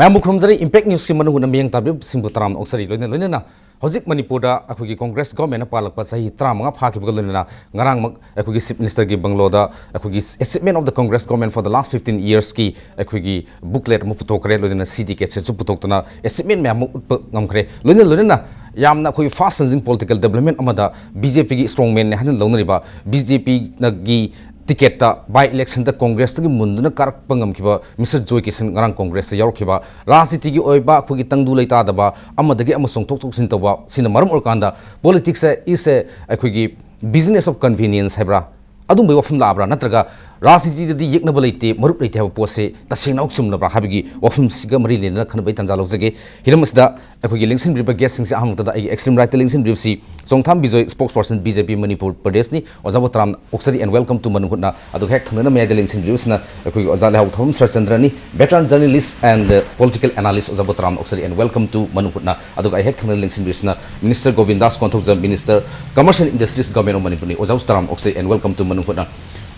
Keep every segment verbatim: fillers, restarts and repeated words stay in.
ꯃꯌꯥꯝꯕꯨ ꯈꯨꯔꯨꯝꯖꯔꯤ꯫ Impact Newsꯀꯤ ꯃꯅꯨꯡ ꯍꯨꯠꯅ ꯃꯤꯠꯌꯦꯡ ꯇꯥꯕꯤꯕꯁꯤꯡꯕꯨ ꯇꯔꯥꯝꯅ ꯑꯣꯛꯆꯔꯤ꯫ ꯂꯣꯏꯅ ꯂꯣꯏꯅꯅ ꯍꯧꯖꯤꯛ ꯃꯅꯤꯄꯨꯔꯗ ꯑꯩꯈꯣꯏꯒꯤ Congress governmentꯅ ꯄꯥꯜꯂꯛꯄ ꯆꯍꯤ ꯇꯔꯥꯃꯉꯥ ꯐꯥꯈꯤꯕꯒ ꯂꯣꯏꯅꯅ ꯉꯔꯥꯡꯃꯛ ꯑꯩꯈꯣꯏꯒꯤ Chief Ministerꯒꯤ ꯕꯪꯒ꯭ꯂꯣꯗ ꯑꯩꯈꯣꯏꯒꯤ Achievement of the Congress Government for the Last Fifteen Yearsꯀꯤ ꯑꯩꯈꯣꯏꯒꯤ booklet ꯑꯃ ꯄꯨꯊꯣꯛꯈ꯭ꯔꯦ꯫ ꯂꯣꯏꯅꯅ C D catsheetꯁꯨ ꯄꯨꯊꯣꯛꯇꯅ achievement ꯃꯌꯥꯝ ꯑꯃ ꯎꯠꯄ ꯉꯝꯈ꯭ꯔꯦ꯫ ꯂꯣꯏꯅ ꯂꯣꯏꯅꯅ ꯌꯥꯝꯅ ꯑꯩꯈꯣꯏꯒꯤ fast changing political development ꯑꯃꯗ BJPꯒꯤ strongmanꯅꯦ ꯍꯥꯏꯅ ꯂꯧꯅꯔꯤꯕ, BJPꯒꯤ ticketꯇ by electionꯗ Congressꯇꯒꯤ ꯃꯨꯟꯗꯨꯅ ꯀꯥꯔꯛꯄ ꯉꯝꯈꯤꯕ Mister ꯖꯣꯏ ꯀꯤꯁꯟ ꯉꯔꯥꯡ Congressꯇ ꯌꯥꯎꯔꯛꯈꯤꯕ꯫ ꯔꯥꯖꯅꯤꯇꯤꯒꯤ ꯑꯣꯏꯕ ꯑꯩꯈꯣꯏꯒꯤ ꯇꯪꯗꯨ ꯂꯩꯇꯥꯗꯕ, ꯑꯃꯗꯒꯤ ꯑꯃ ꯆꯣꯡꯊꯣꯛ ꯆꯣꯡꯁꯤꯟ ꯇꯧꯕ, ꯁꯤꯅ ꯃꯔꯝ ꯑꯣꯏꯔꯀꯥꯟꯗ politicsꯁꯦ is a ꯑꯩꯈꯣꯏꯒꯤ business of convenience ꯍꯥꯏꯕ꯭ꯔꯥ, ꯑꯗꯨꯝꯕꯒꯤ ꯋꯥꯐꯝ ꯂꯥꯛꯑꯕ꯭ꯔꯥ, ꯅꯠꯇ꯭ꯔꯒ ꯔꯥꯖꯅꯤꯇꯤꯗꯗꯤ ꯌꯦꯛꯅꯕ ꯂꯩꯇꯦ, ꯃꯔꯨꯞ ꯂꯩꯇꯦ ꯍꯥꯏꯕ ꯄꯣꯠꯁꯦ ꯇꯁꯦꯡꯅꯃꯛ ꯆꯨꯝꯂꯕ꯭ꯔꯥ ꯍꯥꯏꯕꯒꯤ ꯋꯥꯐꯝꯁꯤꯒ ꯃꯔꯤ ꯂꯩꯅꯅ ꯈꯟꯅꯕꯒꯤ ꯇꯥꯟꯖꯥ ꯂꯧꯖꯒꯦ꯫ ꯍꯤꯔꯝ ꯑꯁꯤꯗ ꯑꯩꯈꯣꯏꯒꯤ ꯂꯦꯡꯁꯤꯟꯕꯤꯔꯤꯕ guestꯁꯤꯡꯁꯦ ꯑꯍꯥꯟꯕꯗ ꯑꯩꯒꯤ extreme rightꯇ ꯂꯦꯡꯁꯤꯟꯕꯤꯔꯤꯕꯁꯤ ꯆꯣꯡꯊꯥꯝ ꯕꯤꯖꯣꯏ, spokesperson BJP ꯃꯅꯤꯄꯨꯔ ꯄ꯭ꯔꯗꯦꯁꯅꯤ꯫ ꯑꯣꯖꯥꯕꯨ ꯇꯔꯥꯝꯅ ꯑꯣꯛꯆꯔꯤ and welcome to ꯃꯅꯨꯡ ꯍꯨꯠꯅ꯫ ꯑꯗꯨꯒ ꯍꯦꯛ ꯊꯪꯅꯅ ꯃꯌꯥꯏꯗ ꯂꯦꯡꯁꯤꯟꯕꯤꯔꯤꯕꯁꯤꯅ ꯑꯩꯈꯣꯏꯒꯤ ꯑꯣꯖꯥ ꯂꯩꯍꯥꯎ ꯊꯕꯝ ꯁꯔꯆꯟꯗ꯭ꯔꯅꯤ, veteran journalist and political analyst꯫ ꯑꯣꯖꯥꯕꯨ ꯇꯔꯥꯝꯅ ꯑꯣꯛꯆꯔꯤ and welcome to ꯃꯅꯨꯡ ꯍꯨꯠꯅ꯫ ꯑꯗꯨꯒ ꯑꯩ ꯍꯦꯛ ꯊꯪꯅꯅ ꯂꯦꯡꯁꯤꯟꯕꯤꯔꯤꯁꯤꯅ Minister ꯒꯣꯕꯤꯟꯗꯥꯁ Konthoujam, Minister Commerce and Industries, Government of Manipur꯫ ꯑꯣꯖꯥꯕꯨ ꯇꯔꯥꯝꯅ ꯑꯣꯛꯆꯔꯤ and welcome to ꯃꯅꯨꯡ ꯍꯨꯠꯅ꯫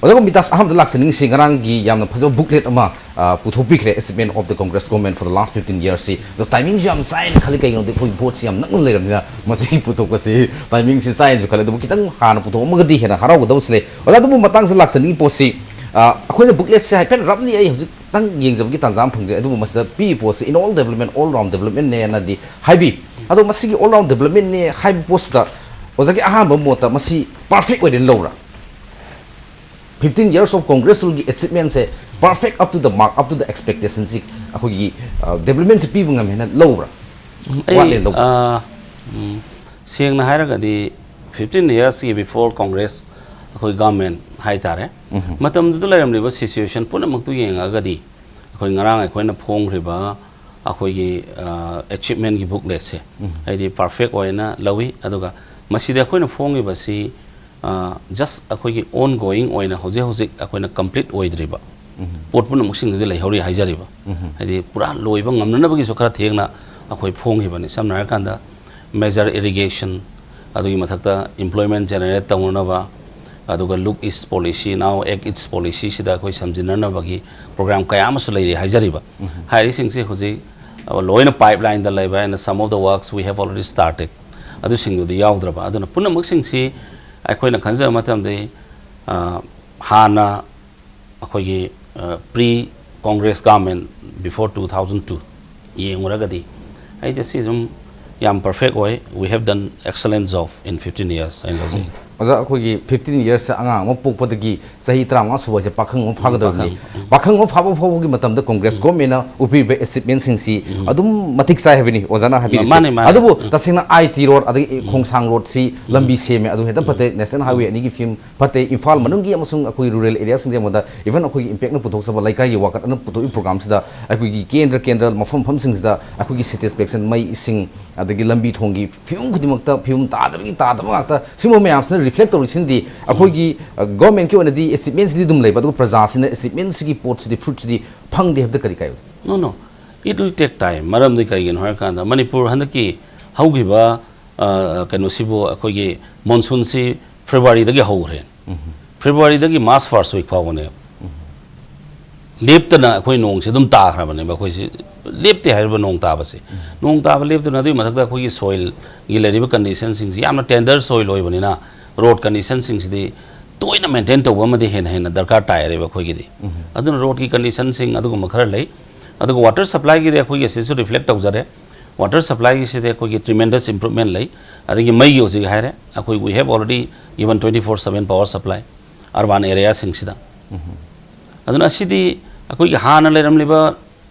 ꯑꯣꯖꯥ ꯒꯣꯕꯤꯟꯗꯥꯁ, ꯑꯍꯥꯟꯕꯗ ꯂꯥꯛꯆꯅꯤꯡꯉꯤꯁꯤ, ꯉꯔꯥꯡꯒꯤ ꯌꯥꯝꯅ ꯐꯖꯕ booklet ꯑꯃ ꯑ, ꯄꯨꯊꯣꯛꯄꯤꯈ꯭ꯔꯦ, Achievement of the Congress Government for the Last Fifteen Yearsꯁꯤ꯫ ꯑꯗꯣ timingꯁꯨ ꯌꯥꯝ ꯆꯥꯏꯅ ꯈꯜꯂꯤ, ꯀꯩꯒꯤꯅꯣꯗꯤ ꯑꯩꯈꯣꯏ voteꯁꯤ ꯌꯥꯝ ꯅꯛꯅ ꯂꯩꯔꯕꯅꯤꯅ ꯃꯁꯤ ꯄꯨꯊꯣꯛꯄꯁꯤ timingꯁꯤ ꯆꯥꯏꯅꯁꯨ ꯈꯜꯂꯤ꯫ ꯑꯗꯨꯕꯨ ꯈꯤꯇꯪ ꯍꯥꯟꯅ ꯄꯨꯊꯣꯛꯑꯝꯃꯒꯗꯤ ꯍꯦꯟꯅ ꯍꯔꯥꯎꯒꯗꯕꯁꯨ ꯂꯩ꯫ ꯑꯣꯖꯥ, ꯑꯗꯨꯕꯨ ꯃꯇꯥꯡꯁꯤꯗ ꯂꯥꯛꯆꯅꯤꯡꯉꯤ ꯄꯣꯠꯁꯤ, ꯑ, ꯑꯩꯈꯣꯏꯅ bookletꯁꯦ ꯍꯥꯏꯐꯦꯠ roughly ꯑꯩ ꯍꯧꯖꯤꯛꯇꯪ ꯌꯦꯡꯖꯕꯒꯤ ꯇꯥꯟꯖꯥ ꯑꯃ ꯐꯪꯖꯩ꯫ ꯑꯗꯨꯕꯨ ꯃꯁꯤꯗ ꯄꯤꯔꯤꯕ ꯄꯣꯠꯁꯤ in all development, all round developmentꯅꯦꯅꯗꯤ ꯍꯥꯏꯕꯤ꯫ ꯑꯗꯣ ꯃꯁꯤꯒꯤ all round developmentꯅꯦ ꯍꯥꯏꯕ ꯄꯣꯠꯁꯤꯗ ꯑꯣꯖꯥꯒꯤ ꯑꯍꯥꯟꯕ ꯃꯣꯠꯇ ꯃꯁꯤ perfect ꯑꯣꯏꯔꯦꯅ ꯂꯧꯕ꯭ꯔꯥ? Fifteen years of Congress ruleꯒꯤ achievementꯁꯦ perfect, up to the mark, up to the expectationꯁꯤ ꯑꯩꯈꯣꯏꯒꯤ, ꯑ, developmentꯁꯤ ꯄꯤꯕ ꯉꯝꯃꯦꯅ ꯂꯧꯕ꯭ꯔꯥ? ꯑꯩ, ꯋꯥꯠꯂꯦꯅ ꯂꯧꯕ꯭ꯔꯥ? ꯑ, ꯎꯝ, ꯁꯦꯡꯅ ꯍꯥꯏꯔꯒꯗꯤ fifteen yearsꯀꯤ before Congress ꯑꯩꯈꯣꯏ government ꯍꯥꯏꯇꯥꯔꯦ, ꯎꯝ꯫ ꯃꯇꯝꯗꯨꯗ ꯂꯩꯔꯝꯂꯤꯕ situation ꯄꯨꯝꯅꯃꯛꯇꯨ ꯌꯦꯡꯉꯒꯗꯤ ꯑꯩꯈꯣꯏ ꯉꯔꯥꯡ ꯑꯩꯈꯣꯏꯅ ꯐꯣꯡꯈ꯭ꯔꯤꯕ ꯑꯩꯈꯣꯏꯒꯤ, ꯑ, achievementꯀꯤ bookletꯁꯦ ꯎꯝ꯫ ꯑꯩꯗꯤ perfect ꯑꯣꯏꯅ ꯂꯧꯏ꯫ ꯑꯗꯨꯒ ꯃꯁꯤꯗ ꯑꯩꯈꯣꯏꯅ ꯐꯣꯡꯉꯤꯕꯁꯤ ꯑ, just ꯑꯩꯈꯣꯏꯒꯤ ongoing ꯑꯣꯏꯅ ꯍꯧꯖꯤꯛ ꯍꯧꯖꯤꯛ ꯑꯩꯈꯣꯏꯅ complete ꯑꯣꯏꯗ꯭ꯔꯤꯕ ꯎꯝ꯫ ꯄꯣꯠ ꯄꯨꯝꯅꯃꯛꯁꯤꯡꯗꯨꯗꯤ ꯂꯩꯍꯧꯔꯤ ꯍꯥꯏꯖꯔꯤꯕ꯫ ꯎꯝ꯫ ꯍꯥꯏꯗꯤ ꯄꯨꯔꯥ ꯂꯣꯏꯕ ꯉꯝꯅꯅꯕꯒꯤꯁꯨ ꯈꯔ ꯊꯦꯡꯅ ꯑꯩꯈꯣꯏ ꯐꯣꯡꯈꯤꯕꯅꯤ꯫ ꯁꯝꯅ ꯍꯥꯏꯔꯀꯥꯟꯗ major irrigation, ꯑꯗꯨꯒꯤ ꯃꯊꯛꯇ employment generate ꯇꯧꯅꯅꯕ, ꯑꯗꯨꯒ Look East Policy, Now Act East Policy ꯁꯤꯗ ꯑꯩꯈꯣꯏ ꯁꯝꯖꯤꯟꯅꯅꯕꯒꯤ program ꯀꯌꯥ ꯑꯃꯁꯨ ꯂꯩꯔꯤ ꯍꯥꯏꯖꯔꯤꯕ꯫ ꯍꯥꯏꯔꯤꯁꯤꯡꯁꯦ ꯍꯧꯖꯤꯛ, ꯑ, ꯂꯣꯏꯅ pipeline ꯗ ꯂꯩꯕ, and some of the works we have already started, ꯑꯗꯨꯁꯤꯡꯗꯨꯗꯤ ꯌꯥꯎꯗ꯭ꯔꯕ꯫ ꯑꯗꯨꯅ ꯄꯨꯝꯅꯃꯛꯁꯤꯡꯁꯤ ꯑꯩꯈꯣꯏꯅ ꯈꯟꯖꯕ ꯃꯇꯝꯗꯗꯤ, ꯑ, ꯍꯥꯟꯅ ꯑꯩꯈꯣꯏꯒꯤ, ꯑ, pre Congress government, before two thousand two ꯌꯦꯡꯉꯨꯔꯒꯗꯤ ꯑꯩꯗꯤ ꯁꯤ ꯑꯗꯨꯝ ꯌꯥꯝ perfect ꯑꯣꯏ꯫ We have done excellent job in fifteen years ꯍꯥꯏꯅ ꯂꯧꯖꯩ꯫ ꯑꯣꯖꯥ, ꯑꯩꯈꯣꯏꯒꯤ fifteen years ꯑꯉꯥꯡ ꯑꯃ ꯄꯣꯛꯄꯗꯒꯤ ꯆꯍꯤ ꯇꯔꯥꯃꯉꯥ ꯁꯨꯕ ꯍꯥꯏꯁꯦ ꯄꯥꯈꯪ ꯑꯃ ꯐꯥꯒꯗꯕꯅꯤ꯫ ꯄꯥꯈꯪ ꯑꯃ ꯐꯥꯕ ꯐꯥꯎꯕꯒꯤ ꯃꯇꯝꯗ Congress government ꯅ ꯎꯠꯄꯤꯕ achievement ꯁꯤꯡꯁꯤ ꯑꯗꯨꯝ ꯃꯇꯤꯛ ꯆꯥꯏ ꯍꯥꯏꯕꯅꯤ ꯑꯣꯖꯥꯅ ꯍꯥꯏꯕꯤꯔꯤꯁꯦ꯫ ꯃꯥꯅꯦ, ꯃꯥꯅꯦ꯫ ꯑꯗꯨꯕꯨ ꯇꯁꯦꯡꯅ I T road ꯑꯗꯒꯤ ꯈꯣꯡꯁꯥꯡ road ꯁꯤ ꯂꯝꯕꯤ ꯁꯦꯝꯃꯦ, ꯑꯗꯨ ꯍꯦꯛꯇ ꯐꯠꯇꯦ꯫ National Highway ꯑꯅꯤꯒꯤ ꯐꯤꯕꯝ ꯐꯠꯇꯦ꯫ ꯏꯝꯐꯥꯜ ꯃꯅꯨꯡꯒꯤ ꯑꯃꯁꯨꯡ ꯑꯩꯈꯣꯏ rural area ꯁꯤꯡꯗ ꯌꯦꯡꯕꯗ, even ꯑꯩꯈꯣꯏꯒꯤ ꯏꯝꯄꯦꯛꯅ ꯄꯨꯊꯣꯛꯆꯕ ꯂꯩꯀꯥꯏꯒꯤ ꯋꯥꯀꯠꯅ ꯄꯨꯊꯣꯛꯏ program ꯁꯤꯗ ꯑꯩꯈꯣꯏꯒꯤ ꯀꯦꯟꯗ꯭ꯔ ꯀꯦꯟꯗ꯭ꯔ ꯃꯐꯝ ꯃꯐꯝꯁꯤꯡꯁꯤꯗ ꯑꯩꯈꯣꯏꯒꯤ satisfaction, ꯃꯩ, ꯏꯁꯤꯡ, ꯑꯗꯒꯤ ꯂꯝꯕꯤ ꯊꯣꯡꯒꯤ ꯐꯤꯕꯝ ꯈꯨꯗꯤꯡꯃꯛꯇ ꯐꯤꯕꯝ ꯇꯥꯗꯕꯒꯤ ꯇꯥꯗꯕ ꯉꯥꯛꯇ꯫ ꯁꯤꯒꯨꯝꯕ ꯃꯌꯥꯝꯁꯤꯅ reflect ꯇꯧꯔꯤꯁꯤꯅꯗꯤ ꯑꯩꯈꯣꯏꯒꯤ, ꯑ, government ꯀꯤ ꯑꯣꯏꯅꯗꯤ achievement ꯁꯤꯗꯤ ꯑꯗꯨꯝ ꯂꯩꯕ, ꯑꯗꯨꯒ ꯄ꯭ꯔꯖꯥꯁꯤꯅ achievement ꯁꯤꯒꯤ ꯄꯣꯠꯁꯤꯗꯤ, fruit ꯁꯤꯗꯤ ꯐꯪꯗꯦ ꯍꯥꯏꯕꯗ ꯀꯔꯤ ꯀꯥꯏ? No, no, it will take time. ꯃꯔꯝꯗꯤ ꯀꯩꯒꯤꯅꯣ ꯍꯥꯏꯔꯀꯥꯟꯗ ꯃꯅꯤꯄꯨꯔ ꯍꯟꯗꯛꯀꯤ ꯍꯧꯈꯤꯕ, ꯑ, ꯀꯩꯅꯣꯁꯤꯕꯨ, ꯑꯩꯈꯣꯏꯒꯤ monsoon ꯁꯤ February ꯗꯒꯤ ꯍꯧꯈ꯭ꯔꯦ꯫ February ꯗꯒꯤ March first week ꯐꯥꯎꯕꯅꯦꯕ꯫ ꯂꯦꯞꯇꯅ ꯑꯩꯈꯣꯏ ꯅꯣꯡꯁꯦ ꯑꯗꯨꯝ ꯇꯥꯈ꯭ꯔꯕꯅꯦꯕ꯫ ꯑꯩꯈꯣꯏꯁꯤ ꯂꯦꯞꯇꯦ ꯍꯥꯏꯔꯤꯕ ꯅꯣꯡ ꯇꯥꯕꯁꯦ꯫ ꯅꯣꯡ ꯇꯥꯕ ꯂꯦꯞꯇꯅ, ꯑꯗꯨꯒꯤ ꯃꯊꯛꯇ ꯑꯩꯈꯣꯏꯒꯤ soil ꯒꯤ ꯂꯩꯔꯤꯕ condition ꯁꯤꯡꯁꯤ ꯌꯥꯝꯅ tender soil ꯑꯣꯏꯕꯅꯤꯅ, road condition ꯁꯤꯡꯁꯤꯗꯤ ꯇꯣꯏꯅ maintain ꯇꯧꯕ ꯑꯃꯗꯤ ꯍꯦꯟꯅ ꯍꯦꯟꯅ ꯗꯔꯀꯥꯔ ꯇꯥꯏꯔꯦꯕ ꯑꯩꯈꯣꯏꯒꯤꯗꯤ꯫ ꯑꯗꯨꯅ road ꯀꯤ condition ꯁꯤꯡ ꯑꯗꯨꯒꯨꯝꯕ ꯈꯔ ꯂꯩ꯫ ꯑꯗꯨꯒ water supply ꯒꯤꯗꯤ ꯑꯩꯈꯣꯏꯒꯤ ꯑꯁꯤꯁꯨ reflect ꯇꯧꯖꯔꯦ꯫ Water supply ꯒꯤꯁꯤꯗꯤ ꯑꯩꯈꯣꯏꯒꯤ tremendous improvement ꯂꯩ꯫ ꯑꯗꯒꯤ ꯃꯩꯒꯤ ꯍꯧꯖꯤꯛ ꯍꯥꯏꯔꯦ, ꯑꯩꯈꯣꯏ we have already given twenty four seven power supply urban area ꯁꯤꯡꯁꯤꯗ꯫ ꯑꯗꯨꯅ ꯑꯁꯤꯗꯤ ꯑꯩꯈꯣꯏꯒꯤ ꯍꯥꯟꯅ ꯂꯩꯔꯝꯂꯤꯕ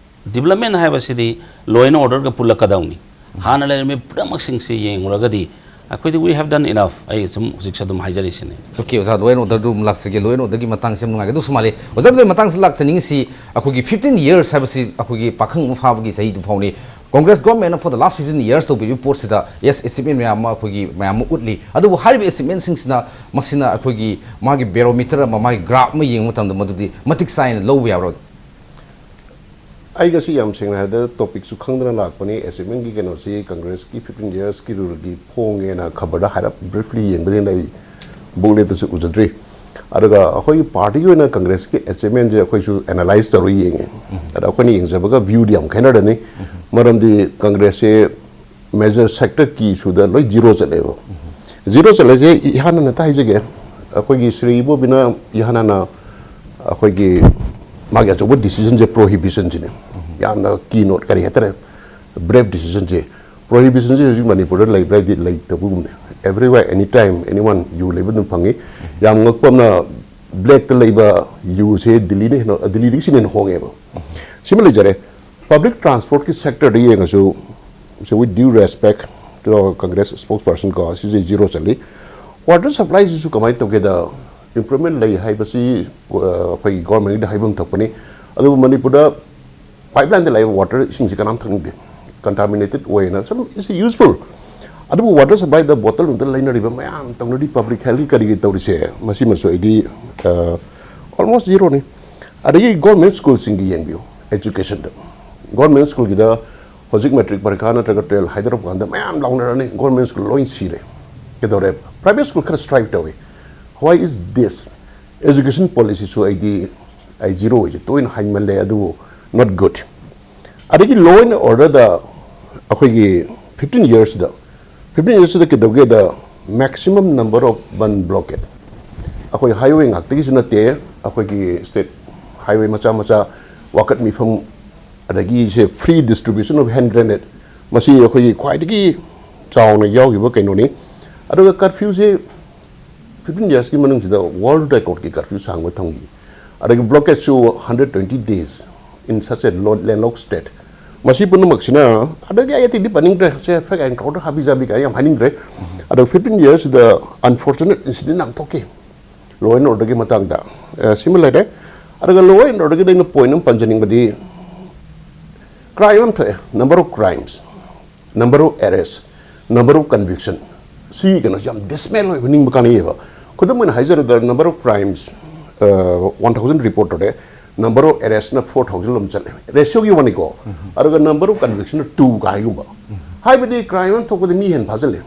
development ꯍꯥꯏꯕꯁꯤꯗꯤ law and order ꯒ ꯄꯨꯜꯂꯛꯀꯗꯧꯅꯤ꯫ ꯍꯥꯟꯅ ꯂꯩꯔꯝꯃꯤꯕ ꯄꯨꯝꯅꯃꯛꯁꯤꯡꯁꯤ ꯌꯦꯡꯂꯨꯔꯒꯗꯤ ꯑꯩꯈꯣꯏꯗꯤ we have done enough꯫ ꯑꯩ ꯁꯨꯝ ꯍꯧꯖꯤꯛꯁꯨ ꯑꯗꯨꯝ ꯍꯥꯏꯖꯔꯤꯁꯤꯅꯤ꯫ Okay, ꯑꯣꯖꯥ, law and order ꯗꯨ ꯑꯃꯨꯛ ꯂꯥꯛꯆꯒꯦ꯫ Law and order ꯒꯤ ꯃꯇꯥꯡꯁꯤ ꯌꯥꯝ ꯅꯨꯡꯉꯥꯏꯒꯗꯧꯁꯨ ꯃꯥꯜꯂꯤ꯫ ꯑꯣꯖꯥ, ꯑꯣꯖꯥ, ꯃꯇꯥꯡꯁꯤꯗ ꯂꯥꯛꯆꯅꯤꯡꯉꯤꯁꯤ ꯑꯩꯈꯣꯏꯒꯤ fifteen years ꯍꯥꯏꯕꯁꯤ ꯑꯩꯈꯣꯏꯒꯤ ꯄꯥꯈꯪ ꯑꯃ ꯐꯥꯕꯒꯤ ꯆꯍꯤꯗꯨ ꯐꯥꯎꯅꯤ꯫ Congress government ꯅ for the last fifteen years ꯇꯧꯕꯤꯔꯤꯕ ꯄꯣꯠꯁꯤꯗ, yes, achievement ꯃꯌꯥꯝ ꯑꯃ ꯑꯩꯈꯣꯏꯒꯤ ꯃꯌꯥꯝ ꯑꯃ ꯎꯠꯂꯤ꯫ ꯑꯗꯨꯕꯨ ꯍꯥꯏꯔꯤꯕ achievement ꯁꯤꯡꯁꯤꯅ, ꯃꯁꯤꯅ ꯑꯩꯈꯣꯏꯒꯤ ꯃꯥꯒꯤ barometer ꯑꯃ, ꯃꯥꯒꯤ graph ꯑꯃ ꯌꯦꯡꯕ ꯃꯇꯝꯗ ꯃꯗꯨꯗꯤ ꯃꯇꯤꯛ ꯆꯥꯏꯅ ꯂꯧꯕ ꯌꯥꯕ꯭ꯔꯥ, ꯑꯣꯖꯥ? ꯑꯩ ꯉꯁꯤ ꯌꯥꯝ ꯁꯦꯡꯅ ꯍꯥꯏꯔꯕꯗ topic ꯁꯨ ꯈꯪꯗꯅ ꯂꯥꯛꯄꯅꯤ꯫ Achievement ꯀꯤ ꯀꯩꯅꯣꯁꯤ Congress ꯀꯤ fifteen years ꯀꯤ rule ꯒꯤ ꯐꯣꯡꯉꯦꯅ ꯈꯕꯔꯗ ꯍꯥꯏꯔꯞ briefly ꯌꯦꯡꯕꯗꯒꯤ ꯑꯩ ꯕꯨꯛꯂꯦꯠꯇꯁꯨ ꯎꯖꯗ꯭ꯔꯤ꯫ ꯑꯗꯨꯒ ꯑꯩꯈꯣꯏꯒꯤ ꯄꯥꯔꯇꯤꯒꯤ ꯑꯣꯏꯅ ꯀꯪꯒ꯭ꯔꯦꯁꯀꯤ ꯑꯦꯆꯤꯞꯃꯦꯟꯁꯦ ꯑꯩꯈꯣꯏꯁꯨ ꯑꯦꯅꯥꯂꯥꯏꯁ ꯇꯧꯔ ꯌꯦꯡꯉꯦ꯫ ꯑꯗ ꯑꯩꯈꯣꯏꯅ ꯌꯦꯡꯖꯕꯒ ꯚ꯭ꯌꯨꯗꯤ ꯌꯥꯝ ꯈꯦꯠꯅꯔꯅꯤ꯫ ꯃꯔꯝꯗꯤ ꯀꯪꯒ꯭ꯔꯦꯁꯁꯦ ꯃꯦꯖꯔ ꯁꯦꯛꯇꯔ ꯀꯤꯁꯨꯗ ꯂꯣꯏ ꯖꯤꯔꯣ ꯆꯠꯂꯦꯕ꯫ ꯖꯤꯔꯣ ꯆꯠꯂꯁꯦ ꯏꯍꯥꯟ ꯍꯥꯟꯅ ꯍꯥꯏꯖꯒꯦ, ꯑꯩꯈꯣꯏꯒꯤ ꯁ꯭ꯔꯤ ꯏꯕꯣꯕꯤꯅ ꯏꯍꯥꯟ ꯍꯥꯟꯅ ꯑꯩꯈꯣꯏꯒꯤ ꯃꯥꯒꯤ ꯑꯆꯧꯕ ꯗꯤꯁꯤꯖꯟꯁꯦ ꯄ꯭ꯔꯣꯍꯤꯕꯤꯁꯟꯁꯤꯅꯦ꯫ ꯌꯥꯝꯅ ꯀꯤ ꯅꯣꯠ ꯀꯔꯤ ꯍꯥꯏꯇꯥꯔꯦ, ꯕ꯭ꯔꯦꯞ ꯗꯤꯁꯤꯖꯟꯁꯦ꯫ ꯄ꯭ꯔꯣꯍꯤꯕꯤꯁꯟꯁꯦ ꯍꯧꯖꯤꯛ ꯃꯅꯤꯄꯨꯔꯗ ꯂꯩꯕ꯭ꯔꯥ ꯍꯥꯏꯗꯤ ꯂꯩꯇꯕꯒꯨꯝꯅꯦ꯫ Everywhere, any time, anyone, ꯌꯨ ꯂꯩꯕ ꯑꯗꯨꯝ ꯐꯪꯉꯤ꯫ ꯌꯥꯝ ꯉꯛꯄ ꯑꯃꯅ, ꯕ꯭ꯂꯦꯛꯇ ꯂꯩꯕ ꯌꯨꯁꯦ ꯗꯤꯜꯂꯤꯅ ꯍꯦꯟꯅ, ꯗꯤꯜꯂꯤꯗꯒꯤ ꯁꯤꯅ ꯍꯦꯟꯅ ꯍꯣꯡꯉꯦꯕ꯫ ꯁꯤꯃ ꯂꯩꯖꯔꯦ꯫ ꯄꯕ꯭ꯂꯤꯛ ꯇ꯭ꯔꯥꯟꯁꯄꯣꯔꯠꯀꯤ ꯁꯦꯛꯇꯔꯗ ꯌꯦꯡꯉꯁꯨ, so with due respect to our Congress spokesperson ꯀꯣ, ꯁꯤꯁꯦ ꯖꯤꯔꯣ ꯆꯠꯂꯤ꯫ ꯋꯥꯇꯔ ꯁꯄ꯭ꯂꯥꯏꯁꯤꯁꯨ ꯀꯃꯥꯏꯅ ꯇꯧꯒꯦꯗ, ꯏꯝꯄ꯭ꯔꯨꯚꯃꯦꯟ ꯂꯩ ꯍꯥꯏꯕꯁꯤ, ꯑ, ꯑꯩꯈꯣꯏꯒꯤ ꯒꯣꯔꯃꯦꯟꯒꯤꯗ ꯍꯥꯏꯐꯝ ꯊꯣꯛꯄꯅꯤ꯫ ꯑꯗꯨꯕꯨ ꯃꯅꯤꯄꯨꯔꯗ ꯄꯥꯏꯞꯂꯥꯏꯟꯗ ꯂꯥꯛꯏꯕ ꯋꯥꯇꯔ ꯏꯁꯤꯡꯁꯤ ꯀꯅꯥꯝ ꯊꯛꯅꯤꯡꯗꯦ꯫ ꯀꯟꯇꯥꯃꯤꯅꯦꯇꯦꯠ ꯑꯣꯏꯅ ꯁꯨꯝ ꯏꯁ ꯌꯨꯁꯐꯨꯜ꯫ ꯑꯗꯨꯕꯨ ꯋꯥꯇꯔ ꯁꯄ꯭ꯂꯥꯏꯗ ꯕꯣꯇꯜ ꯅꯨꯡꯇ ꯂꯩꯅꯔꯤꯕ ꯃꯌꯥꯝ ꯇꯧꯅꯔꯤ, ꯄꯕ꯭ꯂꯤꯛ ꯍꯦꯜꯊꯀꯤ ꯀꯔꯤꯒꯤ ꯇꯧꯔꯤꯁꯦ, ꯃꯁꯤꯃꯁꯨ ꯑꯩꯗꯤ ꯑꯣꯜꯃꯣꯁ ꯖꯤꯔꯣꯅꯤ꯫ ꯑꯗꯒꯤ ꯒꯣꯔꯃꯦꯟ ꯁ꯭ꯀꯨꯜꯁꯤꯡꯒꯤ ꯌꯦꯡꯕꯤꯌꯨ, ꯑꯦꯖꯨꯀꯦꯁꯟꯗ꯫ ꯒꯣꯔꯃꯦꯟ ꯁ꯭ꯀꯨꯜꯒꯤꯗ ꯍꯧꯖꯤꯛ ꯃꯦꯇ꯭ꯔꯤꯛ ꯄꯔꯤꯈꯥ ꯅꯠꯇ꯭ꯔꯒ ꯇꯨꯌꯦꯜꯐ ꯍꯥꯏꯗꯣꯔꯛꯄ ꯀꯥꯟꯗ ꯃꯌꯥꯝ ꯂꯥꯎꯅꯔꯅꯤ, ꯒꯣꯔꯃꯦꯟ ꯁ꯭ꯀꯨꯜ ꯂꯣꯏ ꯁꯤꯔꯦ꯫ ꯀꯩꯗꯧꯔꯦ? ꯄ꯭ꯔꯥꯏꯚꯦꯠ ꯁ꯭ꯀꯨꯜ ꯈꯔ ꯁ꯭ꯇ꯭ꯔꯥꯏꯛ ꯇꯧꯏ꯫ Why is this? ꯑꯦꯖꯨꯀꯦꯁꯟ ꯄꯣꯂꯤꯁꯤꯁꯨ ꯑꯩꯗꯤ, ꯑꯩ ꯖꯤꯔꯣ ꯑꯣꯏꯁꯦ ꯇꯣꯏꯅ ꯍꯥꯏꯃꯜꯂꯦ, ꯑꯗꯨꯕꯨ not good꯫ ꯑꯗꯒꯤ law and orderꯗ ꯑꯩꯈꯣꯏꯒꯤ ꯐꯤꯐꯇꯤꯟ ꯌꯔꯁꯁꯤꯗ, ꯐꯤꯐꯇꯤꯟ ꯌꯔꯁꯁꯤꯗ ꯀꯩꯗꯧꯒꯦꯗ, maximum number of bun blockade꯫ ꯑꯩꯈꯣꯏ ꯍꯥꯏꯋꯦ ꯉꯥꯛꯇꯒꯤꯁꯨ ꯅꯠꯇꯦ, ꯑꯩꯈꯣꯏꯒꯤ ꯁ꯭ꯇꯦꯠ ꯍꯥꯏꯋꯦ ꯃꯆꯥ ꯃꯆꯥ, ꯋꯥꯀꯠ ꯃꯤꯐꯝ, ꯑꯗꯒꯤ ꯁꯦ free distribution of hand grenade, ꯃꯁꯤ ꯑꯩꯈꯣꯏꯒꯤ ꯈ꯭ꯋꯥꯏꯗꯒꯤ ꯆꯥꯎꯅ ꯌꯥꯎꯈꯤꯕ ꯀꯩꯅꯣꯅꯤ꯫ ꯑꯗꯨꯒ ꯀꯔꯐ꯭ꯌꯨꯁꯦ ꯐꯤꯐꯇꯤꯟ ꯌꯔꯁꯀꯤ ꯃꯅꯨꯡꯁꯤꯗ ꯋꯥꯔꯜ ꯔꯦꯀꯣꯔꯗꯀꯤ ꯀꯔꯐ꯭ꯌꯨ ꯁꯥꯡꯕ ꯊꯝꯈꯤ꯫ ꯑꯗꯒꯤ ꯕ꯭ꯂꯣꯀꯦꯠꯁꯨ hundred twenty days in such a lo-, landlocked state꯫ ꯃꯁꯤ ꯄꯨꯝꯅꯃꯛꯁꯤꯅ, ꯑꯗꯒꯤ ꯑꯩ ꯑꯇꯩꯗꯤ ꯄꯟꯅꯤꯡꯗ꯭ꯔꯦ, ꯁꯦ ꯐꯦꯛ ꯑꯦꯟ ꯀꯥꯎꯟꯇꯔ ꯍꯥꯕꯤ ꯖꯥꯕꯤ ꯀꯥꯏꯅ ꯌꯥꯝ ꯍꯥꯏꯅꯤꯡꯗ꯭ꯔꯦ꯫ ꯑꯗꯣ ꯐꯤꯐꯇꯤꯟ ꯌꯔꯁꯁꯤꯗ ꯑꯟꯐꯣꯔꯆꯨꯅꯦꯠ ꯏꯟꯁꯤꯗꯦꯟ ꯌꯥꯝ ꯊꯣꯛꯈꯤ ꯂꯣ ꯑꯦꯟ ꯑꯣꯔꯗꯔꯒꯤ ꯃꯇꯥꯡꯗ꯫ ꯑ, ꯁꯤꯃ ꯂꯩꯔꯦ꯫ ꯑꯗꯨꯒ ꯂꯣ ꯑꯦꯟ ꯑꯣꯔꯗꯔꯒꯤꯗ ꯑꯩꯅ ꯄꯣꯏꯟ ꯑꯃ ꯄꯟꯖꯅꯤꯡꯕꯗꯤ, ꯀ꯭ꯔꯥꯏꯝ ꯑꯃ ꯊꯣꯛꯑꯦ, number of crimes, number of arrest, number of conviction, ꯁꯤ ꯀꯩꯅꯣꯁꯤ ꯌꯥꯝ ꯗꯤꯁꯃꯦꯜ ꯑꯣꯏꯕ, ꯅꯤꯡꯕ ꯀꯥꯟꯅꯩꯌꯦꯕ꯫ ꯈꯨꯗꯝ ꯑꯣꯏꯅ ꯍꯥꯏꯖꯔꯕꯗ, number of crimes, ꯑ, ꯋꯥꯟ ꯊꯥꯎꯖꯟ ꯔꯤꯄꯣꯔꯠ ꯇꯧꯔꯦ, number of arrestꯅ ꯐꯣꯔ ꯊꯥꯎꯖꯟ ꯑꯃ ꯆꯠꯂꯦ, ꯔꯦꯁꯤꯌꯣꯒꯤ ꯋꯥꯅꯤꯀꯣ꯫ ꯑꯗꯨꯒ number of convictionꯅ ꯇꯨ ꯀꯥꯏꯒꯨꯝꯕ꯫ ꯍꯥꯏꯕꯗꯤ ꯀ꯭ꯔꯥꯏꯝ ꯑꯃ ꯊꯣꯛꯄꯗ ꯃꯤ ꯍꯦꯟꯅ ꯐꯥꯖꯤꯜꯂꯦ,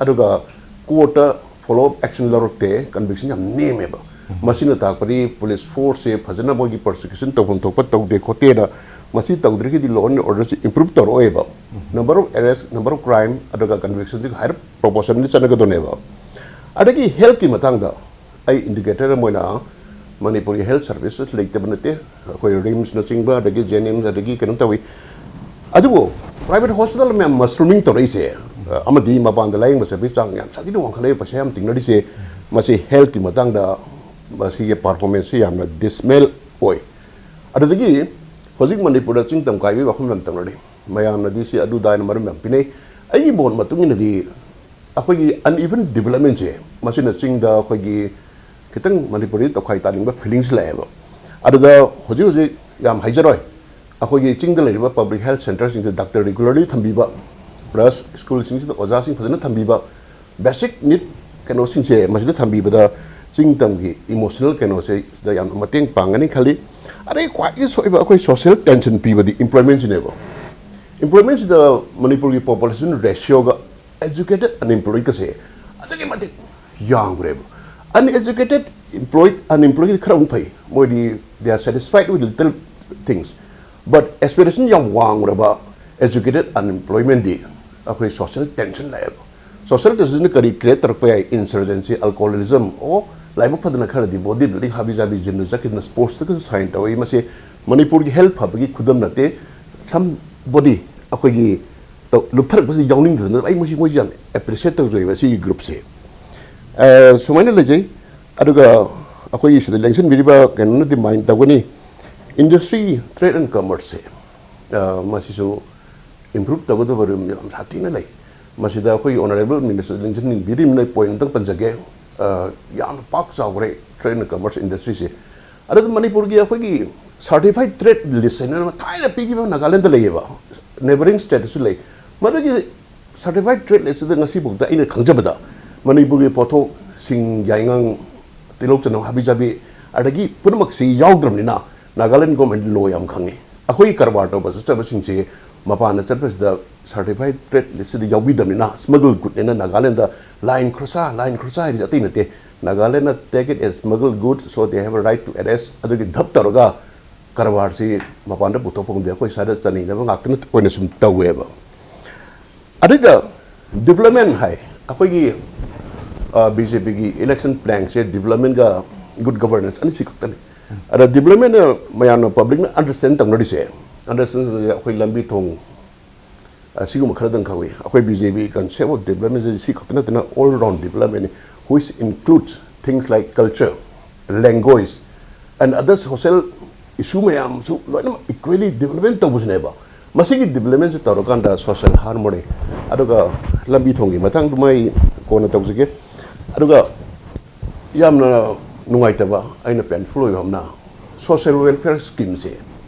ꯑꯗꯨꯒ ꯀꯣꯔꯠꯇ follow up action ꯂꯧꯔꯛꯇꯦ, conviction ꯌꯥꯝ ꯅꯦꯝꯃꯦꯕ꯫ ꯃꯁꯤꯅ ꯇꯥꯛꯄꯗꯤ police force ꯁꯦ ꯐꯖꯅ ꯃꯣꯏꯒꯤ prosecution ꯇꯧꯐꯝ ꯊꯣꯛꯄ ꯇꯧꯗꯦ ꯈꯣꯠꯇꯦꯅ꯫ ꯃꯁꯤ ꯇꯧꯗ꯭ꯔꯒꯗꯤ law and order say improve ꯇꯧꯔꯛꯑꯣꯏꯕ꯫ Number of arrest, number of crime, ꯑꯗꯨꯒ conviction ꯁꯤꯒ ꯍꯥꯏꯔꯞ proportion ꯗꯤ ꯆꯠꯅꯒꯗꯧꯅꯦꯕ꯫ ꯑꯗꯒꯤ health ꯀꯤ ꯃꯇꯥꯡꯗ ꯑꯩ indicator ꯑꯃ ꯑꯣꯏꯅ ꯃꯅꯤꯄꯨꯔꯒꯤ health services ꯂꯩꯇꯕ ꯅꯠꯇꯦ꯫ ꯑꯩꯈꯣꯏ RIMS ꯅꯆꯤꯡꯕ, ꯑꯗꯒꯤ JNIMS, ꯑꯗꯒꯤ ꯀꯩꯅꯣ ꯇꯧꯏ꯫ ꯑꯗꯨꯕꯨ private hospital ꯃꯌꯥꯝ mushrooming ꯇꯧꯔꯛꯏꯁꯦ, ꯑ, ꯑꯃꯗꯤ ꯃꯄꯥꯟꯗ ꯂꯥꯌꯦꯡꯕ ꯆꯠꯄꯒꯤ ꯆꯥꯡ ꯌꯥꯝ ꯁꯥꯊꯤꯅ ꯋꯥꯡꯈꯠꯂꯛꯏ, ꯄꯩꯁꯥ ꯌꯥꯝ ꯇꯤꯡꯅꯔꯤꯁꯦ, ꯃꯁꯤ health ꯀꯤ ꯃꯇꯥꯡꯗ ꯃꯁꯤꯒꯤ performance ꯁꯤ ꯌꯥꯝꯅ dismal ꯑꯣꯏ꯫ ꯑꯗꯨꯗꯒꯤ ꯍꯧꯖꯤꯛ ꯃꯅꯤꯄꯨꯔꯗ ꯆꯤꯡ ꯇꯝ ꯀꯥꯏꯕꯒꯤ ꯋꯥꯐꯝ ꯌꯥꯝ ꯇꯧꯅꯔꯤ꯫ ꯃꯌꯥꯝꯅꯗꯤ ꯁꯤ ꯑꯗꯨꯗꯥ ꯍꯥꯏꯅ ꯃꯔꯝ ꯌꯥꯝ ꯄꯤꯅꯩ꯫ ꯑꯩꯒꯤ ꯃꯣꯠ ꯃꯇꯨꯡ ꯏꯟꯅꯗꯤ ꯑꯩꯈꯣꯏꯒꯤ uneven development ꯁꯦ, ꯃꯁꯤꯅ ꯆꯤꯡꯗ ꯑꯩꯈꯣꯏꯒꯤ ꯈꯤꯇꯪ ꯃꯅꯤꯄꯨꯔꯗꯤ ꯇꯧꯈꯥꯏ ꯇꯥꯅꯤꯡꯕ feelings ꯂꯥꯛꯑꯦꯕ꯫ ꯑꯗꯨꯗ ꯍꯧꯖꯤꯛ ꯍꯧꯖꯤꯛ ꯌꯥꯝ ꯍꯥꯏꯖꯔꯣꯏ, ꯑꯩꯈꯣꯏꯒꯤ ꯆꯤꯡꯗ ꯂꯩꯔꯤꯕ public health centre ꯁꯤꯡꯁꯦ doctor regularly ꯊꯝꯕꯤꯕ, plus ꯁ꯭ꯀꯨꯜꯁꯤꯡꯁꯤꯗ ꯑꯣꯖꯥꯁꯤꯡ ꯐꯖꯅ ꯊꯝꯕꯤꯕ, basic need ꯀꯩꯅꯣꯁꯤꯡꯁꯦ ꯃꯁꯤꯗ ꯊꯝꯕꯤꯕꯗ ꯆꯤꯡ ꯇꯝꯒꯤ emotional ꯀꯩꯅꯣꯁꯦ ꯁꯤꯗ ꯌꯥꯝꯅ ꯃꯇꯦꯡ ꯄꯥꯡꯒꯅꯤ ꯈꯜꯂꯤ꯫ ꯑꯗꯩ ꯈ꯭ꯋꯥꯏꯗꯒꯤ ꯁꯣꯏꯕ ꯑꯩꯈꯣꯏ social tension ꯄꯤꯕꯗꯤ employment ꯁꯤꯅꯦꯕ꯫ Employment ꯁꯤꯗ ꯃꯅꯤꯄꯨꯔꯒꯤ population ratio ꯒ educated unemployed ꯀꯁꯦ ꯑꯗꯨꯛꯀꯤ ꯃꯇꯤꯛ ꯌꯥꯝꯈ꯭ꯔꯦꯕ꯫ Uneducated employed, unemployed ꯈꯔ ꯑꯃꯨꯛ ꯐꯩ, ꯃꯣꯏꯗꯤ they are satisfied with little things, but aspiration ꯌꯥꯝ ꯋꯥꯡꯈ꯭ꯔꯕ educated unemployment ꯗꯤ ꯑꯩꯈꯣꯏ social tension ꯂꯥꯛꯑꯦꯕ꯫ Social tension ꯅ ꯀꯔꯤ create ꯇꯧꯔꯛꯄ ꯌꯥꯏ? Insurgency, alcoholism, ꯑꯣ, ꯂꯥꯏꯕꯛ ꯐꯗꯅ ꯈꯔꯗꯤ body building, ꯍꯥꯕꯤ ꯖꯥꯕꯤ gym ꯗ ꯆꯠꯈꯤꯗꯅ sports ꯇꯒꯁꯨ sign ꯇꯧꯏ꯫ ꯃꯁꯤ ꯃꯅꯤꯄꯨꯔꯒꯤ health ꯐꯕꯒꯤ ꯈꯨꯗꯝ ꯅꯠꯇꯦ꯫ Somebody ꯑꯩꯈꯣꯏꯒꯤ ꯇꯧ-, ꯂꯨꯞꯊꯔꯛꯄꯁꯤ ꯌꯥꯎꯅꯤꯡꯗꯗꯅ ꯑꯩ ꯃꯁꯤ ꯃꯣꯏꯁꯤ ꯌꯥꯝ appreciate ꯇꯧꯖꯩꯕ ꯁꯤꯒꯤ group ꯁꯦ꯫ ꯑ, ꯁꯨꯃꯥꯏꯅ ꯂꯩꯖꯩ꯫ ꯑꯗꯨꯒ ꯑꯩꯈꯣꯏꯒꯤ ꯁꯤꯗ ꯂꯦꯡꯁꯤꯟꯕꯤꯔꯤꯕ ꯀꯩꯅꯣꯅꯗꯤ mind ꯇꯧꯒꯅꯤ꯫ Industry, trade and commerce ꯁꯦ, ꯑ, ꯃꯁꯤꯁꯨ improve ꯇꯧꯒꯗꯕ room ꯌꯥꯝ ꯁꯥꯊꯤꯅ ꯂꯩ꯫ ꯃꯁꯤꯗ ꯑꯩꯈꯣꯏꯒꯤ honourable minister ꯂꯦꯡꯁꯤꯟꯕꯤꯔꯤꯕꯅ point ꯑꯝꯇꯪ ꯄꯟꯖꯒꯦ꯫ ꯑ, ꯌꯥꯝꯅ ꯄꯥꯛ ꯆꯥꯎꯈ꯭ꯔꯦ trade and commerce industry ꯁꯦ꯫ ꯑꯗꯨꯒ ꯃꯅꯤꯄꯨꯔꯒꯤ ꯑꯩꯈꯣꯏꯒꯤ certified trade list ꯍꯥꯏꯅ ꯊꯥꯏꯅ ꯄꯤꯈꯤꯕ ꯅꯥꯒꯥꯂꯦꯟꯗ ꯂꯩꯌꯦꯕ, neighbouring state ꯇꯁꯨ ꯂꯩ꯫ ꯃꯗꯨꯒꯤ certified trade list ꯁꯤꯗ ꯉꯁꯤꯐꯥꯎꯗ ꯑꯩꯅ ꯈꯪꯖꯕꯗ ꯃꯅꯤꯄꯨꯔꯒꯤ ꯄꯣꯠꯊꯣꯛꯁꯤꯡ, ꯌꯥꯏꯉꯪ, ꯇꯤꯜꯍꯧ ꯆꯅꯝ, ꯍꯥꯕꯤ ꯖꯥꯕꯤ, ꯑꯗꯒꯤ ꯄꯨꯝꯅꯃꯛꯁꯤ ꯌꯥꯎꯗ꯭ꯔꯕꯅꯤꯅ ꯅꯥꯒꯥꯂꯦꯟ government law ꯌꯥꯝ ꯈꯪꯉꯤ꯫ ꯑꯩꯈꯣꯏꯒꯤ ꯀꯔꯕꯥꯔ ꯇꯧꯕ ꯆꯠꯆꯕꯁꯤꯡꯁꯦ ꯃꯄꯥꯟꯗ ꯆꯠꯄꯁꯤꯗ ꯁꯔꯇꯤꯐꯥꯏꯠ ꯇ꯭ꯔꯦꯠ ꯂꯤꯁꯁꯤꯗ ꯌꯥꯎꯕꯤꯗꯕꯅꯤꯅ ꯁ꯭ꯃꯒꯜ ꯒꯨꯗꯅꯦꯅ ꯅꯥꯒꯥꯂꯦꯟꯗ line ꯈꯨꯔꯁꯥ, line ꯈꯨꯔꯁꯥ ꯍꯥꯏꯁꯦ ꯑꯇꯩ ꯅꯠꯇꯦ꯫ ꯅꯥꯒꯥꯂꯦꯟꯅ take it as smuggled good, so they have a right to arrest, ꯑꯗꯨꯒꯤ ꯙꯞ ꯇꯧꯔꯒ ꯀꯔꯕꯥꯔꯁꯤ ꯃꯄꯥꯟꯗ ꯄꯨꯊꯣꯛꯄ ꯉꯝꯗꯦ꯫ ꯑꯩꯈꯣꯏ ꯁ꯭ꯋꯥꯏꯗ ꯆꯅꯤꯅꯕ ꯉꯥꯛꯇꯅ ꯑꯣꯏꯅ ꯁꯨꯝ ꯇꯧꯋꯦꯕ꯫ ꯑꯗꯨꯒ development ꯍꯥꯏ, ꯑꯩꯈꯣꯏꯒꯤ ꯕꯤ ꯖꯦ ꯄꯤꯒꯤ ꯏꯂꯦꯛꯁꯟ ꯄ꯭ꯂꯦꯟꯁꯦ developmentꯒ good governance ꯑꯅꯤꯁꯤ ꯈꯛꯇꯅꯤ꯫ ꯑꯗ developmentꯅ ꯃꯌꯥꯝꯅ, publicꯅ understand ꯇꯧꯅꯔꯤꯁꯦ, understand ꯑꯩꯈꯣꯏ ꯂꯝꯕꯤ ꯊꯣꯡ, ꯑ, ꯁꯤꯒꯨꯝꯕ ꯈꯔꯗꯪ ꯈꯪꯉꯤ꯫ ꯑꯩꯈꯣꯏ B J P concept of developmentꯁꯦ ꯁꯤ ꯈꯛꯇ ꯅꯠꯇꯅ all round developmentꯅꯤ, which includes things like culture, language and other social issue ꯃꯌꯥꯝꯁꯨ ꯂꯣꯏꯅꯃꯛ equally development ꯇꯧꯕꯁꯤꯅꯦꯕ꯫ ꯃꯁꯤꯒꯤ developmentꯁꯦ ꯇꯧꯔꯀꯥꯟꯗ social harmony, ꯑꯗꯨꯒ ꯂꯝꯕꯤ ꯊꯣꯡꯒꯤ ꯃꯇꯥꯡꯗꯨꯃ ꯑꯩ ꯀꯣꯟꯅ ꯇꯧꯖꯒꯦ꯫ ꯑꯗꯨꯒ ꯌꯥꯝꯅ ꯅꯨꯡꯉꯥꯏꯇꯕ, ꯑꯩꯅ painful ꯑꯣꯏꯕ ꯑꯃꯅ, social welfare schemeꯁꯦ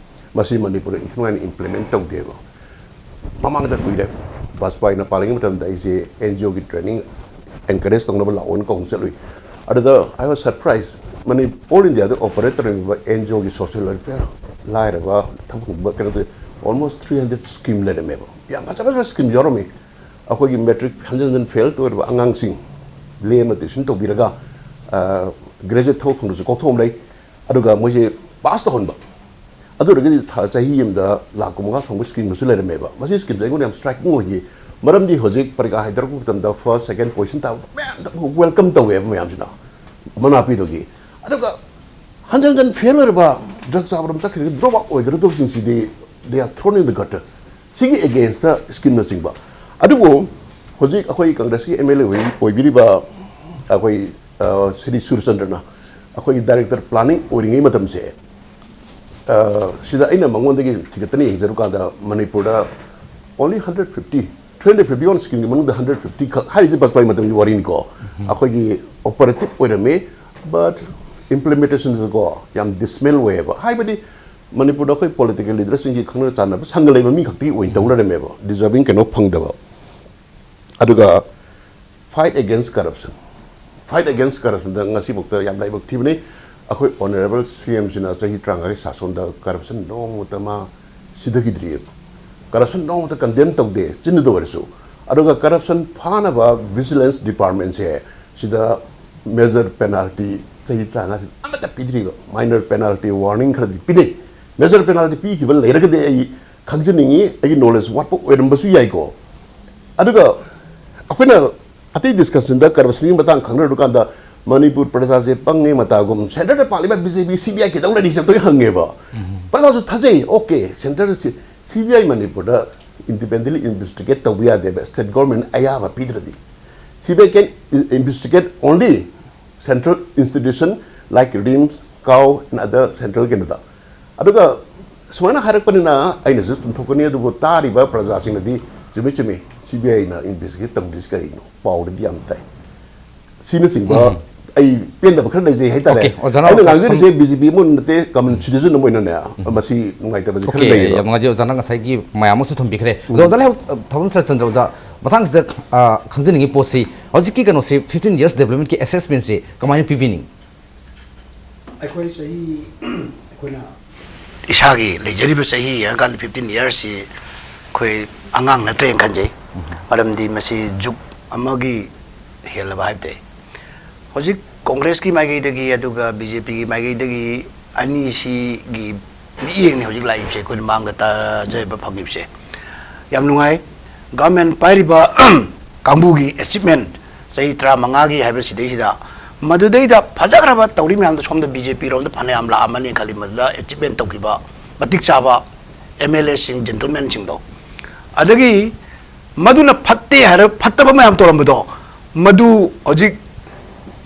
ꯃꯁꯤ ꯃꯅꯤꯄꯨꯔꯗ ꯏꯟꯊꯤ ꯅꯨꯡꯉꯥꯏꯅ implement ꯇꯧꯗꯦꯕ꯫ ꯃꯃꯥꯡꯗ ꯀꯨꯏꯔꯦ, ꯕꯥꯖꯄꯥꯏꯅ ꯄꯥꯜꯂꯤꯉꯩ ꯃꯇꯝꯗ ꯑꯩꯁꯦ N G Oꯒꯤ training encourage ꯇꯧꯅꯕ ꯂꯥꯛꯑꯣꯅ ꯀꯧꯕ ꯆꯠꯂꯨꯏ꯫ ꯑꯗꯨꯗ I was surprised, ꯃꯅꯤ-, all Indiaꯗ operate ꯇꯧꯔꯤꯕ N G Oꯒꯤ social welfare, ꯂꯥꯏꯔꯕ, ꯊꯕꯛ ꯐꯪꯕ, ꯀꯩꯅꯣꯗ almost three hundred scheme ꯂꯩꯔꯝꯃꯦꯕ꯫ ꯌꯥꯝ ꯐꯖ ꯐꯖꯕ scheme ꯌꯥꯎꯔꯝꯃꯤ꯫ ꯑꯩꯈꯣꯏꯒꯤ matric ꯍꯟꯖꯟ ꯍꯟꯖꯟ fail ꯇꯧꯔꯤꯕ ꯑꯉꯥꯡꯁꯤꯡ ꯂꯦꯝꯅ tuition ꯇꯧꯕꯤꯔꯒ, ꯑ, graduate ꯊꯕꯛ ꯐꯪꯗ꯭ꯔꯁꯨ ꯀꯣꯛꯊꯣꯛꯑꯝ ꯂꯩ꯫ ꯑꯗꯨꯒ ꯃꯣꯏꯁꯦ pass ꯇꯧꯍꯟꯕ꯫ ꯑꯗꯨ ꯑꯣꯏꯔꯒꯗꯤ ꯊꯥ, ꯆꯍꯤ ꯑꯃꯗ ꯂꯥꯈ ꯀꯨꯟꯃꯉꯥ ꯐꯪꯕ schemeꯒꯁꯨ ꯂꯩꯔꯝꯃꯦꯕ꯫ ꯃꯁꯤ schemeꯁꯦ ꯑꯩꯉꯣꯟꯗ ꯌꯥꯝ striking ꯑꯣꯏꯈꯤ꯫ ꯃꯔꯝꯗꯤ ꯍꯧꯖꯤꯛ ꯄꯔꯤꯈꯥ ꯍꯥꯏꯗꯣꯔꯛꯄ ꯃꯇꯝꯗ first, second position ꯇꯥꯕ ꯃꯌꯥꯝꯗ welcome ꯇꯧꯋꯦꯕ ꯃꯌꯥꯝꯁꯤꯅ, ꯃꯅꯥꯛꯄꯤꯗꯨꯒꯤ꯫ ꯑꯗꯨꯒ ꯍꯟꯖꯟ ꯍꯟꯖꯟ fail ꯑꯣꯏꯔꯕ, drug ꯆꯥꯕꯔꯣꯝ ꯆꯠꯈ꯭ꯔꯒ drop out ꯑꯣꯏꯒꯗꯧꯕꯁꯤꯡꯁꯤꯗꯤ they are thrown in the gutter꯫ ꯁꯤꯒꯤ againstꯇ schemeꯅꯆꯤꯡꯕ꯫ ꯑꯗꯨꯕꯨ ꯍꯧꯖꯤꯛ ꯑꯩꯈꯣꯏ Congressꯀꯤ M L A ꯑꯣꯏ-, ꯑꯣꯏꯕꯤꯔꯤꯕ ꯑꯩꯈꯣꯏ, ꯑ, ꯁ꯭ꯔꯤ ꯁꯨꯔꯆꯟꯗ꯭ꯔꯅ ꯑꯩꯈꯣꯏꯒꯤ director planning ꯑꯣꯏꯔꯤꯉꯩ ꯃꯇꯝꯁꯦ, ꯑ, ꯁꯤꯗ ꯑꯩꯅ ꯃꯉꯣꯟꯗꯒꯤ ꯊꯤꯒꯠꯇꯅ ꯌꯦꯡꯖꯔꯨꯀꯥꯟꯗ ꯃꯅꯤꯄꯨꯔꯗ only hundred fifty, three hundred fifty one schemeꯒꯤ ꯃꯅꯨꯡꯗ hundred fifty ꯈꯛ ꯍꯥꯏꯔꯤꯁꯦ ꯕꯥꯖꯄꯥꯏ ꯃꯇꯝꯒꯤ ꯋꯥꯔꯤꯅꯤꯀꯣ꯫ ꯑꯩꯈꯣꯏꯒꯤ operative ꯑꯣꯏꯔꯝꯃꯤ, but implementationꯗꯀꯣ ꯌꯥꯝ dismal ꯑꯣꯏꯌꯦꯕ꯫ ꯍꯥꯏꯕꯗꯤ ꯃꯅꯤꯄꯨꯔꯗ ꯑꯩꯈꯣꯏ political leaderꯁꯤꯡꯒꯤ ꯈꯪꯅ ꯆꯥꯟꯅꯕ ꯁꯪꯒ ꯂꯩꯕ ꯃꯤ ꯈꯛꯇꯤ ꯑꯣꯏꯅ ꯇꯧ ꯂꯩꯔꯝꯃꯦꯕ, deserving ꯀꯩꯅꯣ ꯐꯪꯗꯕ꯫ ꯑꯗꯨꯒ fight against corruption, fight against corruptionꯗ ꯉꯁꯤꯐꯥꯎꯗ ꯌꯥꯝ ꯂꯥꯏꯕꯛ ꯊꯤꯕꯅꯤ꯫ ꯑꯩꯈꯣꯏ honourable C Mꯁꯤꯅ ꯆꯍꯤ ꯇꯔꯥꯃꯉꯥꯒꯤ ꯁꯥꯁꯣꯟꯗ corruption ꯅꯣꯡꯃꯇ ꯃꯥ ꯁꯤꯊꯈꯤꯗ꯭ꯔꯤꯑꯕ꯫ ꯀꯔꯞꯁꯟ ꯅꯣꯡꯃꯇ ꯀꯟꯗꯦꯝ ꯇꯧꯗꯦ, ꯆꯤꯟꯗꯨꯗ ꯑꯣꯏꯔꯁꯨ꯫ ꯑꯗꯨꯒ ꯀꯔꯞꯁꯟ ꯐꯥꯅꯕ ꯚꯤꯖꯤꯂꯦꯟꯁ ꯗꯤꯄꯥꯔꯠꯃꯦꯟꯁꯦ ꯁꯤꯗ ꯃꯦꯖꯔ ꯄꯦꯅꯥꯜꯇꯤ ꯆꯍꯤ ꯇꯔꯥꯃꯉꯥꯁꯤꯗ ꯑꯃꯠꯇ ꯄꯤꯗ꯭ꯔꯤꯕ꯫ ꯃꯥꯏꯅꯔ ꯄꯦꯅꯥꯜꯇꯤ ꯋꯥꯔꯅꯤꯡ ꯈꯔꯗꯤ ꯄꯤꯅꯩ꯫ ꯃꯦꯖꯔ ꯄꯦꯅꯥꯜꯇꯤ ꯄꯤꯈꯤꯕ ꯂꯩꯔꯒꯗꯤ ꯑꯩ ꯈꯪꯖꯅꯤꯡꯉꯤ, ꯑꯩꯒꯤ ꯅꯣꯂꯦꯖ ꯋꯥꯠꯄ ꯑꯣꯏꯔꯝꯕꯁꯨ ꯌꯥꯏꯀꯣ꯫ ꯑꯗꯨꯒ ꯑꯩꯈꯣꯏꯅ ꯑꯇꯩ ꯗꯤꯁꯀꯁꯟꯗ ꯀꯔꯞꯁꯟꯒꯤ ꯃꯇꯥꯡ ꯈꯪꯅꯔꯨꯀꯥꯟꯗ ꯃꯅꯤꯄꯨꯔ ꯄ꯭ꯔꯖꯥꯁꯦ ꯄꯪꯉꯦ ꯃꯇꯥꯒꯨꯝ, ꯁꯦꯟꯇꯔꯗ ꯄꯥꯜꯂꯤꯕ ꯕꯤ ꯖꯦ ꯄꯤ ꯁꯤ ꯕꯤ ꯑꯥꯏ ꯀꯩꯗꯧ ꯂꯩꯔꯤꯁꯦ ꯑꯝꯇ ꯍꯪꯉꯦꯕ꯫ ꯄ꯭ꯔꯖꯥꯁꯨ ꯊꯥꯖꯩ, ꯑꯣꯀꯦ, ꯁꯦꯟꯇꯔ ꯁꯤ ꯕꯤ ꯑꯥꯏ ꯃꯅꯤꯄꯨꯔꯗ ꯏꯟꯗꯤꯄꯦꯟꯗꯦꯟꯂꯤ ꯏꯟꯚꯦꯁꯇꯤꯒꯦꯠ ꯇꯧꯕ ꯌꯥꯗꯦꯕ, ꯁ꯭ꯇꯦꯠ ꯒꯣꯔꯃꯦꯟ ꯑꯌꯥꯕ ꯄꯤꯗ꯭ꯔꯗꯤ꯫ C B I can investigate only central institution like RIMS, COW and other central ꯀꯩꯅꯣꯗ꯫ ꯑꯗꯨꯒ ꯁꯨꯃꯥꯏꯅ ꯍꯥꯏꯔꯛꯄꯅꯤꯅ ꯑꯩꯅꯁꯨ ꯆꯨꯝꯊꯣꯛꯀꯅꯤ, ꯑꯗꯨꯕꯨ ꯇꯥꯔꯤꯕ ꯄ꯭ꯔꯖꯥꯁꯤꯡꯅꯗꯤ ꯆꯨꯝꯃꯤ ꯆꯨꯝꯃꯤ, ꯁꯤ ꯕꯤ ꯑꯥꯏꯅ ꯏꯟꯚꯦꯁꯇꯤꯒꯦꯠ ꯇꯧꯗ꯭ꯔꯤꯁꯤ ꯀꯔꯤꯅꯣ? ꯄꯥꯎꯗꯗꯤ ꯌꯥꯝ ꯇꯥꯏ꯫ ꯁꯤꯅꯆꯤꯡꯕ ꯑꯩ ꯄꯦꯟꯗꯕ ꯈꯔ ꯂꯩꯖꯩ ꯍꯥꯏꯇꯥꯔꯦ꯫ ꯑꯣꯀꯦ, ꯑꯣꯖꯥꯅ ꯑꯩꯅ ꯉꯥꯡꯖꯔꯤꯁꯦ ꯕꯤ ꯖꯦ ꯄꯤ ꯑꯃ ꯅꯠꯇꯦ, ꯀꯃꯟ ꯁꯤꯇꯤꯖꯟ ꯑꯃ ꯑꯣꯏꯅꯅꯦ ꯃꯁꯤ ꯅꯨꯡꯉꯥꯏꯇꯕꯁꯦ ꯈꯔ ꯑꯣꯀꯦ, ꯂꯩꯌꯦꯕ꯫ ꯌꯥꯝ ꯅꯨꯡꯉꯥꯏꯖꯩ꯫ ꯑꯣꯖꯥꯅ ꯉꯁꯥꯏꯒꯤ ꯃꯌꯥꯝ ꯑꯃꯁꯨ ꯊꯝꯕꯤꯈ꯭ꯔꯦ꯫ ꯑꯗꯣ ꯑꯣꯖꯥ ꯂꯩꯍꯧ-, ꯊꯥꯕꯝ ꯁꯔꯠꯆꯟꯗ꯭ꯔ ꯑꯣꯖꯥ, ꯃꯊꯪꯁꯤꯗ, ꯑ, ꯈꯪꯖꯅꯤꯡꯉꯤ ꯄꯣꯠꯁꯤ, ꯍꯧꯖꯤꯛꯀꯤ ꯀꯩꯅꯣꯁꯤ, ꯐꯤꯐꯇꯤꯟ ꯌꯔꯁ ꯗꯦꯕꯂꯞꯃꯦꯟꯠꯀꯤ ꯑꯦꯁꯦꯁꯃꯦꯟꯠꯁꯤ ꯀꯃꯥꯏꯅ ꯄꯤꯕꯤꯅꯤꯡ? ꯑꯩꯈꯣꯏ ꯆꯍꯤ, ꯑꯩꯈꯣꯏꯅ ꯏꯁꯥꯒꯤ ꯂꯩꯖꯔꯤꯕ ꯆꯍꯤ ꯌꯦꯡꯉꯀꯥꯟꯗ ꯐꯤꯐꯇꯤꯟ ꯌꯔꯁꯁꯤ ꯑꯩꯈꯣꯏ ꯑꯉꯥꯡ ꯅꯠꯇ꯭ꯔꯦꯅ ꯈꯟꯖꯩ꯫ ꯃꯔꯝꯗꯤ ꯃꯁꯤ ꯖꯨꯒ ꯑꯃꯒꯤ ꯍꯦꯜꯂꯕ ꯍꯥꯏꯕ ꯇꯥꯏ꯫ ꯍꯧꯖꯤꯛ ꯀꯣꯡꯒ꯭ꯔꯦꯁꯀꯤ ꯃꯥꯏꯀꯩꯗꯒꯤ ꯑꯗꯨꯒ ꯕꯤ ꯖꯦ ꯄꯤꯒꯤ ꯃꯥꯏꯀꯩꯗꯒꯤ ꯑꯅꯤꯁꯤꯒꯤ ꯃꯤꯠꯌꯦꯡꯅꯤ ꯍꯧꯖꯤꯛ ꯂꯥꯛꯏꯕꯁꯦ, ꯑꯩꯈꯣꯏꯅ ꯃꯥꯡꯗ ꯇꯥꯖꯕ ꯐꯪꯉꯤꯕꯁꯦ꯫ ꯌꯥꯝ ꯅꯨꯡꯉꯥꯏ꯫ ꯒꯚꯔꯟꯃꯦꯟꯠ ꯄꯥꯏꯔꯤꯕ ꯀꯥꯡꯕꯨꯒꯤ ꯑꯦꯆꯤꯞꯃꯦꯟꯠ, ꯆꯍꯤ ꯇꯔꯥꯃꯉꯥꯒꯤ ꯍꯥꯏꯕ ꯁꯤꯗꯩꯁꯤꯗ, ꯃꯗꯨꯗꯩꯗ ꯐꯖꯈ꯭ꯔꯕ ꯇꯧꯔꯤ ꯃꯌꯥꯝꯗꯣ ꯁꯣꯝꯗ ꯕꯤ ꯖꯦ ꯄꯤ ꯔꯣꯝꯗ ꯐꯅꯌꯥꯝ ꯂꯥꯛꯑꯝꯃꯅꯤ ꯈꯜꯂꯤ, ꯃꯗꯨꯗ ꯑꯦꯆꯤꯞꯃꯦꯟꯠ ꯇꯧꯈꯤꯕ ꯃꯇꯤꯛ ꯆꯥꯕ ꯑꯦꯝ ꯑꯦꯜ ꯑꯦꯁꯤꯡ, ꯖꯦꯟꯇꯜꯃꯦꯟꯁꯤꯡꯗꯣ꯫ ꯑꯗꯒꯤ ꯃꯗꯨꯅ ꯐꯠꯇꯦ ꯍꯥꯏꯔ ꯐꯠꯇꯕ ꯃꯌꯥꯝ ꯇꯧꯔꯝꯕꯗꯣ, ꯃꯗꯨ ꯍꯧꯖꯤꯛ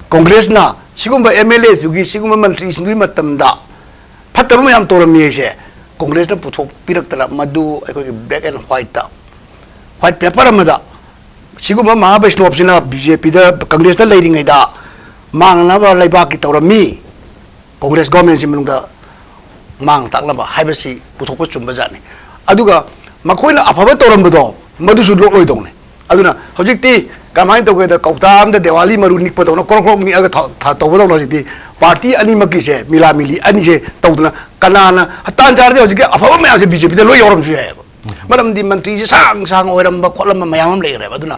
ꯀꯣꯡꯒ꯭ꯔꯦꯁꯅ ꯁꯤꯒꯨꯝꯕ ꯑꯦꯝ ꯑꯦꯜ ꯑꯦꯁꯤꯡꯒꯤ, ꯁꯤꯒꯨꯝꯕ ꯃꯟꯇ꯭ꯔꯤꯁꯤꯡꯗꯨꯒꯤ ꯃꯇꯝꯗ ꯐꯠꯇꯕ ꯃꯌꯥꯝ ꯇꯧꯔꯝꯃꯤ ꯍꯥꯏꯁꯦ ꯀꯣꯡꯒ꯭ꯔꯦꯁꯅ ꯄꯨꯊꯣꯛꯄꯤꯔꯛꯇꯅ ꯃꯗꯨ ꯑꯩꯈꯣꯏꯒꯤ black and whiteꯇ, white paper ꯑꯃꯗ ꯁꯤꯒꯨꯝꯕ ꯃꯍꯥꯕꯩꯁꯅꯣꯞꯁꯤꯅ ꯕꯤ ꯖꯦ ꯄꯤꯗ, ꯀꯪꯒ꯭ꯔꯦꯁꯇ ꯂꯩꯔꯤꯉꯩꯗ ꯃꯥꯡꯅꯅꯕ ꯂꯩꯕꯥꯛꯀꯤ ꯇꯧꯔꯝꯃꯤ, ꯀꯣꯡꯒ꯭ꯔꯦꯁ ꯒꯣꯔꯃꯦꯟꯁꯤ ꯃꯅꯨꯡꯗ ꯃꯥꯡ ꯇꯥꯛꯅꯕ ꯍꯥꯏꯕꯁꯤ ꯄꯨꯊꯣꯛꯄ ꯆꯨꯝꯕ ꯖꯥꯠꯅꯤ꯫ ꯑꯗꯨꯒ ꯃꯈꯣꯏꯅ ꯑꯐꯕ ꯇꯧꯔꯝꯕꯗꯣ ꯃꯗꯨꯁꯨ ꯂꯣꯛꯂꯣꯏꯗꯧꯅꯤ꯫ ꯑꯗꯨꯅ ꯍꯧꯖꯤꯛꯇꯤ ꯀꯃꯥꯏꯅ ꯇꯧꯒꯦꯗ, ꯀꯧꯇꯥ ꯑꯃꯗ ꯗꯦꯋꯥꯂꯤ ꯃꯔꯨ ꯅꯤꯛꯄꯗꯧꯅ ꯀ꯭ꯔꯣꯛ ꯀ꯭ꯔꯣꯛ ꯅꯤꯛꯑꯒ ꯊ-, ꯊ-, ꯇꯧꯕꯗꯧꯅ ꯍꯧꯖꯤꯛꯇꯤ ꯄꯥꯔꯇꯤ ꯑꯅꯤꯃꯛꯀꯤꯁꯦ ꯃꯤꯂꯥ ꯃꯤꯂꯤ ꯑꯅꯤꯁꯦ ꯇꯧꯗꯅ ꯀꯅꯥꯅ ꯇꯥꯟ ꯆꯥꯔꯗꯤ ꯍꯧꯖꯤꯛꯀꯤ ꯑꯐꯕ ꯃꯌꯥꯝꯁꯦ ꯕꯤ ꯖꯦ ꯄꯤꯗ ꯂꯣꯏ ꯌꯥꯎꯔꯝꯕꯁꯨ ꯌꯥꯏꯑꯕ꯫ ꯃꯔꯝꯗꯤ ꯃꯟꯇ꯭ꯔꯤꯁꯦ ꯁꯥꯡ ꯁꯥꯡ ꯑꯣꯏꯔꯝꯕ ꯈꯣꯠꯂꯝꯕ ꯃꯌꯥꯝ ꯑꯃ ꯂꯩꯈ꯭ꯔꯦꯕ꯫ ꯑꯗꯨꯅ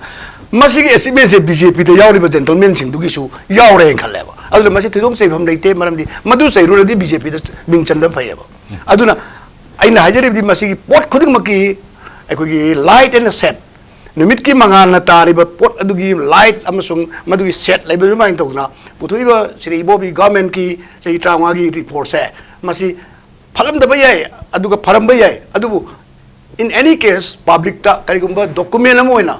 ꯃꯁꯤꯒꯤ ꯑꯦꯆꯤꯞꯃꯦꯟꯁꯦ ꯕꯤ ꯖꯦ ꯄꯤꯗ ꯌꯥꯎꯔꯤꯕ ꯖꯦꯟꯇꯜꯃꯦꯟꯁꯤꯡꯗꯨꯒꯤꯁꯨ ꯌꯥꯎꯔꯦꯅ ꯈꯜꯂꯦꯕ꯫ ꯑꯗꯨꯅ ꯃꯁꯤ ꯊꯣꯏꯗꯣꯛ ꯆꯩꯐꯝ ꯂꯩꯇꯦ, ꯃꯔꯝꯗꯤ ꯃꯗꯨ ꯆꯩꯔꯨꯔꯗꯤ ꯕꯤ ꯖꯦ ꯄꯤꯗ ꯃꯤꯡ ꯆꯟꯗꯕ ꯐꯩꯌꯦꯕ꯫ ꯑꯗꯨꯅ ꯑꯩꯅ ꯍꯥꯏꯖꯔꯤꯕꯗꯤ ꯃꯁꯤꯒꯤ ꯄꯣꯠ ꯈꯨꯗꯤꯡꯃꯛꯀꯤ ꯑꯩꯈꯣꯏꯒꯤ ꯂꯥꯏꯠ ꯑꯦꯟ ꯁꯦꯠ, ꯅꯨꯃꯤꯠꯀꯤ ꯃꯉꯥꯜꯅ ꯇꯥꯔꯤꯕ ꯄꯣꯠ ꯑꯗꯨꯒꯤ ꯂꯥꯏꯠ ꯑꯃꯁꯨꯡ ꯃꯗꯨꯒꯤ ꯁꯦꯠ ꯂꯩꯕ ꯑꯗꯨꯃꯥꯏꯅ ꯇꯧꯗꯅ ꯄꯨꯊꯣꯛꯏꯕ ꯁ꯭ꯔꯤ ꯏꯕꯣꯕꯤ ꯒꯚꯔꯟꯃꯦꯟꯠꯀꯤ ꯆꯍꯤ ꯇꯔꯥꯃꯉꯥꯒꯤ ꯔꯤꯄꯣꯔꯠꯁꯦ, ꯃꯁꯤ ꯐꯠꯂꯝꯗꯕ ꯌꯥꯏ, ꯑꯗꯨꯒ ꯐꯔꯝꯕ ꯌꯥꯏ, ꯑꯗꯨꯕꯨ in any case ꯄꯕ꯭ꯂꯤꯛꯇ ꯀꯔꯤꯒꯨꯝꯕ ꯗꯣꯀꯨꯃꯦꯟ ꯑꯃ ꯑꯣꯏꯅ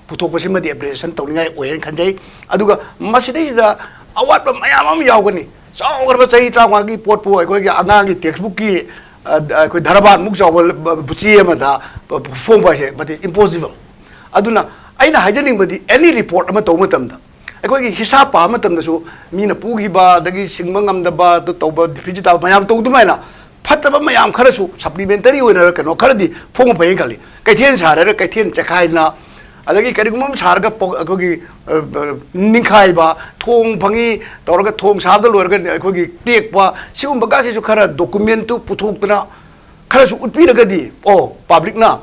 ꯄꯨꯊꯣꯛꯄꯁꯤꯃꯗꯤ ꯑꯦꯄ꯭ꯔꯤꯁꯤꯌꯦꯁꯟ ꯇꯧꯅꯤꯡꯉꯥꯏ ꯑꯣꯏꯌꯦꯅ ꯈꯟꯖꯩ꯫ ꯑꯗꯨꯒ ꯃꯁꯤꯗꯩꯁꯤꯗ ꯑꯋꯥꯠꯄ ꯃꯌꯥꯝ ꯑꯃ ꯌꯥꯎꯒꯅꯤ꯫ ꯆꯥꯎꯈ꯭ꯔꯕ ꯆꯍꯤ ꯇꯔꯥꯃꯉꯥꯒꯤ ꯄꯣꯠꯄꯨ ꯑꯩꯈꯣꯏꯒꯤ ꯑꯉꯥꯡꯒꯤ ꯇꯦꯛꯁꯕꯨꯛꯀꯤ, ꯑ, ꯑꯩꯈꯣꯏ ꯙꯔꯕꯥꯟꯃꯨꯛ ꯆꯥꯎꯕ ꯆꯦ ꯑꯃꯗ ꯐꯣꯡꯕ ꯍꯥꯏꯁꯦ ꯃꯇꯤꯛ ꯏꯝꯄꯣꯁꯤꯕꯜ꯫ ꯑꯗꯨꯅ ꯑꯩꯅ ꯍꯥꯏꯖꯅꯤꯡꯕꯗꯤ ꯑꯦꯅꯤ ꯔꯤꯄꯣꯔꯠ ꯑꯃ ꯇꯧꯕ ꯃꯇꯝꯗ ꯑꯩꯈꯣꯏꯒꯤ ꯍꯤꯁꯥꯞ ꯄꯥꯕ ꯃꯇꯝꯗꯁꯨ ꯃꯤꯅ ꯄꯨꯈꯤꯕ ꯑꯗꯒꯤ ꯁꯤꯡꯕ ꯉꯝꯗꯕ ꯑꯗꯨ ꯇꯧꯕ ꯗꯤꯐꯤꯁꯤꯠ ꯇꯥꯕ ꯃꯌꯥꯝ ꯇꯧ ꯑꯗꯨꯃꯥꯏꯅ ꯐꯠꯇꯕ ꯃꯌꯥꯝ ꯈꯔꯁꯨ ꯁꯄ꯭ꯂꯤꯃꯦꯟꯇꯔꯤ ꯑꯣꯏꯅ ꯀꯩꯅꯣ ꯈꯔꯗꯤ ꯐꯣꯡꯕ ꯐꯩꯌꯦꯅ ꯈꯜꯂꯤ꯫ ꯀꯩꯊꯦꯜ ꯁꯥꯔꯦꯔ ꯀꯩꯊꯦꯜ ꯆꯦꯈꯥꯏꯗꯅ, ꯑꯗꯒꯤ ꯀꯔꯤꯒꯨꯝꯕ ꯑꯃ ꯁꯥꯔꯒ ꯄꯣ-, ꯑꯩꯈꯣꯏꯒꯤ, ꯑ, ꯑ, ꯅꯤꯡꯈꯥꯏꯕ, ꯊꯣꯡ ꯐꯪꯉꯤ ꯇꯧꯔꯒ ꯊꯣꯡ ꯁꯥꯕꯗ ꯂꯣꯏꯔꯒ ꯑꯩꯈꯣꯏꯒꯤ ꯇꯦꯛꯄ, ꯁꯤꯒꯨꯝꯕꯒꯁꯤꯁꯨ ꯈꯔ ꯗꯣꯀꯨꯃꯦꯟꯇꯨ ꯄꯨꯊꯣꯛꯇꯅ ꯈꯔꯁꯨ ꯎꯠꯄꯤꯔꯒꯗꯤ, ꯑꯣ, ꯄꯕ꯭ꯂꯤꯛꯅ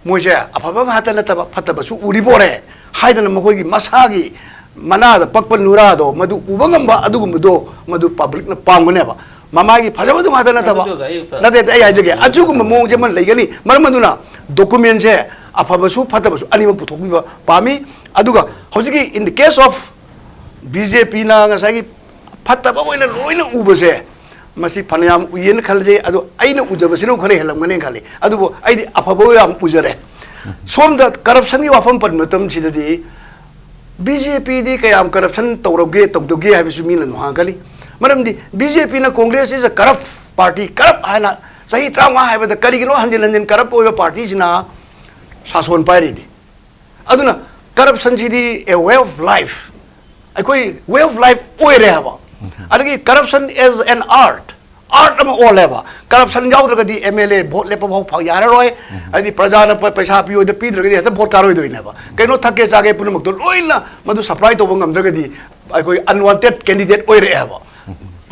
ꯃꯣꯏꯁꯦ ꯑꯐꯕ ꯉꯥꯛꯇ ꯅꯠꯇꯕ ꯐꯠꯇꯕꯁꯨ ꯎꯔꯤꯕꯣꯔꯦ ꯍꯥꯏꯗꯅ ꯃꯈꯣꯏꯒꯤ ꯃꯁꯥꯒꯤ ꯃꯅꯥꯗ ꯄꯛꯄ ꯅꯨꯔꯥꯗꯣ ꯃꯗꯨ ꯎꯕ ꯉꯝꯕ ꯑꯗꯨꯒꯨꯝꯕꯗꯣ ꯃꯗꯨ ꯄꯕ꯭ꯂꯤꯛꯅ ꯄꯥꯝꯒꯅꯦꯕ꯫ ꯃꯃꯥꯏꯒꯤ ꯐꯖꯕꯗꯨ ꯉꯥꯛꯇ ꯅꯠꯇꯕ, ꯑꯗꯨꯗꯤ ꯑꯣꯖꯥ, ꯑꯌꯨꯛꯇ ꯅꯠꯇꯦ, ꯅꯠꯇꯦ, ꯑꯩ ꯍꯥꯏꯖꯒꯦ, ꯑꯆꯨꯒꯨꯝꯕ ꯃꯑꯣꯡꯁꯦ ꯑꯃ ꯂꯩꯒꯅꯤ꯫ ꯃꯔꯝ ꯑꯗꯨꯅ ꯗꯣꯀꯨꯃꯦꯟꯁꯦ ꯑꯐꯕꯁꯨ ꯐꯠꯇꯕꯁꯨ ꯑꯅꯤꯃꯛ ꯄꯨꯊꯣꯛꯄꯤꯕ ꯄꯥꯝꯃꯤ꯫ ꯑꯗꯨꯒ ꯍꯧꯖꯤꯛꯀꯤ in the case of B J ꯄꯤꯅ ꯉꯁꯥꯏꯒꯤ ꯐꯠꯇꯕ ꯑꯣꯏꯅ ꯂꯣꯏꯅ ꯎꯕꯁꯦ, ꯃꯁꯤ ꯐꯅꯌꯥꯝ ꯎꯏꯌꯦꯅ ꯈꯜꯂꯤ, ꯑꯗꯣ ꯑꯩꯅ ꯎꯖꯕꯁꯤꯅ ꯈꯔ ꯍꯦꯜꯂꯝꯒꯅꯦꯅ ꯈꯜꯂꯤ꯫ ꯑꯗꯨꯕꯨ ꯑꯩꯗꯤ ꯑꯐꯕ ꯌꯥꯝ ꯎꯖꯔꯦ꯫ ꯁꯣꯝꯗ ꯀꯔꯞꯁꯟꯒꯤ ꯋꯥꯐꯝ ꯄꯟꯕ ꯃꯇꯝꯁꯤꯗꯗꯤ ꯕꯤ ꯖꯦ ꯄꯤꯗꯤ ꯀꯌꯥꯝ ꯀꯔꯞꯁꯟ ꯇꯧꯔꯕꯒꯦ, ꯇꯧꯗꯕꯒꯦ ꯍꯥꯏꯕꯁꯨ ꯃꯤꯅ ꯑꯗꯨꯝ ꯍꯪꯉꯛꯀꯅꯤ꯫ ꯃꯔꯝꯗꯤ ꯕꯤ ꯖꯦ ꯄꯤꯅ Congress is a corrupt party, corrupt ꯍꯥꯏꯅ ꯆꯍꯤ ꯇꯔꯥꯃꯉꯥ ꯍꯥꯏꯕꯗ ꯀꯔꯤꯒꯤꯅꯣ ꯍꯟꯖꯤꯟ ꯍꯟꯖꯤꯟ ꯀꯔꯞ ꯑꯣꯏꯕ ꯄꯥꯔꯇꯤꯁꯤꯅ ꯁꯥꯁꯣꯟ ꯄꯥꯏꯔꯤꯗꯤ? ꯑꯗꯨꯅ ꯀꯔꯞꯁꯟꯁꯤꯗꯤ a way of life, ꯑꯩꯈꯣꯏ way of life ꯑꯣꯏꯔꯦ ꯍꯥꯏꯕ꯫ ꯑꯗꯒꯤ corruption as an art, art ꯑꯃ ꯑꯣꯜꯂꯦꯕ꯫ ꯀꯔꯞꯁꯟ ꯌꯥꯎꯗ꯭ꯔꯒꯗꯤ ꯑꯦꯝ ꯑꯦꯜ ꯑꯦ ꯚꯣꯠ ꯂꯦꯞꯄ ꯐꯥꯎ ꯐ-, ꯌꯥꯔꯔꯣꯏ꯫ ꯍꯥꯏꯗꯤ ꯄ꯭ꯔꯖꯥꯅ ꯄ-, ꯄꯩꯁꯥ ꯄꯤꯌꯣꯗ ꯄꯤꯗ꯭ꯔꯒꯗꯤ ꯍꯦꯛꯇ ꯚꯣꯠ ꯀꯥꯔꯣꯏꯗꯣꯏꯅꯦꯕ꯫ ꯀꯩꯅꯣ ꯊꯛꯀꯦ ꯆꯥꯒꯦ ꯄꯨꯝꯅꯃꯛꯇꯣ ꯂꯣꯏꯅ ꯃꯗꯨ ꯁꯄ꯭ꯂꯥꯏ ꯇꯧꯕ ꯉꯝꯗ꯭ꯔꯒꯗꯤ ꯑꯩꯈꯣꯏ unwanted candidate ꯑꯣꯏꯔꯛꯑꯦꯕ꯫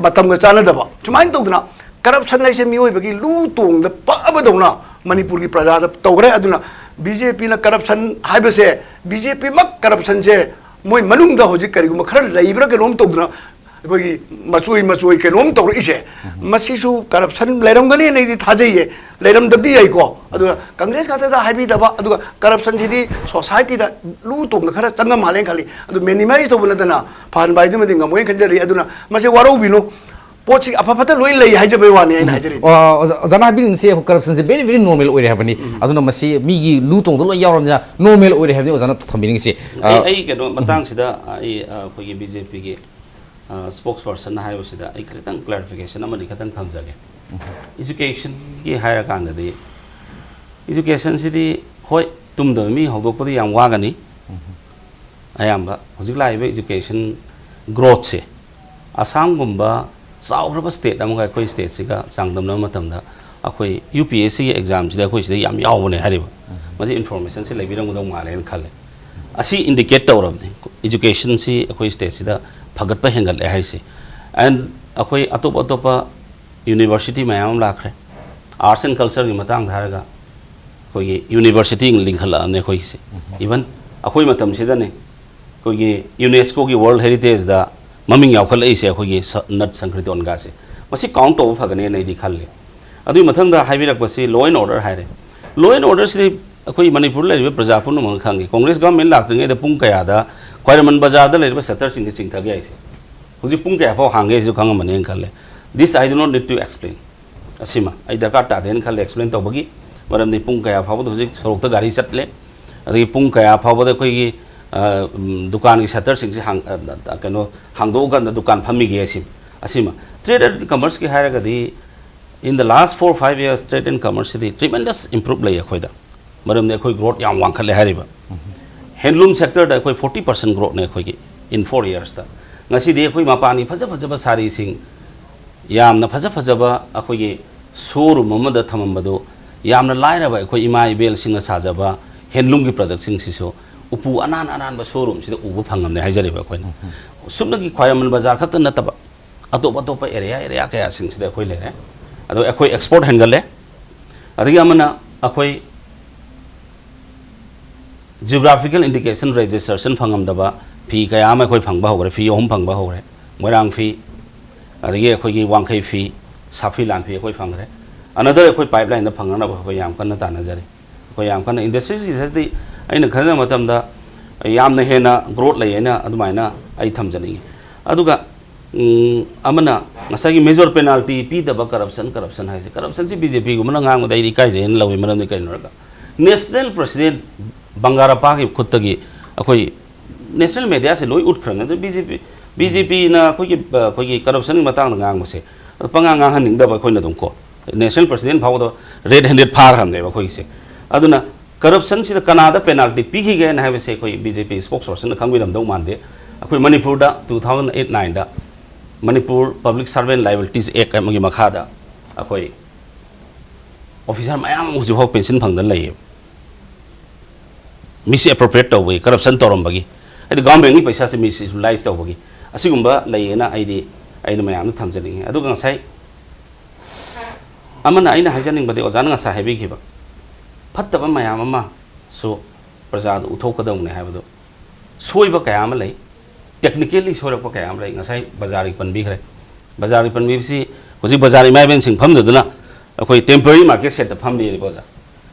ꯃꯇꯝꯒ ꯆꯥꯟꯅꯗꯕ꯫ ꯁꯨꯃꯥꯏꯅ ꯇꯧꯗꯅ ꯀꯔꯞꯁꯟ ꯍꯥꯏꯁꯦ ꯃꯤꯑꯣꯏꯕꯒꯤ ꯂꯨ ꯇꯣꯡꯗ ꯄꯛꯑꯕꯗꯧꯅ ꯃꯅꯤꯄꯨꯔꯒꯤ ꯄ꯭ꯔꯖꯥꯗ ꯇꯧꯈ꯭ꯔꯦ꯫ ꯑꯗꯨꯅ ꯕꯤ ꯖꯦ ꯄꯤꯅ ꯀꯔꯞꯁꯟ ꯍꯥꯏꯕꯁꯦ, ꯕꯤ ꯖꯦ ꯄꯤꯃꯛ ꯀꯔꯞꯁꯟꯁꯦ ꯃꯣꯏ ꯃꯅꯨꯡꯗ ꯍꯧꯖꯤꯛ ꯀꯔꯤꯒꯨꯝꯕ ꯈꯔ ꯂꯩꯕ꯭ꯔꯥ ꯀꯩꯅꯣꯝ ꯇꯧꯗꯅ ꯑꯩꯈꯣꯏꯒꯤ ꯃꯆꯣꯏ ꯃꯆꯣꯏ ꯀꯩꯅꯣꯝ ꯇꯧꯔꯛꯏꯁꯦ, ꯃꯁꯤꯁꯨ ꯀꯔꯞꯁꯟ ꯂꯩꯔꯝꯒꯅꯤꯅ ꯑꯩꯗꯤ ꯊꯥꯖꯩꯌꯦ꯫ ꯂꯩꯔꯝꯗꯕꯗꯤ ꯌꯥꯏꯀꯣ, ꯑꯗꯨꯒ ꯀꯪꯒ꯭ꯔꯦꯁ ꯈꯛꯇꯗ ꯍꯥꯏꯕꯤꯗꯕ, ꯑꯗꯨꯒ ꯀꯔꯞꯁꯟꯁꯤꯗꯤ ꯁꯣꯁꯥꯏꯇꯤꯗ ꯂꯨ ꯇꯣꯡꯅ ꯈꯔ ꯆꯪꯉ ꯃꯥꯜꯂꯦꯅ ꯈꯜꯂꯤ꯫ ꯑꯗꯨ ꯃꯤꯅꯤꯃꯥꯏꯁ ꯇꯧꯕ ꯅꯠꯇꯅ ꯐꯍꯟꯕ ꯍꯥꯏꯗꯨꯃꯗꯤ ꯉꯝꯃꯣꯏꯅ ꯈꯟꯖꯔꯤ꯫ ꯑꯗꯨꯅ ꯃꯁꯤ ꯋꯥꯔꯧꯕꯤꯅꯨ, ꯄꯣꯠꯁꯤ ꯑꯐ ꯐꯠꯇ ꯂꯣꯏ ꯂꯩ ꯍꯥꯏꯖꯕꯩ ꯋꯥꯅꯤ ꯑꯩꯅ ꯍꯥꯏꯖꯔꯤꯗꯤ꯫ ꯑꯣ, ꯑꯣꯖꯥ- ꯑꯣꯖꯥꯅ ꯍꯥꯏꯕꯤꯔꯤꯁꯦ corruption ꯁꯦ very very normal ꯑꯣꯏꯔꯦ ꯍꯥꯏꯕꯅꯤ꯫ ꯑꯗꯨꯅ ꯃꯁꯤ ꯃꯤꯒꯤ ꯂꯨ ꯇꯣꯡꯗ ꯂꯣꯏ ꯌꯥꯎꯔꯕꯅꯤꯅ normal ꯑꯣꯏꯔꯦ ꯍꯥꯏꯕꯅꯤ ꯑꯣꯖꯥꯅ ꯊꯝꯕꯤꯅꯤꯡꯉꯤꯁꯦ꯫ ꯑꯩ ꯑ, ꯑꯩ ꯀꯩꯅꯣ ꯃꯇꯥꯡꯁꯤꯗ ꯑꯩ ꯑ, ꯑꯩꯈꯣꯏꯒꯤ ꯕꯤ ꯖꯦ ꯄꯤꯒꯤ ꯁ꯭ꯄꯣꯛꯁ ꯄꯔꯁꯟ ꯍꯥꯏꯕꯁꯤꯗ ꯑꯩ ꯈꯖꯤꯛꯇꯪ ꯀ꯭ꯂꯦꯔꯤꯐꯤꯀꯦꯁꯟ ꯑꯃꯅꯤ ꯈꯛꯇꯪ ꯊꯝꯖꯒꯦ꯫ ꯏꯖꯨꯀꯦꯁꯟꯒꯤ ꯍꯥꯏꯔꯀꯥꯟꯗꯗꯤ, ꯏꯖꯨꯀꯦꯁꯟꯁꯤꯗꯤ ꯍꯣꯏ, ꯇꯨꯝꯗꯕ ꯃꯤ ꯍꯧꯗꯣꯛꯄꯗꯤ ꯌꯥꯝ ꯋꯥꯒꯅꯤ꯫ ꯑꯌꯥꯝꯕ ꯍꯧꯖꯤꯛ ꯂꯥꯛꯏꯕ ꯏꯖꯨꯀꯦꯁꯟ ꯒ꯭ꯔꯣꯠꯁꯦ ꯑꯁꯥꯝꯒꯨꯝꯕ ꯆꯥꯎꯈ꯭ꯔꯕ ꯁ꯭ꯇꯦꯠ ꯑꯃꯒ ꯑꯩꯈꯣꯏ ꯁ꯭ꯇꯦꯠꯁꯤꯒ ꯆꯥꯡꯗꯝꯅꯕ ꯃꯇꯝꯗ ꯑꯩꯈꯣꯏ ꯌꯨ ꯄꯤ ꯑꯦꯁ ꯁꯤꯒꯤ ꯑꯦꯛꯖꯥꯝꯁꯤꯗ ꯑꯩꯈꯣꯏ ꯁꯤꯗ ꯌꯥꯝ ꯌꯥꯎꯕꯅꯦ ꯍꯥꯏꯔꯤꯕ꯫ ꯃꯁꯤ ꯏꯟꯐꯣꯔꯃꯦꯁꯟꯁꯤ ꯂꯩꯕꯤꯔꯝꯒꯗꯧ ꯃꯥꯜꯂꯦꯅ ꯈꯜꯂꯦ꯫ ꯑꯁꯤ ꯏꯟꯗꯤꯀꯦꯠ ꯇꯧꯔꯕꯅꯤ ꯏꯖꯨꯀꯦꯁꯟꯁꯤ ꯑꯩꯈꯣꯏ ꯁ꯭ꯇꯦꯠꯁꯤꯗ ꯐꯒꯠꯄ ꯍꯦꯟꯒꯠꯂꯦ ꯍꯥꯏꯁꯦ꯫ ꯑꯦꯟ ꯑꯩꯈꯣꯏ ꯑꯇꯣꯞ ꯑꯇꯣꯞꯄ ꯌꯨꯅꯤꯚꯔꯁꯤꯇꯤ ꯃꯌꯥꯝ ꯑꯃ ꯂꯥꯛꯈ꯭ꯔꯦ꯫ ꯑꯥꯔꯠꯁ ꯑꯦꯟ ꯀꯜꯆꯔꯒꯤ ꯃꯇꯥꯡꯗ ꯍꯥꯏꯔꯒ ꯑꯩꯈꯣꯏꯒꯤ ꯌꯨꯅꯤꯚꯔꯁꯤꯇꯤ ꯂꯤꯡꯈꯠꯂꯛꯑꯕꯅꯦ ꯑꯩꯈꯣꯏꯒꯤꯁꯦ꯫ ꯏꯚꯟ ꯑꯩꯈꯣꯏ ꯃꯇꯝꯁꯤꯗꯅꯦ ꯑꯩꯈꯣꯏꯒꯤ ꯌꯨꯅꯦꯁꯀꯣꯒꯤ ꯋꯥꯔꯜ ꯍꯦꯔꯤꯇꯦꯖꯇ ꯃꯃꯤꯡ ꯌꯥꯎꯈꯠꯂꯛꯏꯁꯦ ꯑꯩꯈꯣꯏꯒꯤ ꯁ- ꯅꯠ ꯁꯪꯀ꯭ꯔꯤꯇꯣꯟꯒꯥꯁꯦ꯫ ꯃꯁꯤ ꯀꯥꯎꯟ ꯇꯧꯕ ꯐꯒꯅꯦꯅ ꯑꯩꯗꯤ ꯈꯜꯂꯤ꯫ ꯑꯗꯨꯒꯤ ꯃꯊꯪꯗ ꯍꯥꯏꯕꯤꯔꯛꯄꯁꯤ ꯂꯣ ꯑꯦꯟ ꯑꯣꯔꯗꯔ ꯍꯥꯏꯔꯦ꯫ ꯂꯣ ꯑꯦꯟ ꯑꯣꯔꯗꯔꯁꯤꯗꯤ ꯑꯩꯈꯣꯏ ꯃꯅꯤꯄꯨꯔꯗ ꯂꯩꯔꯤꯕ ꯄ꯭ꯔꯖꯥ ꯄꯨꯝꯅꯃꯛꯅ ꯈꯪꯉꯤ꯫ ꯀꯣꯡꯒ꯭ꯔꯦꯁ ꯒꯚꯔꯟꯃꯦꯟ ꯂꯥꯛꯇ꯭ꯔꯤꯉꯩꯗ ꯄꯨꯡ ꯀꯌꯥꯗ ꯈ꯭ꯋꯥꯏꯔꯝꯕꯟ ꯕꯖꯥꯔꯗ ꯂꯩꯔꯤꯕ ꯁꯠꯇꯔꯁꯤꯡꯁꯦ ꯆꯤꯡꯊꯒꯦ ꯍꯥꯏꯁꯦ꯫ ꯍꯧꯖꯤꯛ ꯄꯨꯡ ꯀꯌꯥ ꯐꯥꯎ ꯍꯥꯡꯒꯦ ꯍꯥꯏꯁꯤꯁꯨ ꯈꯪꯉꯝꯃꯅꯤꯅ ꯈꯜꯂꯦ꯫ This I do not need to explain. ꯑꯁꯤꯃ ꯑꯩ ꯗꯔꯀꯥꯔ ꯇꯥꯗꯦꯅ ꯈꯜꯂꯦ ꯑꯦꯛꯁꯄ꯭ꯂꯦꯟ ꯇꯧꯕꯒꯤ꯫ ꯃꯔꯝꯗꯤ ꯄꯨꯡ ꯀꯌꯥ ꯐꯥꯎꯕꯗ ꯍꯧꯖꯤꯛ ꯁꯣꯔꯣꯛꯇ ꯒꯥꯔꯤ ꯆꯠꯂꯦ, ꯑꯗꯒꯤ ꯄꯨꯡ ꯀꯌꯥ ꯐꯥꯎꯕꯗ ꯑꯩꯈꯣꯏꯒꯤ ꯑ, ꯎꯝ, ꯗꯨꯀꯥꯟꯒꯤ ꯁꯠꯇꯔꯁꯤꯡꯁꯦ ꯍꯥꯡ- ꯑ, ꯑ, ꯀꯩꯅꯣ ꯍꯥꯡꯗꯣꯛꯑꯀꯥꯟꯗ ꯗꯨꯀꯥꯟ ꯐꯝꯃꯤꯒꯦ ꯁꯤ꯫ ꯑꯁꯤꯃ ꯇ꯭ꯔꯦꯗ ꯑꯦꯟ ꯀꯃꯔꯁꯀꯤ ꯍꯥꯏꯔꯒꯗꯤ, in the last four five years trade and commerce CD tremendous improve ꯂꯩ ꯑꯩꯈꯣꯏꯗ꯫ ꯃꯔꯝꯗꯤ ꯑꯩꯈꯣꯏ ꯒ꯭ꯔꯣꯠ ꯌꯥꯝ ꯋꯥꯡꯈꯠꯂꯦ ꯍꯥꯏꯔꯤꯕ꯫ ꯍꯦꯟꯂꯨꯝ ꯁꯦꯛꯇꯔꯗ ꯑꯩꯈꯣꯏ ꯐꯣꯔꯇꯤ ꯄꯔꯁꯦꯟ ꯒ꯭ꯔꯣꯠꯅꯦ ꯑꯩꯈꯣꯏꯒꯤ in four yearsꯇ꯫ ꯉꯁꯤꯗꯤ ꯑꯩꯈꯣꯏ ꯃꯄꯥꯟꯒꯤ ꯐꯖ ꯐꯖꯕ ꯁꯥꯔꯤꯁꯤꯡ, ꯌꯥꯝꯅ ꯐꯖ ꯐꯖꯕ ꯑꯩꯈꯣꯏꯒꯤ ꯁꯣꯔꯨꯝ ꯑꯃꯗ ꯊꯝꯃꯝꯕꯗꯨ ꯌꯥꯝꯅ ꯂꯥꯏꯔꯕ ꯑꯩꯈꯣꯏ ꯏꯃꯥ ꯏꯕꯦꯜꯁꯤꯡꯅ ꯁꯥꯖꯕ ꯍꯦꯟꯂꯨꯝꯒꯤ ꯄ꯭ꯔꯗꯛꯁꯤꯡꯁꯤꯁꯨ ꯎꯄꯨ ꯑꯅꯥꯟ ꯑꯅꯥꯟꯕ ꯁꯣꯔꯨꯝꯁꯤꯗ ꯎꯕ ꯐꯪꯉꯝꯅꯦ ꯍꯥꯏꯖꯔꯤꯕ ꯑꯩꯈꯣꯏꯅ꯫ ꯁꯨꯞꯅꯒꯤ ꯈ꯭ꯋꯥꯏꯔꯝꯕꯟ ꯕꯖꯥꯔ ꯈꯛꯇ ꯅꯠꯇꯕ ꯑꯇꯣꯞ ꯑꯇꯣꯞꯄ ꯑꯦꯔꯤꯌꯥ ꯑꯦꯔꯤꯌꯥ ꯀꯌꯥꯁꯤꯡꯁꯤꯗ ꯑꯩꯈꯣꯏ ꯂꯩꯔꯦ꯫ ꯑꯗꯣ ꯑꯩꯈꯣꯏ ꯑꯦꯛꯁꯄꯣꯔꯠ ꯍꯦꯟꯒꯠꯂꯦ꯫ ꯑꯗꯒꯤ ꯑꯃꯅ ꯑꯩꯈꯣꯏ geographical indication registration ꯐꯪꯉꯝꯗꯕ ꯐꯤ ꯀꯌꯥ ꯑꯃ ꯑꯩꯈꯣꯏ ꯐꯪꯕ ꯍꯧꯈ꯭ꯔꯦ꯫ ꯐꯤ ꯑꯍꯨꯝ ꯐꯪꯕ ꯍꯧꯈ꯭ꯔꯦ: ꯃꯣꯏꯔꯥꯡ ꯐꯤ, ꯑꯗꯒꯤ ꯑꯩꯈꯣꯏꯒꯤ ꯋꯥꯡꯈꯩ ꯐꯤ, ꯁꯥꯐꯤ ꯂꯥꯟ ꯐꯤ ꯑꯩꯈꯣꯏ ꯐꯪꯈ꯭ꯔꯦ꯫ Another ꯑꯩꯈꯣꯏ pipeline ꯗ ꯐꯪꯅꯅꯕ ꯑꯩꯈꯣꯏ ꯌꯥꯝ ꯀꯟꯅ ꯇꯥꯟꯅꯖꯔꯤ꯫ ꯑꯩꯈꯣꯏ ꯌꯥꯝ ꯀꯟꯅ industry ꯁꯤꯗꯗꯤ ꯑꯩꯅ ꯈꯟꯖꯕ ꯃꯇꯝꯗ ꯌꯥꯝꯅ ꯍꯦꯟꯅ growth ꯂꯩ ꯍꯥꯏꯅ ꯑꯗꯨꯃꯥꯏꯅ ꯑꯩ ꯊꯝꯖꯅꯤꯡꯉꯤ꯫ ꯑꯗꯨꯒ ꯎꯝ, ꯑꯃꯅ ꯉꯁꯥꯏꯒꯤ major penalty ꯄꯤꯗꯕ corruption, corruption ꯍꯥꯏꯁꯦ, corruption ꯁꯤ BJP ꯒꯨꯝꯕꯅ ꯉꯥꯡꯕꯗ ꯑꯩꯗꯤ ꯏꯀꯥꯏꯖꯩꯅ ꯂꯧꯏ꯫ ꯃꯔꯝꯗꯤ ꯀꯩꯅꯣ ꯍꯥꯏꯔꯒ, national president ꯕꯪꯒꯥꯔꯥꯞꯄꯥꯒꯤ ꯈꯨꯠꯇꯒꯤ ꯑꯩꯈꯣꯏ national media ꯁꯦ ꯂꯣꯏ ꯎꯠꯈ꯭ꯔꯕꯅꯤ꯫ ꯑꯗꯨ BJP, BJP ꯅ ꯑꯩꯈꯣꯏꯒꯤ, ꯑ, ꯑꯩꯈꯣꯏꯒꯤ corruption ꯒꯤ ꯃꯇꯥꯡꯗ ꯉꯥꯡꯕꯁꯦ, ꯑꯗꯨ ꯄꯉꯥꯡ ꯉꯥꯡꯍꯟꯅꯤꯡꯗꯕ ꯑꯩꯈꯣꯏꯅ ꯑꯗꯨꯝ ꯀꯣ, national president ꯐꯥꯎꯕꯗ red handed ꯐꯥꯈ꯭ꯔꯕꯅꯦꯕ ꯑꯩꯈꯣꯏꯒꯤꯁꯦ꯫ ꯑꯗꯨꯅ corruption ꯁꯤꯗ ꯀꯅꯥꯗ penalty ꯄꯤꯈꯤꯒꯦꯅ ꯍꯥꯏꯕꯁꯦ ꯑꯩꯈꯣꯏ BJP spokesperson ꯅ ꯈꯪꯕꯤꯔꯝꯗꯧ ꯃꯥꯟꯗꯦ꯫ ꯑꯩꯈꯣꯏ ꯃꯅꯤꯄꯨꯔꯗ two thousand eight nine ꯗ Manipur Public Servant Liabilities Act ꯑꯃꯒꯤ ꯃꯈꯥꯗ ꯑꯩꯈꯣꯏ officer ꯃꯌꯥꯝ ꯑꯃ ꯍꯧꯖꯤꯛꯐꯥꯎ pension ꯐꯪꯗꯅ ꯂꯩꯌꯦꯕ꯫ Misappropriate ꯇꯧꯕꯒꯤ, corruption ꯇꯧꯔꯝꯕꯒꯤ, ꯍꯥꯏꯗꯤ government ꯀꯤ ꯄꯩꯁꯥꯁꯦ misutilize ꯇꯧꯕꯒꯤ, ꯑꯁꯤꯒꯨꯝꯕ ꯂꯩꯌꯦꯅ ꯑꯩꯗꯤ, ꯑꯩꯅ ꯃꯌꯥꯝꯗ ꯊꯝꯖꯅꯤꯡꯉꯤ꯫ ꯑꯗꯨꯒ ꯉꯁꯥꯏ ꯑꯃꯅ ꯑꯩꯅ ꯍꯥꯏꯖꯅꯤꯡꯕꯗꯤ, ꯑꯣꯖꯥꯅ ꯉꯁꯥꯏ ꯍꯥꯏꯕꯤꯈꯤꯕ ꯐꯠꯇꯕ ꯃꯌꯥꯝ ꯑꯃꯁꯨ ꯄ꯭ꯔꯖꯥꯗ ꯎꯠꯊꯣꯛꯀꯗꯧꯅꯦ ꯍꯥꯏꯕꯗꯣ, ꯁꯣꯏꯕ ꯀꯌꯥ ꯑꯃ ꯂꯩ, technically ꯁꯣꯏꯔꯛꯄ ꯀꯌꯥ ꯑꯃ ꯂꯩ꯫ ꯉꯁꯥꯏ ꯕꯖꯥꯔꯒꯤ ꯄꯟꯕꯤꯈ꯭ꯔꯦ꯫ ꯕꯖꯥꯔꯒꯤ ꯄꯟꯕꯤꯕꯁꯤ ꯍꯧꯖꯤꯛ ꯕꯖꯥꯔ ꯏꯃꯥ ꯏꯕꯦꯟꯁꯤꯡ ꯐꯝꯗꯗꯨꯅ ꯑꯩꯈꯣꯏ temporary market shed ꯇ ꯐꯝꯕꯤꯔꯤꯕ ꯑꯣꯖꯥ,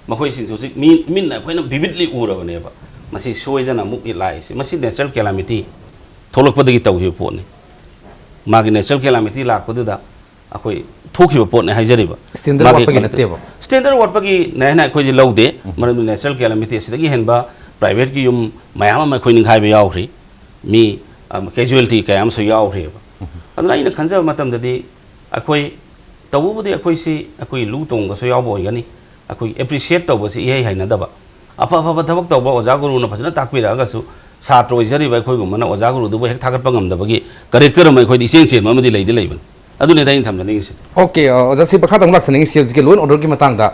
ꯃꯈꯣꯏꯁꯤꯡꯁꯨ ꯍꯧꯖꯤꯛ ꯃꯤ, ꯃꯤꯠꯅ ꯑꯩꯈꯣꯏꯅ vividly ꯎꯔꯕꯅꯦꯕ꯫ ꯃꯁꯤ ꯁꯣꯏꯗꯅ ꯑꯃꯨꯛ ꯂꯥꯛꯏꯁꯦ꯫ ꯃꯁꯤ natural calamity ꯊꯣꯛꯂꯛꯄꯗꯒꯤ ꯇꯧꯈꯤꯕ ꯄꯣꯠꯅꯤ꯫ ꯃꯥꯒꯤ natural calamity ꯂꯥꯛꯄꯗꯨꯗ ꯑꯩꯈꯣꯏ ꯊꯣꯛꯈꯤꯕ ꯄꯣꯠꯅꯦ ꯍꯥꯏꯖꯔꯤꯕ꯫ Standard ꯃꯥꯒꯤ ꯋꯥꯠꯄꯒꯤ ꯀꯩꯅꯣ ꯅꯠꯇꯦꯕ꯫ Standard ꯋꯥꯠꯄꯒꯤ ꯅꯦ ꯍꯥꯏꯅ ꯑꯩꯈꯣꯏꯗꯤ ꯂꯧꯗꯦ꯫ ꯎꯝ꯫ ꯃꯔꯝꯗꯤ natural calamity ꯑꯁꯤꯗꯒꯤ ꯍꯦꯟꯕ private ꯀꯤ ꯌꯨꯝ ꯃꯌꯥꯝ ꯑꯃ ꯑꯩꯈꯣꯏ ꯅꯤꯡꯈꯥꯏꯕ ꯌꯥꯎꯈ꯭ꯔꯤ꯫ ꯃꯤ, ꯑ, casualty ꯀꯌꯥ ꯑꯃꯁꯨ ꯌꯥꯎꯈ꯭ꯔꯦꯕ꯫ ꯎꯝ꯫ ꯑꯗꯨꯅ ꯑꯩꯅ ꯈꯟꯖꯕ ꯃꯇꯝꯗꯗꯤ ꯑꯩꯈꯣꯏ, ꯇꯧꯕꯕꯨꯗꯤ ꯑꯩꯈꯣꯏꯁꯤ ꯑꯩꯈꯣꯏ ꯂꯨ ꯇꯣꯡꯕꯁꯨ ꯌꯥꯎꯕ ꯑꯣꯏꯒꯅꯤ꯫ ꯑꯩꯈꯣꯏ appreciate ꯇꯧꯕꯁꯤ ꯏꯍꯩ ꯍꯩꯅꯗꯕ꯫ ꯑꯐ ꯑꯐꯕ ꯊꯕꯛ ꯇꯧꯕ ꯑꯣꯖꯥ ꯒꯨꯔꯨꯅ ꯐꯖꯅ ꯇꯥꯛꯄꯤꯔꯛꯑꯒꯁꯨ ꯁꯥꯇ꯭ꯔ ꯑꯣꯏꯖꯔꯤꯕ ꯑꯩꯈꯣꯏꯒꯨꯝꯕꯅ ꯑꯣꯖꯥ ꯒꯨꯔꯨꯗꯨꯕꯨ ꯍꯦꯛ ꯊꯥꯒꯠꯄ ꯉꯝꯗꯕꯒꯤ character ꯑꯃ ꯑꯩꯈꯣꯏꯗ ꯏꯆꯦꯟ ꯆꯦꯟꯕ ꯑꯃꯗꯤ ꯂꯩꯗꯤ ꯂꯩꯕꯅꯤ꯫ ꯑꯗꯨꯅꯤꯗ ꯑꯩꯅ ꯊꯝꯖꯅꯤꯡꯉꯤꯁꯤ꯫ Okay, ꯑ, ꯑꯣꯖꯥ, ꯁꯤ ꯃꯈꯥꯗ ꯑꯃꯨꯛ ꯂꯥꯛꯆꯅꯤꯡꯉꯤꯁꯤ ꯍꯧꯖꯤꯛꯀꯤ law and order ꯒꯤ ꯃꯇꯥꯡꯗ꯫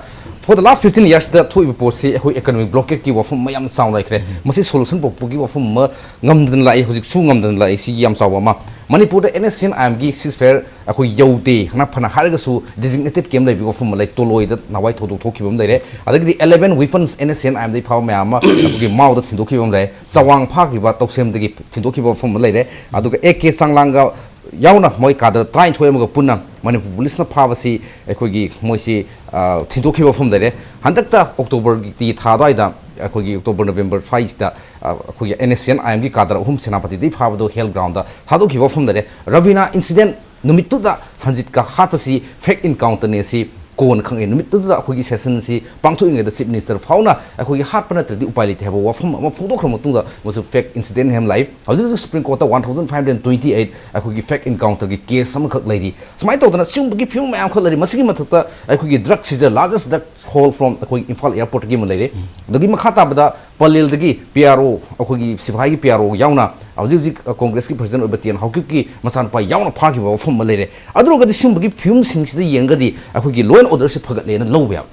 For the last fifteen yearsꯇ ꯊꯣꯛꯏꯕ ꯄꯣꯠꯁꯤ ꯑꯩꯈꯣꯏ economic blockadeꯀꯤ ꯋꯥꯐꯝ ꯑꯃ ꯌꯥꯝ ꯆꯥꯎꯅ ꯂꯩꯈ꯭ꯔꯦ꯫ ꯃꯁꯤ solution ꯄꯨꯔꯛꯄꯒꯤ ꯋꯥꯐꯝ ꯑꯃ ꯉꯝꯗꯅ ꯂꯥꯛꯏ, ꯍꯧꯖꯤꯛꯁꯨ ꯉꯝꯗꯅ ꯂꯥꯛꯏ꯫ ꯁꯤꯒꯤ ꯌꯥꯝ ꯆꯥꯎꯕ ꯑꯃ꯫ ꯃꯅꯤꯄꯨꯔꯗ N S C N I Mꯒꯤ ceasefire ꯑꯩꯈꯣꯏ ꯌꯧꯗꯦ ꯍꯥꯏꯅ ꯐꯅ ꯍꯥꯏꯔꯒꯁꯨ designated camp ꯂꯩꯕꯒꯤ ꯋꯥꯐꯝ ꯑꯃ ꯂꯩ꯫ ꯇꯣꯂꯣꯏꯗ ꯅꯍꯥꯟꯋꯥꯏ ꯊꯧꯗꯣꯛ ꯊꯣꯛꯈꯤꯕ ꯑꯃ ꯂꯩꯔꯦ꯫ ꯑꯗꯒꯤꯗꯤ eleven weapons N S C N I Mꯗꯒꯤ ꯐꯥꯕ ꯃꯌꯥꯝ ꯑꯃ ꯑꯩꯈꯣꯏꯒꯤ ꯃꯥꯎꯗ ꯊꯤꯟꯗꯣꯛꯈꯤꯕ ꯑꯃ ꯂꯩꯔꯦ꯫ ꯆꯋꯥꯡ ꯐꯥꯈꯤꯕ ꯇꯧꯁꯦꯝꯗꯒꯤ ꯊꯤꯟꯗꯣꯛꯈꯤꯕ ꯋꯥꯐꯝ ꯑꯃ ꯂꯩꯔꯦ꯫ ꯑꯗꯨꯒ A K ꯆꯥꯡꯂꯥꯡꯒ ꯌꯥꯎꯅ ꯃꯣꯏ ꯀꯥꯗꯔ ꯇꯔꯥꯅꯤꯊꯣꯏ ꯑꯃꯒ ꯄꯨꯟꯅ ꯃꯅꯤꯄꯨꯔ ꯄꯨꯂꯤꯁꯅ ꯐꯥꯕꯁꯤ ꯑꯩꯈꯣꯏꯒꯤ ꯃꯣꯏꯁꯤ, ꯑ, ꯊꯤꯟꯗꯣꯛꯈꯤꯕ ꯋꯥꯐꯝ ꯂꯩꯔꯦ꯫ ꯍꯟꯗꯛꯇ Octoberꯒꯤ ꯊꯥ ꯑꯗꯨꯋꯥꯏꯗ, ꯑꯩꯈꯣꯏꯒꯤ October November ꯁ꯭ꯋꯥꯏꯁꯤꯗ, ꯑ, ꯑꯩꯈꯣꯏꯒꯤ N S C N I Mꯒꯤ ꯀꯥꯗꯔ ꯑꯍꯨꯝ ꯁꯦꯅꯥꯄꯇꯤꯗꯒꯤ ꯐꯥꯕꯗꯣ health groundꯗ ꯊꯥꯗꯣꯛꯈꯤꯕ ꯋꯥꯐꯝ ꯂꯩꯔꯦ꯫ ꯔꯕꯤꯅꯥ incident ꯅꯨꯃꯤꯠꯇꯨꯗ ꯁꯟꯖꯤꯠꯀ ꯍꯥꯠꯄꯁꯤ fake encounterꯅꯤ ꯑꯁꯤ ꯀꯣꯟꯅ ꯈꯪꯉꯦ꯫ ꯅꯨꯃꯤꯠꯇꯨꯗ ꯑꯩꯈꯣꯏꯒꯤ sessionꯁꯤ ꯄꯥꯡꯊꯣꯛꯏꯉꯩꯗ Chief Minister ꯐꯥꯎꯅ ꯑꯩꯈꯣꯏꯒꯤ ꯍꯥꯠꯄ ꯅꯠꯇ꯭ꯔꯗꯤ ꯎꯄꯥꯏ ꯂꯩꯇꯦ ꯍꯥꯏꯕ ꯋꯥꯐꯝ ꯑꯃ ꯐꯣꯡꯗꯣꯛꯈ꯭ꯔ ꯃꯇꯨꯡꯗ ꯃꯁꯤ fake incident ꯍꯥꯏꯅ ꯂꯥꯛꯏ꯫ ꯍꯧꯖꯤꯛ ꯍꯧꯖꯤꯛ Supreme Courtꯇ one thousand five hundred twenty eight ꯑꯩꯈꯣꯏꯒꯤ fake encounterꯒꯤ case ꯑꯃꯈꯛ ꯂꯩꯔꯤ꯫ ꯁꯨꯃꯥꯏꯅ ꯇꯧꯗꯅ ꯁꯤꯒꯨꯝꯕꯒꯤ ꯐꯤꯕꯝ ꯃꯌꯥꯝ ꯈꯛ ꯂꯩꯔꯤ꯫ ꯃꯁꯤꯒꯤ ꯃꯊꯛꯇ ꯑꯩꯈꯣꯏꯒꯤ drug seizure, largest drug haul from ꯑꯩꯈꯣꯏ ꯏꯝꯐꯥꯜ airportꯀꯤ ꯑꯃ ꯂꯩꯔꯦ꯫ ꯑꯗꯒꯤ ꯃꯈꯥ ꯇꯥꯕꯗ ꯄꯂꯦꯜꯗꯒꯤ P R O, ꯑꯩꯈꯣꯏꯒꯤ ꯁꯤꯐꯥꯏꯒꯤ P R O ꯌꯥꯎꯅ ꯍꯧꯖꯤꯛ ꯍꯧꯖꯤꯛ, ꯑ, Congressꯀꯤ president ꯑꯣꯏꯕ ꯇꯤ ꯑꯦꯟ ꯍꯥꯎꯀꯤꯞꯀꯤ ꯃꯆꯥꯅꯨꯄꯥ ꯌꯥꯎꯅ ꯐꯥꯈꯤꯕ ꯋꯥꯐꯝ ꯑꯃ ꯂꯩꯔꯦ꯫ ꯑꯗꯨ ꯑꯣꯏꯔꯒꯗꯤ ꯁꯤꯒꯨꯝꯕꯒꯤ ꯐꯤꯕꯝꯁꯤꯡꯁꯤꯗ ꯌꯦꯡꯉꯒꯗꯤ ꯑꯩꯈꯣꯏꯒꯤ law and orderꯁꯤ ꯐꯒꯠꯂꯦꯅ ꯂꯧꯕ ꯌꯥꯕ?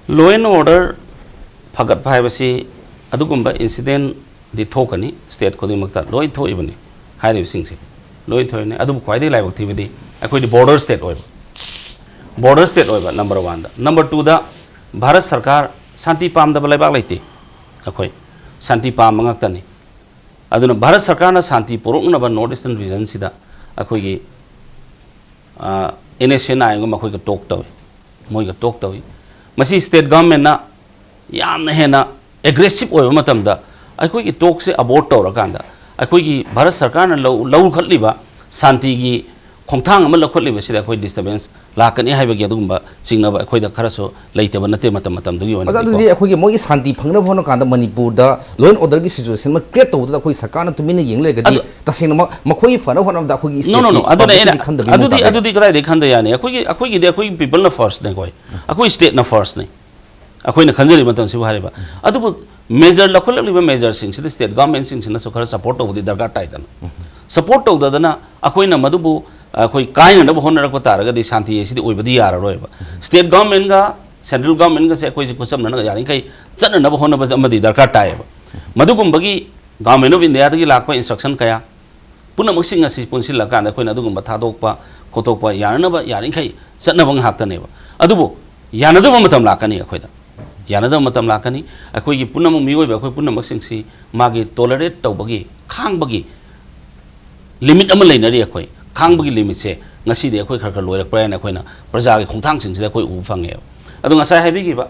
Law and order ꯐꯒꯠꯄ ꯍꯥꯏꯕꯁꯤ ꯑꯗꯨꯒꯨꯝꯕ incidentꯗꯤ ꯊꯣꯛꯀꯅꯤ, state ꯈꯨꯗꯤꯡꯃꯛꯇ ꯂꯣꯏ ꯊꯣꯛꯏꯕꯅꯤ꯫ ꯍꯥꯏꯔꯤꯕꯁꯤꯡꯁꯦ ꯂꯣꯏ ꯊꯣꯛꯏꯕꯅꯤ꯫ ꯑꯗꯨꯕꯨ ꯈ꯭ꯋꯥꯏꯗꯒꯤ ꯂꯥꯏꯕꯛ ꯊꯤꯕꯗꯤ ꯑꯩꯈꯣꯏꯗꯤ border state ꯑꯣꯏꯕ, border state ꯑꯣꯏꯕ number oneꯗ꯫ Number twoꯗ ꯚꯥꯔꯠ ꯁꯔꯀꯥꯔ ꯁꯥꯟꯇꯤ ꯄꯥꯝꯗꯕ ꯂꯩꯕꯥꯛ ꯂꯩꯇꯦ꯫ ꯑꯩꯈꯣꯏ ꯁꯥꯟꯇꯤ ꯄꯥꯝꯕ ꯉꯥꯛꯇꯅꯤ꯫ ꯑꯗꯨꯅ ꯚꯥꯔꯠ ꯁꯔꯀꯥꯔꯅ ꯁꯥꯟꯇꯤ ꯄꯨꯔꯛꯅꯕ North Eastern regionꯁꯤꯗ ꯑꯩꯈꯣꯏꯒꯤ, ꯑ, N S C N I Mꯒ ꯃꯈꯣꯏꯒ talk ꯇꯧꯏ, ꯃꯣꯏꯒ talk ꯇꯧꯏ꯫ ꯃꯁꯤ state governmentꯅ ꯌꯥꯝꯅ ꯍꯦꯟꯅ aggressive ꯑꯣꯏꯕ ꯃꯇꯝꯗ ꯑꯩꯈꯣꯏꯒꯤ talkꯁꯦ abort ꯇꯧꯔꯀꯥꯟꯗ ꯑꯩꯈꯣꯏꯒꯤ ꯚꯥꯔꯠ ꯁꯔꯀꯥꯔꯅ ꯂꯧ-, ꯂꯧꯈꯠꯂꯤꯕ ꯁꯥꯟꯇꯤꯒꯤ ꯈꯣꯡꯊꯥꯡ ꯑꯃ ꯂꯧꯈꯠꯂꯤꯕꯁꯤꯗ ꯑꯩꯈꯣꯏ disturbance ꯂꯥꯛꯀꯅꯤ ꯍꯥꯏꯕꯒꯤ ꯑꯗꯨꯒꯨꯝꯕ ꯆꯤꯡꯅꯕ ꯑꯩꯈꯣꯏꯗ ꯈꯔꯁꯨ ꯂꯩꯇꯕ ꯅꯠꯇꯦ, ꯃꯇꯝ ꯃꯇꯝꯗꯨꯒꯤ ꯑꯣꯏꯅ ꯑꯣꯖꯥ, ꯑꯗꯨꯗꯤ ꯑꯩꯈꯣꯏꯒꯤ ꯃꯣꯏꯒꯤ ꯁꯥꯟꯇꯤ ꯐꯪꯅꯕ ꯍꯣꯠꯅ ꯀꯥꯟꯗ ꯃꯅꯤꯄꯨꯔꯗ law and orderꯒꯤ situation ꯑꯃ create ꯇꯧꯕꯗ ꯑꯩꯈꯣꯏ ꯁꯔꯀꯥꯔꯅ ꯇꯨꯃꯤꯟꯅ ꯌꯦꯡ ꯂꯩꯔꯒꯗꯤ ꯑꯗꯨ ꯇꯁꯦꯡꯅꯃꯛ ꯃꯈꯣꯏꯒꯤ ꯐꯅꯕ ꯍꯣꯠꯅꯕꯗ ꯑꯩꯈꯣꯏꯒꯤ No, no, no. stateꯀꯤ ꯑꯗꯨꯅ ꯑꯩꯅ, publicꯀꯤꯗꯤ ꯈꯟꯗꯕꯗꯤ ꯑꯗꯨꯗꯤ, ꯃꯇꯝ ꯑꯗꯨꯗꯤ ꯀꯗꯥꯏꯗꯒꯤ ꯈꯟꯗ ꯌꯥꯅꯤ? ꯑꯩꯈꯣꯏꯒꯤ, ꯑꯩꯈꯣꯏꯒꯤꯗꯤ ꯑꯩꯈꯣꯏꯒꯤ peopleꯅ firstꯅꯦꯀꯣ꯫ ꯑꯩꯈꯣꯏ stateꯅ firstꯅꯤ꯫ ꯑꯩꯈꯣꯏꯅ ꯈꯟꯖꯔꯤꯕ ꯃꯇꯝꯁꯤꯕꯨ ꯍꯥꯏꯔꯤꯕ꯫ ꯑꯗꯨꯕꯨ measure ꯂꯧꯈꯠꯂꯛꯂꯤꯕ measureꯁꯤꯡꯁꯤꯗ state governmentꯁꯤꯡꯁꯤꯅꯁꯨ ꯈꯔ support ꯇꯧꯕꯗꯤ ꯗꯔꯀꯥꯔ ꯇꯥꯏꯗꯅ꯫ Support ꯇꯧꯗꯗꯅ ꯑꯩꯈꯣꯏꯅ ꯃꯗꯨꯕꯨ, ꯑꯩꯈꯣꯏ ꯀꯥꯏꯅꯅꯕ ꯍꯣꯠꯅꯔꯛꯄ ꯇꯥꯔꯒꯗꯤ ꯁꯥꯟꯇꯤ ꯑꯁꯤꯗꯤ ꯑꯣꯏꯕꯗꯤ ꯌꯥꯔꯔꯣꯏꯕ꯫ ꯁ꯭ꯇꯦꯠ ꯒꯚꯔꯟꯃꯦꯟꯒ ꯁꯦꯟꯇ꯭ꯔꯦꯜ ꯒꯚꯔꯟꯃꯦꯟꯒꯁꯦ ꯑꯩꯈꯣꯏꯁꯦ ꯈꯨꯠꯁꯝꯅꯅ ꯌꯥꯔꯤꯈꯩ ꯆꯠꯅꯅꯕ ꯍꯣꯠꯅꯕ ꯑꯃꯗꯤ ꯗꯔꯀꯥꯔ ꯇꯥꯏꯌꯦꯕ꯫ ꯃꯗꯨꯒꯨꯝꯕꯒꯤ ꯒꯚꯔꯟꯃꯦꯟ ꯑꯣꯐ ꯏꯟꯗꯤꯌꯥꯗꯒꯤ ꯂꯥꯛꯄ ꯏꯟꯁꯇ꯭ꯔꯛꯁꯟ ꯀꯌꯥ, ꯄꯨꯝꯅꯃꯛꯁꯤꯡ ꯑꯁꯤ ꯄꯨꯟꯁꯤꯜꯂꯀꯥꯟꯗ ꯑꯩꯈꯣꯏꯅ ꯑꯗꯨꯒꯨꯝꯕ ꯊꯥꯗꯣꯛꯄ ꯈꯣꯠꯇꯣꯛꯄ ꯌꯥꯅꯅꯕ ꯌꯥꯔꯤꯈꯩ ꯆꯠꯅꯕ ꯉꯥꯛꯇꯅꯦꯕ꯫ ꯑꯗꯨꯕꯨ ꯌꯥꯅꯗꯕ ꯃꯇꯝ ꯂꯥꯛꯀꯅꯤ ꯑꯩꯈꯣꯏꯗ, ꯌꯥꯅꯗꯕ ꯃꯇꯝ ꯂꯥꯛꯀꯅꯤ꯫ ꯑꯩꯈꯣꯏꯒꯤ ꯄꯨꯝꯅꯃꯛ, ꯃꯤꯑꯣꯏꯕ ꯑꯩꯈꯣꯏ ꯄꯨꯝꯅꯃꯛꯁꯤꯡꯁꯤ ꯃꯥꯒꯤ ꯇꯣꯂꯔꯦꯠ ꯇꯧꯕꯒꯤ, ꯈꯥꯡꯕꯒꯤ ꯂꯤꯃꯤꯠ ꯑꯃ ꯂꯩꯅꯔꯤ꯫ ꯑꯩꯈꯣꯏ ꯈꯥꯡꯕꯒꯤ ꯂꯤꯃꯤꯠꯁꯦ ꯉꯁꯤꯗꯤ ꯑꯩꯈꯣꯏ ꯈꯔ ꯈꯔ ꯂꯣꯏꯔꯛꯄ꯭ꯔꯥ ꯍꯥꯏꯅ ꯑꯩꯈꯣꯏꯅ ꯄ꯭ꯔꯖꯥꯒꯤ ꯈꯣꯡꯊꯥꯡꯁꯤꯡꯁꯤꯗ ꯑꯩꯈꯣꯏ ꯎꯕ ꯐꯪꯉꯦꯕ꯫ ꯑꯗꯣ ꯉꯁꯥꯏ ꯍꯥꯏꯕꯤꯈꯤꯕ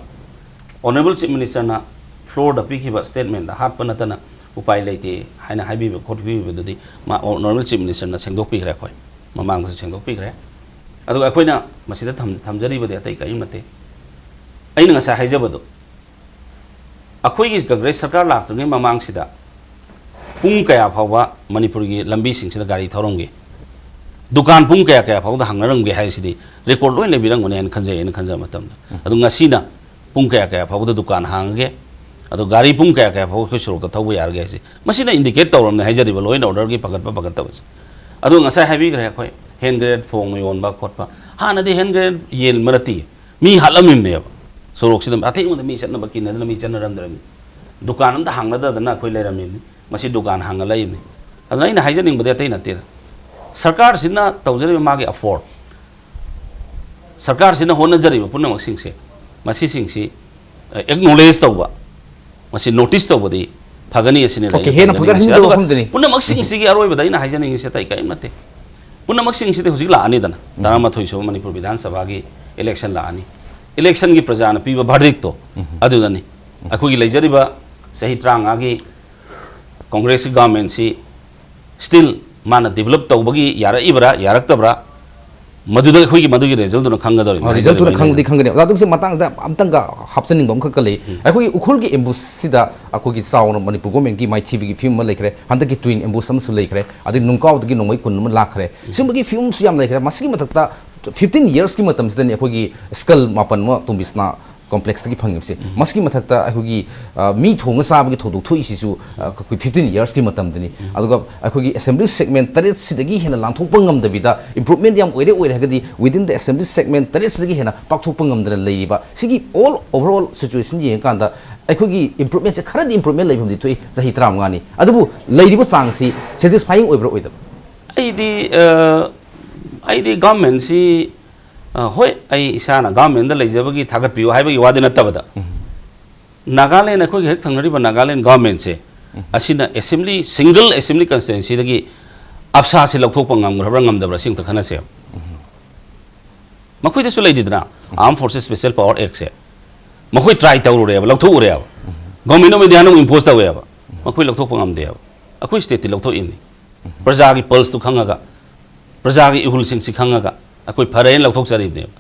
ꯑꯣꯅꯔꯦꯕꯜ ꯆꯤꯐ ꯃꯤꯅꯤꯁꯇꯔꯅ ꯐ꯭ꯂꯣꯔꯗ ꯄꯤꯈꯤꯕ ꯁ꯭ꯇꯦꯠꯃꯦꯟꯗ ꯍꯥꯞꯄ ꯅꯠꯇꯅ ꯎꯄꯥꯏ ꯂꯩꯇꯦ ꯍꯥꯏꯅ ꯍꯥꯏꯕꯤꯕ ꯈꯣꯠꯄꯤꯕꯗꯨꯗꯤ ꯃꯥ ꯑꯣꯅꯔꯦꯕꯜ ꯆꯤꯐ ꯃꯤꯅꯤꯁꯇꯔꯅ ꯁꯦꯡꯗꯣꯛꯄꯤꯈ꯭ꯔꯦ, ꯑꯩꯈꯣꯏ ꯃꯃꯥꯡꯗꯁꯨ ꯁꯦꯡꯗꯣꯛꯄꯤꯈ꯭ꯔꯦ꯫ ꯑꯗꯨꯒ ꯑꯩꯈꯣꯏꯅ ꯃꯁꯤꯗ ꯊꯝ-, ꯊꯝꯖꯔꯤꯕꯗꯤ ꯑꯇꯩ ꯀꯔꯤꯝ ꯅꯠꯇꯦ꯫ ꯑꯩꯅ ꯉꯁꯥꯏ ꯍꯥꯏꯖꯕꯗꯣ, ꯑꯩꯈꯣꯏꯒꯤ ꯀꯪꯒ꯭ꯔꯦꯁ ꯁꯔꯀꯥꯔ ꯂꯥꯛꯇ꯭ꯔꯤꯉꯩ ꯃꯃꯥꯡꯁꯤꯗ ꯄꯨꯡ ꯀꯌꯥ ꯐꯥꯎꯕ ꯃꯅꯤꯄꯨꯔꯒꯤ ꯂꯝꯕꯤꯁꯤꯡꯁꯤꯗ ꯒꯥꯔꯤ ꯊꯧꯔꯝꯒꯦ? ꯗꯨꯀꯥꯟ ꯄꯨꯡ ꯀꯌꯥ ꯀꯌꯥ ꯐꯥꯎꯗ ꯍꯥꯡꯅꯔꯝꯒꯦ ꯍꯥꯏꯁꯤꯗꯤ ꯔꯦꯀꯣꯔꯗ ꯂꯣꯏꯅ ꯂꯩꯕꯤꯔꯝꯒꯅꯤ ꯍꯥꯏꯅ ꯈꯟꯖꯩ, ꯑꯩꯅ ꯈꯟꯖꯕ ꯃꯇꯝꯗ꯫ ꯑꯗꯨ ꯉꯁꯤꯅ ꯄꯨꯡ ꯀꯌꯥ ꯀꯌꯥ ꯐꯥꯎꯕꯗ ꯗꯨꯀꯥꯟ ꯍꯥꯡꯉꯒꯦ? ꯑꯗꯣ ꯒꯥꯔꯤ ꯄꯨꯡ ꯀꯌꯥ ꯀꯌꯥ ꯐꯥꯎꯕ ꯑꯩꯈꯣꯏ ꯁꯣꯔꯣꯛꯇ ꯊꯧꯕ ꯌꯥꯔꯒꯦ ꯍꯥꯏꯁꯦ? ꯃꯁꯤꯅ ꯏꯟꯗꯤꯀꯦꯠ ꯇꯧꯔꯕꯅꯦ ꯍꯥꯏꯖꯔꯤꯕ ꯂꯣ ꯑꯦꯟ ꯑꯣꯔꯗꯔꯒꯤ ꯐꯒꯠꯄ ꯐꯒꯠꯇꯕꯁꯦ꯫ ꯑꯗꯣ ꯉꯁꯥꯏ ꯍꯥꯏꯕꯤꯈ꯭ꯔꯦ ꯑꯩꯈꯣꯏ, ꯍꯦꯟ ꯒ꯭ꯔꯦꯅꯦꯗ ꯐꯣꯡꯅ ꯌꯣꯟꯕ ꯈꯣꯠꯄ꯫ ꯍꯥꯟꯅꯗꯤ ꯍꯦꯟ ꯒ꯭ꯔꯦꯅꯦꯗ ꯌꯦꯟꯕ ꯅꯠꯇꯦ, ꯃꯤ ꯍꯥꯠꯂꯝꯃꯤꯕꯅꯦꯕ꯫ ꯁꯣꯔꯣꯛꯁꯤꯗ ꯑꯊꯦꯡꯕꯗ ꯃꯤ ꯆꯠꯅꯕ ꯀꯤꯅꯗꯅ ꯃꯤ ꯆꯠꯅꯔꯝꯗ꯭ꯔꯕꯅꯤ꯫ ꯗꯨꯀꯥꯟ ꯑꯝꯇ ꯍꯥꯡꯅꯗꯗꯅ ꯑꯩꯈꯣꯏ ꯂꯩꯔꯝꯃꯤꯕꯅꯤ꯫ ꯃꯁꯤ ꯗꯨꯀꯥꯟ ꯍꯥꯡꯒꯠꯂꯛꯏꯕꯅꯤ꯫ ꯑꯗꯨꯅ ꯑꯩꯅ ꯍꯥꯏꯖꯅꯤꯡꯕꯗꯤ ꯑꯇꯩ ꯅꯠꯇꯦꯗ, ꯁꯔꯀꯥꯔꯁꯤꯅ ꯇꯧꯖꯔꯤꯕ ꯃꯥꯒꯤ ꯑꯦꯐꯣꯔꯠ, ꯁꯔꯀꯥꯔꯁꯤꯅ ꯍꯣꯠꯅꯖꯔꯤꯕ ꯄꯨꯝꯅꯃꯛꯁꯤꯡꯁꯦ, ꯃꯁꯤꯁꯤꯡꯁꯤ ꯑꯦꯛꯅꯣꯂꯦꯖ ꯇꯧꯕ, ꯃꯁꯤ ꯅꯣꯇꯤꯁ ꯇꯧꯕꯗꯤ ꯐꯒꯅꯤ ꯑꯁꯤꯅꯤ ꯑꯩꯅ Okay, ꯍꯦꯟꯅ ꯊꯝꯖꯅꯤꯡꯉꯤꯁꯦ꯫ ꯐꯒꯠꯍꯟꯕꯤꯔꯛꯑꯣ ꯑꯗꯨꯒ ꯈꯪꯗꯦꯅꯦ꯫ ꯄꯨꯝꯅꯃꯛꯁꯤꯡꯁꯤꯒꯤ ꯑꯔꯣꯏꯕꯗ ꯑꯩꯅ ꯍꯥꯏꯖꯅꯤꯡꯉꯤꯁꯦ ꯑꯇꯩ ꯀꯔꯤꯝ ꯅꯠꯇꯦ꯫ ꯄꯨꯝꯅꯃꯛꯁꯤꯡꯁꯤꯗꯤ ꯍꯧꯖꯤꯛ ꯂꯥꯛꯑꯅꯤꯗꯅ, ꯇꯔꯥꯃꯥꯊꯣꯏ ꯁꯨꯕ ꯃꯅꯤꯄꯨꯔ ꯕꯤꯙꯥꯟ ꯁꯚꯥꯒꯤ ꯏꯂꯦꯛꯁꯟ ꯂꯥꯛꯑꯅꯤ꯫ ꯏꯂꯦꯛꯁꯟꯒꯤ ꯄ꯭ꯔꯖꯥꯅ ꯄꯤꯕ ꯚꯥꯔꯗꯤꯛꯇꯣ ꯑꯗꯨꯗꯅꯤ꯫ ꯑꯩꯈꯣꯏꯒꯤ ꯂꯩꯖꯔꯤꯕ ꯆꯍꯤ ꯇꯔꯥꯃꯉꯥꯒꯤ ꯀꯣꯡꯒ꯭ꯔꯦꯁꯀꯤ ꯒꯚꯔꯟꯃꯦꯟꯁꯤ ꯁ꯭ꯇꯤꯜ ꯃꯥꯅ ꯗꯤꯕꯂꯞ ꯇꯧꯕꯒꯤ ꯌꯥꯔꯛꯏꯕ꯭ꯔꯥ ꯌꯥꯔꯛꯇꯕ꯭ꯔꯥ, ꯃꯗꯨꯗ ꯑꯩꯈꯣꯏꯒꯤ ꯃꯗꯨꯒꯤ ꯔꯤꯖꯜꯗꯨꯅ ꯈꯪꯒꯗꯧꯔꯤꯕꯅꯤ꯫ ꯔꯤꯖꯜꯇꯨꯅ ꯈꯪꯗꯤ ꯈꯪꯒꯅꯤ꯫ ꯑꯣꯖꯥ, ꯑꯗꯨꯒꯤꯁꯦ ꯃꯇꯥꯡꯗ ꯑꯝꯇꯪꯒ ꯍꯥꯞꯆꯅꯤꯡꯕ ꯑꯃꯈꯛꯀ ꯂꯩ꯫ ꯑꯩꯈꯣꯏꯒꯤ ꯎꯈ꯭ꯔꯨꯜꯒꯤ ꯑꯦꯝꯕꯨꯁꯁꯤꯗ ꯑꯩꯈꯣꯏꯒꯤ ꯆꯥꯎꯅ ꯃꯅꯤꯄꯨꯔ ꯒꯣꯔꯃꯦꯟꯒꯤ ꯃꯥꯏꯊꯤꯕꯒꯤ ꯐꯤꯕꯝ ꯑꯃ ꯂꯩꯈ꯭ꯔꯦ, ꯍꯟꯗꯛꯀꯤ ꯇ꯭ꯋꯤꯟ ꯑꯦꯝꯕꯨꯁ ꯑꯃꯁꯨ ꯂꯩꯈ꯭ꯔꯦ, ꯑꯗꯩ ꯅꯨꯡꯀꯥꯎꯗꯒꯤ ꯅꯣꯡꯃꯩ ꯀꯨꯟ ꯑꯃ ꯂꯥꯛꯈ꯭ꯔꯦ꯫ ꯁꯤꯒꯨꯝꯕꯒꯤ ꯐꯤꯕꯝꯁꯨ ꯌꯥꯝ ꯂꯩꯈ꯭ꯔꯦ꯫ ꯃꯁꯤꯒꯤ ꯃꯊꯛꯇ ꯐꯤꯐꯇꯤꯟ ꯌꯔꯁꯀꯤ ꯃꯇꯝꯁꯤꯗꯅꯤ ꯑꯩꯈꯣꯏꯒꯤ ꯁ꯭ꯀꯜ ꯃꯥꯄꯟ ꯑꯃ ꯇꯣꯝꯕꯤꯁꯅꯥ ꯀꯣꯝꯄ꯭ꯂꯦꯛꯁꯇꯒꯤ ꯐꯪꯉꯤꯕꯁꯦ꯫ ꯃꯁꯤꯒꯤ ꯃꯊꯛꯇ ꯑꯩꯈꯣꯏꯒꯤ, ꯑ, ꯃꯤ ꯊꯣꯡꯉ ꯆꯥꯕꯒꯤ ꯊꯧꯗꯣꯛ ꯊꯣꯛꯏꯁꯤꯁꯨ, ꯑ, ꯑꯩꯈꯣꯏ ꯐꯤꯐꯇꯤꯟ ꯌꯔꯁꯀꯤ ꯃꯇꯝꯗꯅꯤ꯫ ꯑꯗꯨꯒ ꯑꯩꯈꯣꯏꯒꯤ ꯑꯦꯁꯦꯝꯕ꯭ꯂꯤ ꯁꯦꯒꯃꯦꯟ ꯇꯔꯦꯠꯁꯤꯗꯒꯤ ꯍꯦꯟꯅ ꯂꯥꯟꯊꯣꯛꯄ ꯉꯝꯗꯕꯤꯗ, ꯏꯝꯄ꯭ꯔꯨꯚꯃꯦꯟ ꯌꯥꯝ ꯑꯣꯏꯔꯦ ꯑꯣꯏꯔꯦ ꯍꯥꯏꯔꯒꯗꯤ, ꯋꯤꯗꯤꯟ ꯗ ꯑꯦꯁꯦꯝꯕ꯭ꯂꯤ ꯁꯦꯒꯃꯦꯟ ꯇꯔꯦꯠꯁꯤꯗꯒꯤ ꯍꯦꯟꯅ ꯄꯥꯛꯊꯣꯛꯄ ꯉꯝꯗꯅ ꯂꯩꯔꯤꯕ ꯁꯤꯒꯤ ꯑꯣꯜ ꯑꯣꯚꯔꯑꯣꯜ ꯁꯤꯆꯨꯋꯦꯁꯟ ꯌꯦꯡꯉꯀꯥꯟꯗ, ꯑꯩꯈꯣꯏꯒꯤ ꯏꯝꯄ꯭ꯔꯨꯚꯃꯦꯟꯁꯦ ꯈꯔꯗꯤ ꯏꯝꯄ꯭ꯔꯨꯚꯃꯦꯟ ꯂꯩꯐꯝꯗꯤ ꯊꯣꯛꯏ ꯆꯍꯤ ꯇꯔꯥꯃꯉꯥꯅꯤ꯫ ꯑꯗꯨꯕꯨ ꯂꯩꯔꯤꯕ ꯆꯥꯡꯁꯤ ꯁꯦꯇꯤꯁꯐꯥꯏꯌꯤꯡ ꯑꯣꯏꯕ꯭ꯔꯥ ꯑꯣꯏꯗꯕ꯭ꯔꯥ? ꯑꯩꯗꯤ ꯑ, ꯑꯩꯗꯤ ꯒꯚꯔꯟꯃꯦꯟꯁꯤ, ꯑ, ꯍꯣꯏ, ꯑꯩ ꯏꯁꯥꯅ ꯒꯚꯔꯟꯃꯦꯟꯗ ꯂꯩꯖꯕꯒꯤ ꯊꯥꯒꯠꯄꯤꯌꯨ ꯍꯥꯏꯕꯒꯤ ꯋꯥꯗꯤ ꯅꯠꯇꯕꯗ, ꯅꯥꯒꯥꯂꯦꯟ, ꯑꯩꯈꯣꯏꯒꯤ ꯍꯦꯛ ꯊꯪꯅꯔꯤꯕ ꯅꯥꯒꯥꯂꯦꯟ ꯒꯚꯔꯟꯃꯦꯟꯁꯦ, ꯑꯁꯤꯅ ꯑꯦꯁꯦꯝꯕ꯭ꯂꯤ, ꯁꯤꯡꯒꯜ ꯑꯦꯁꯦꯝꯕ꯭ꯂꯤ ꯀꯟꯁꯇꯤꯇ꯭ꯋꯦꯟꯁꯤꯗꯒꯤ ꯑꯞꯁꯥꯁꯤ ꯂꯧꯊꯣꯛꯄ ꯉꯝꯈ꯭ꯔꯕ꯭ꯔꯥ ꯉꯝꯗꯕ꯭ꯔꯥ, ꯁꯤ ꯑꯝꯇ ꯈꯟꯅꯁꯦꯕ꯫ ꯃꯈꯣꯏꯗꯁꯨ ꯂꯩꯔꯤꯗꯅ, ꯑꯥꯔꯝ ꯐꯣꯔꯁꯦꯁ ꯁ꯭ꯄꯦꯁꯦꯜ ꯄꯋꯥꯔ ꯑꯦꯛꯁꯦ꯫ ꯃꯈꯣꯏ ꯇ꯭ꯔꯥꯏ ꯇꯧꯔꯨꯔꯦꯕ, ꯂꯧꯊꯣꯛꯎꯔꯦꯕ꯫ ꯒꯣꯔꯃꯦꯟ ꯑꯣꯐ ꯏꯟꯗꯤꯌꯥꯅ ꯑꯃꯨꯛ ꯏꯝꯄꯣꯁ ꯇꯧꯋꯦꯕ꯫ ꯃꯈꯣꯏ ꯂꯧꯊꯣꯛꯄ ꯉꯝꯗꯦꯕ꯫ ꯑꯩꯈꯣꯏ ꯁ꯭ꯇꯦꯠꯇꯤ ꯂꯧꯊꯣꯛꯏꯅꯤ꯫ ꯄ꯭ꯔꯖꯥꯒꯤ ꯄꯜꯁꯇꯨ ꯈꯪꯉꯒ, ꯄ꯭ꯔꯖꯥꯒꯤ ꯏꯍꯨꯜꯁꯤꯡꯁꯤ ꯈꯪꯉꯒ ꯑꯩꯈꯣꯏ ꯐꯔꯦꯅ ꯂꯧꯊꯣꯛꯆꯔꯤꯕꯅꯦꯕ꯫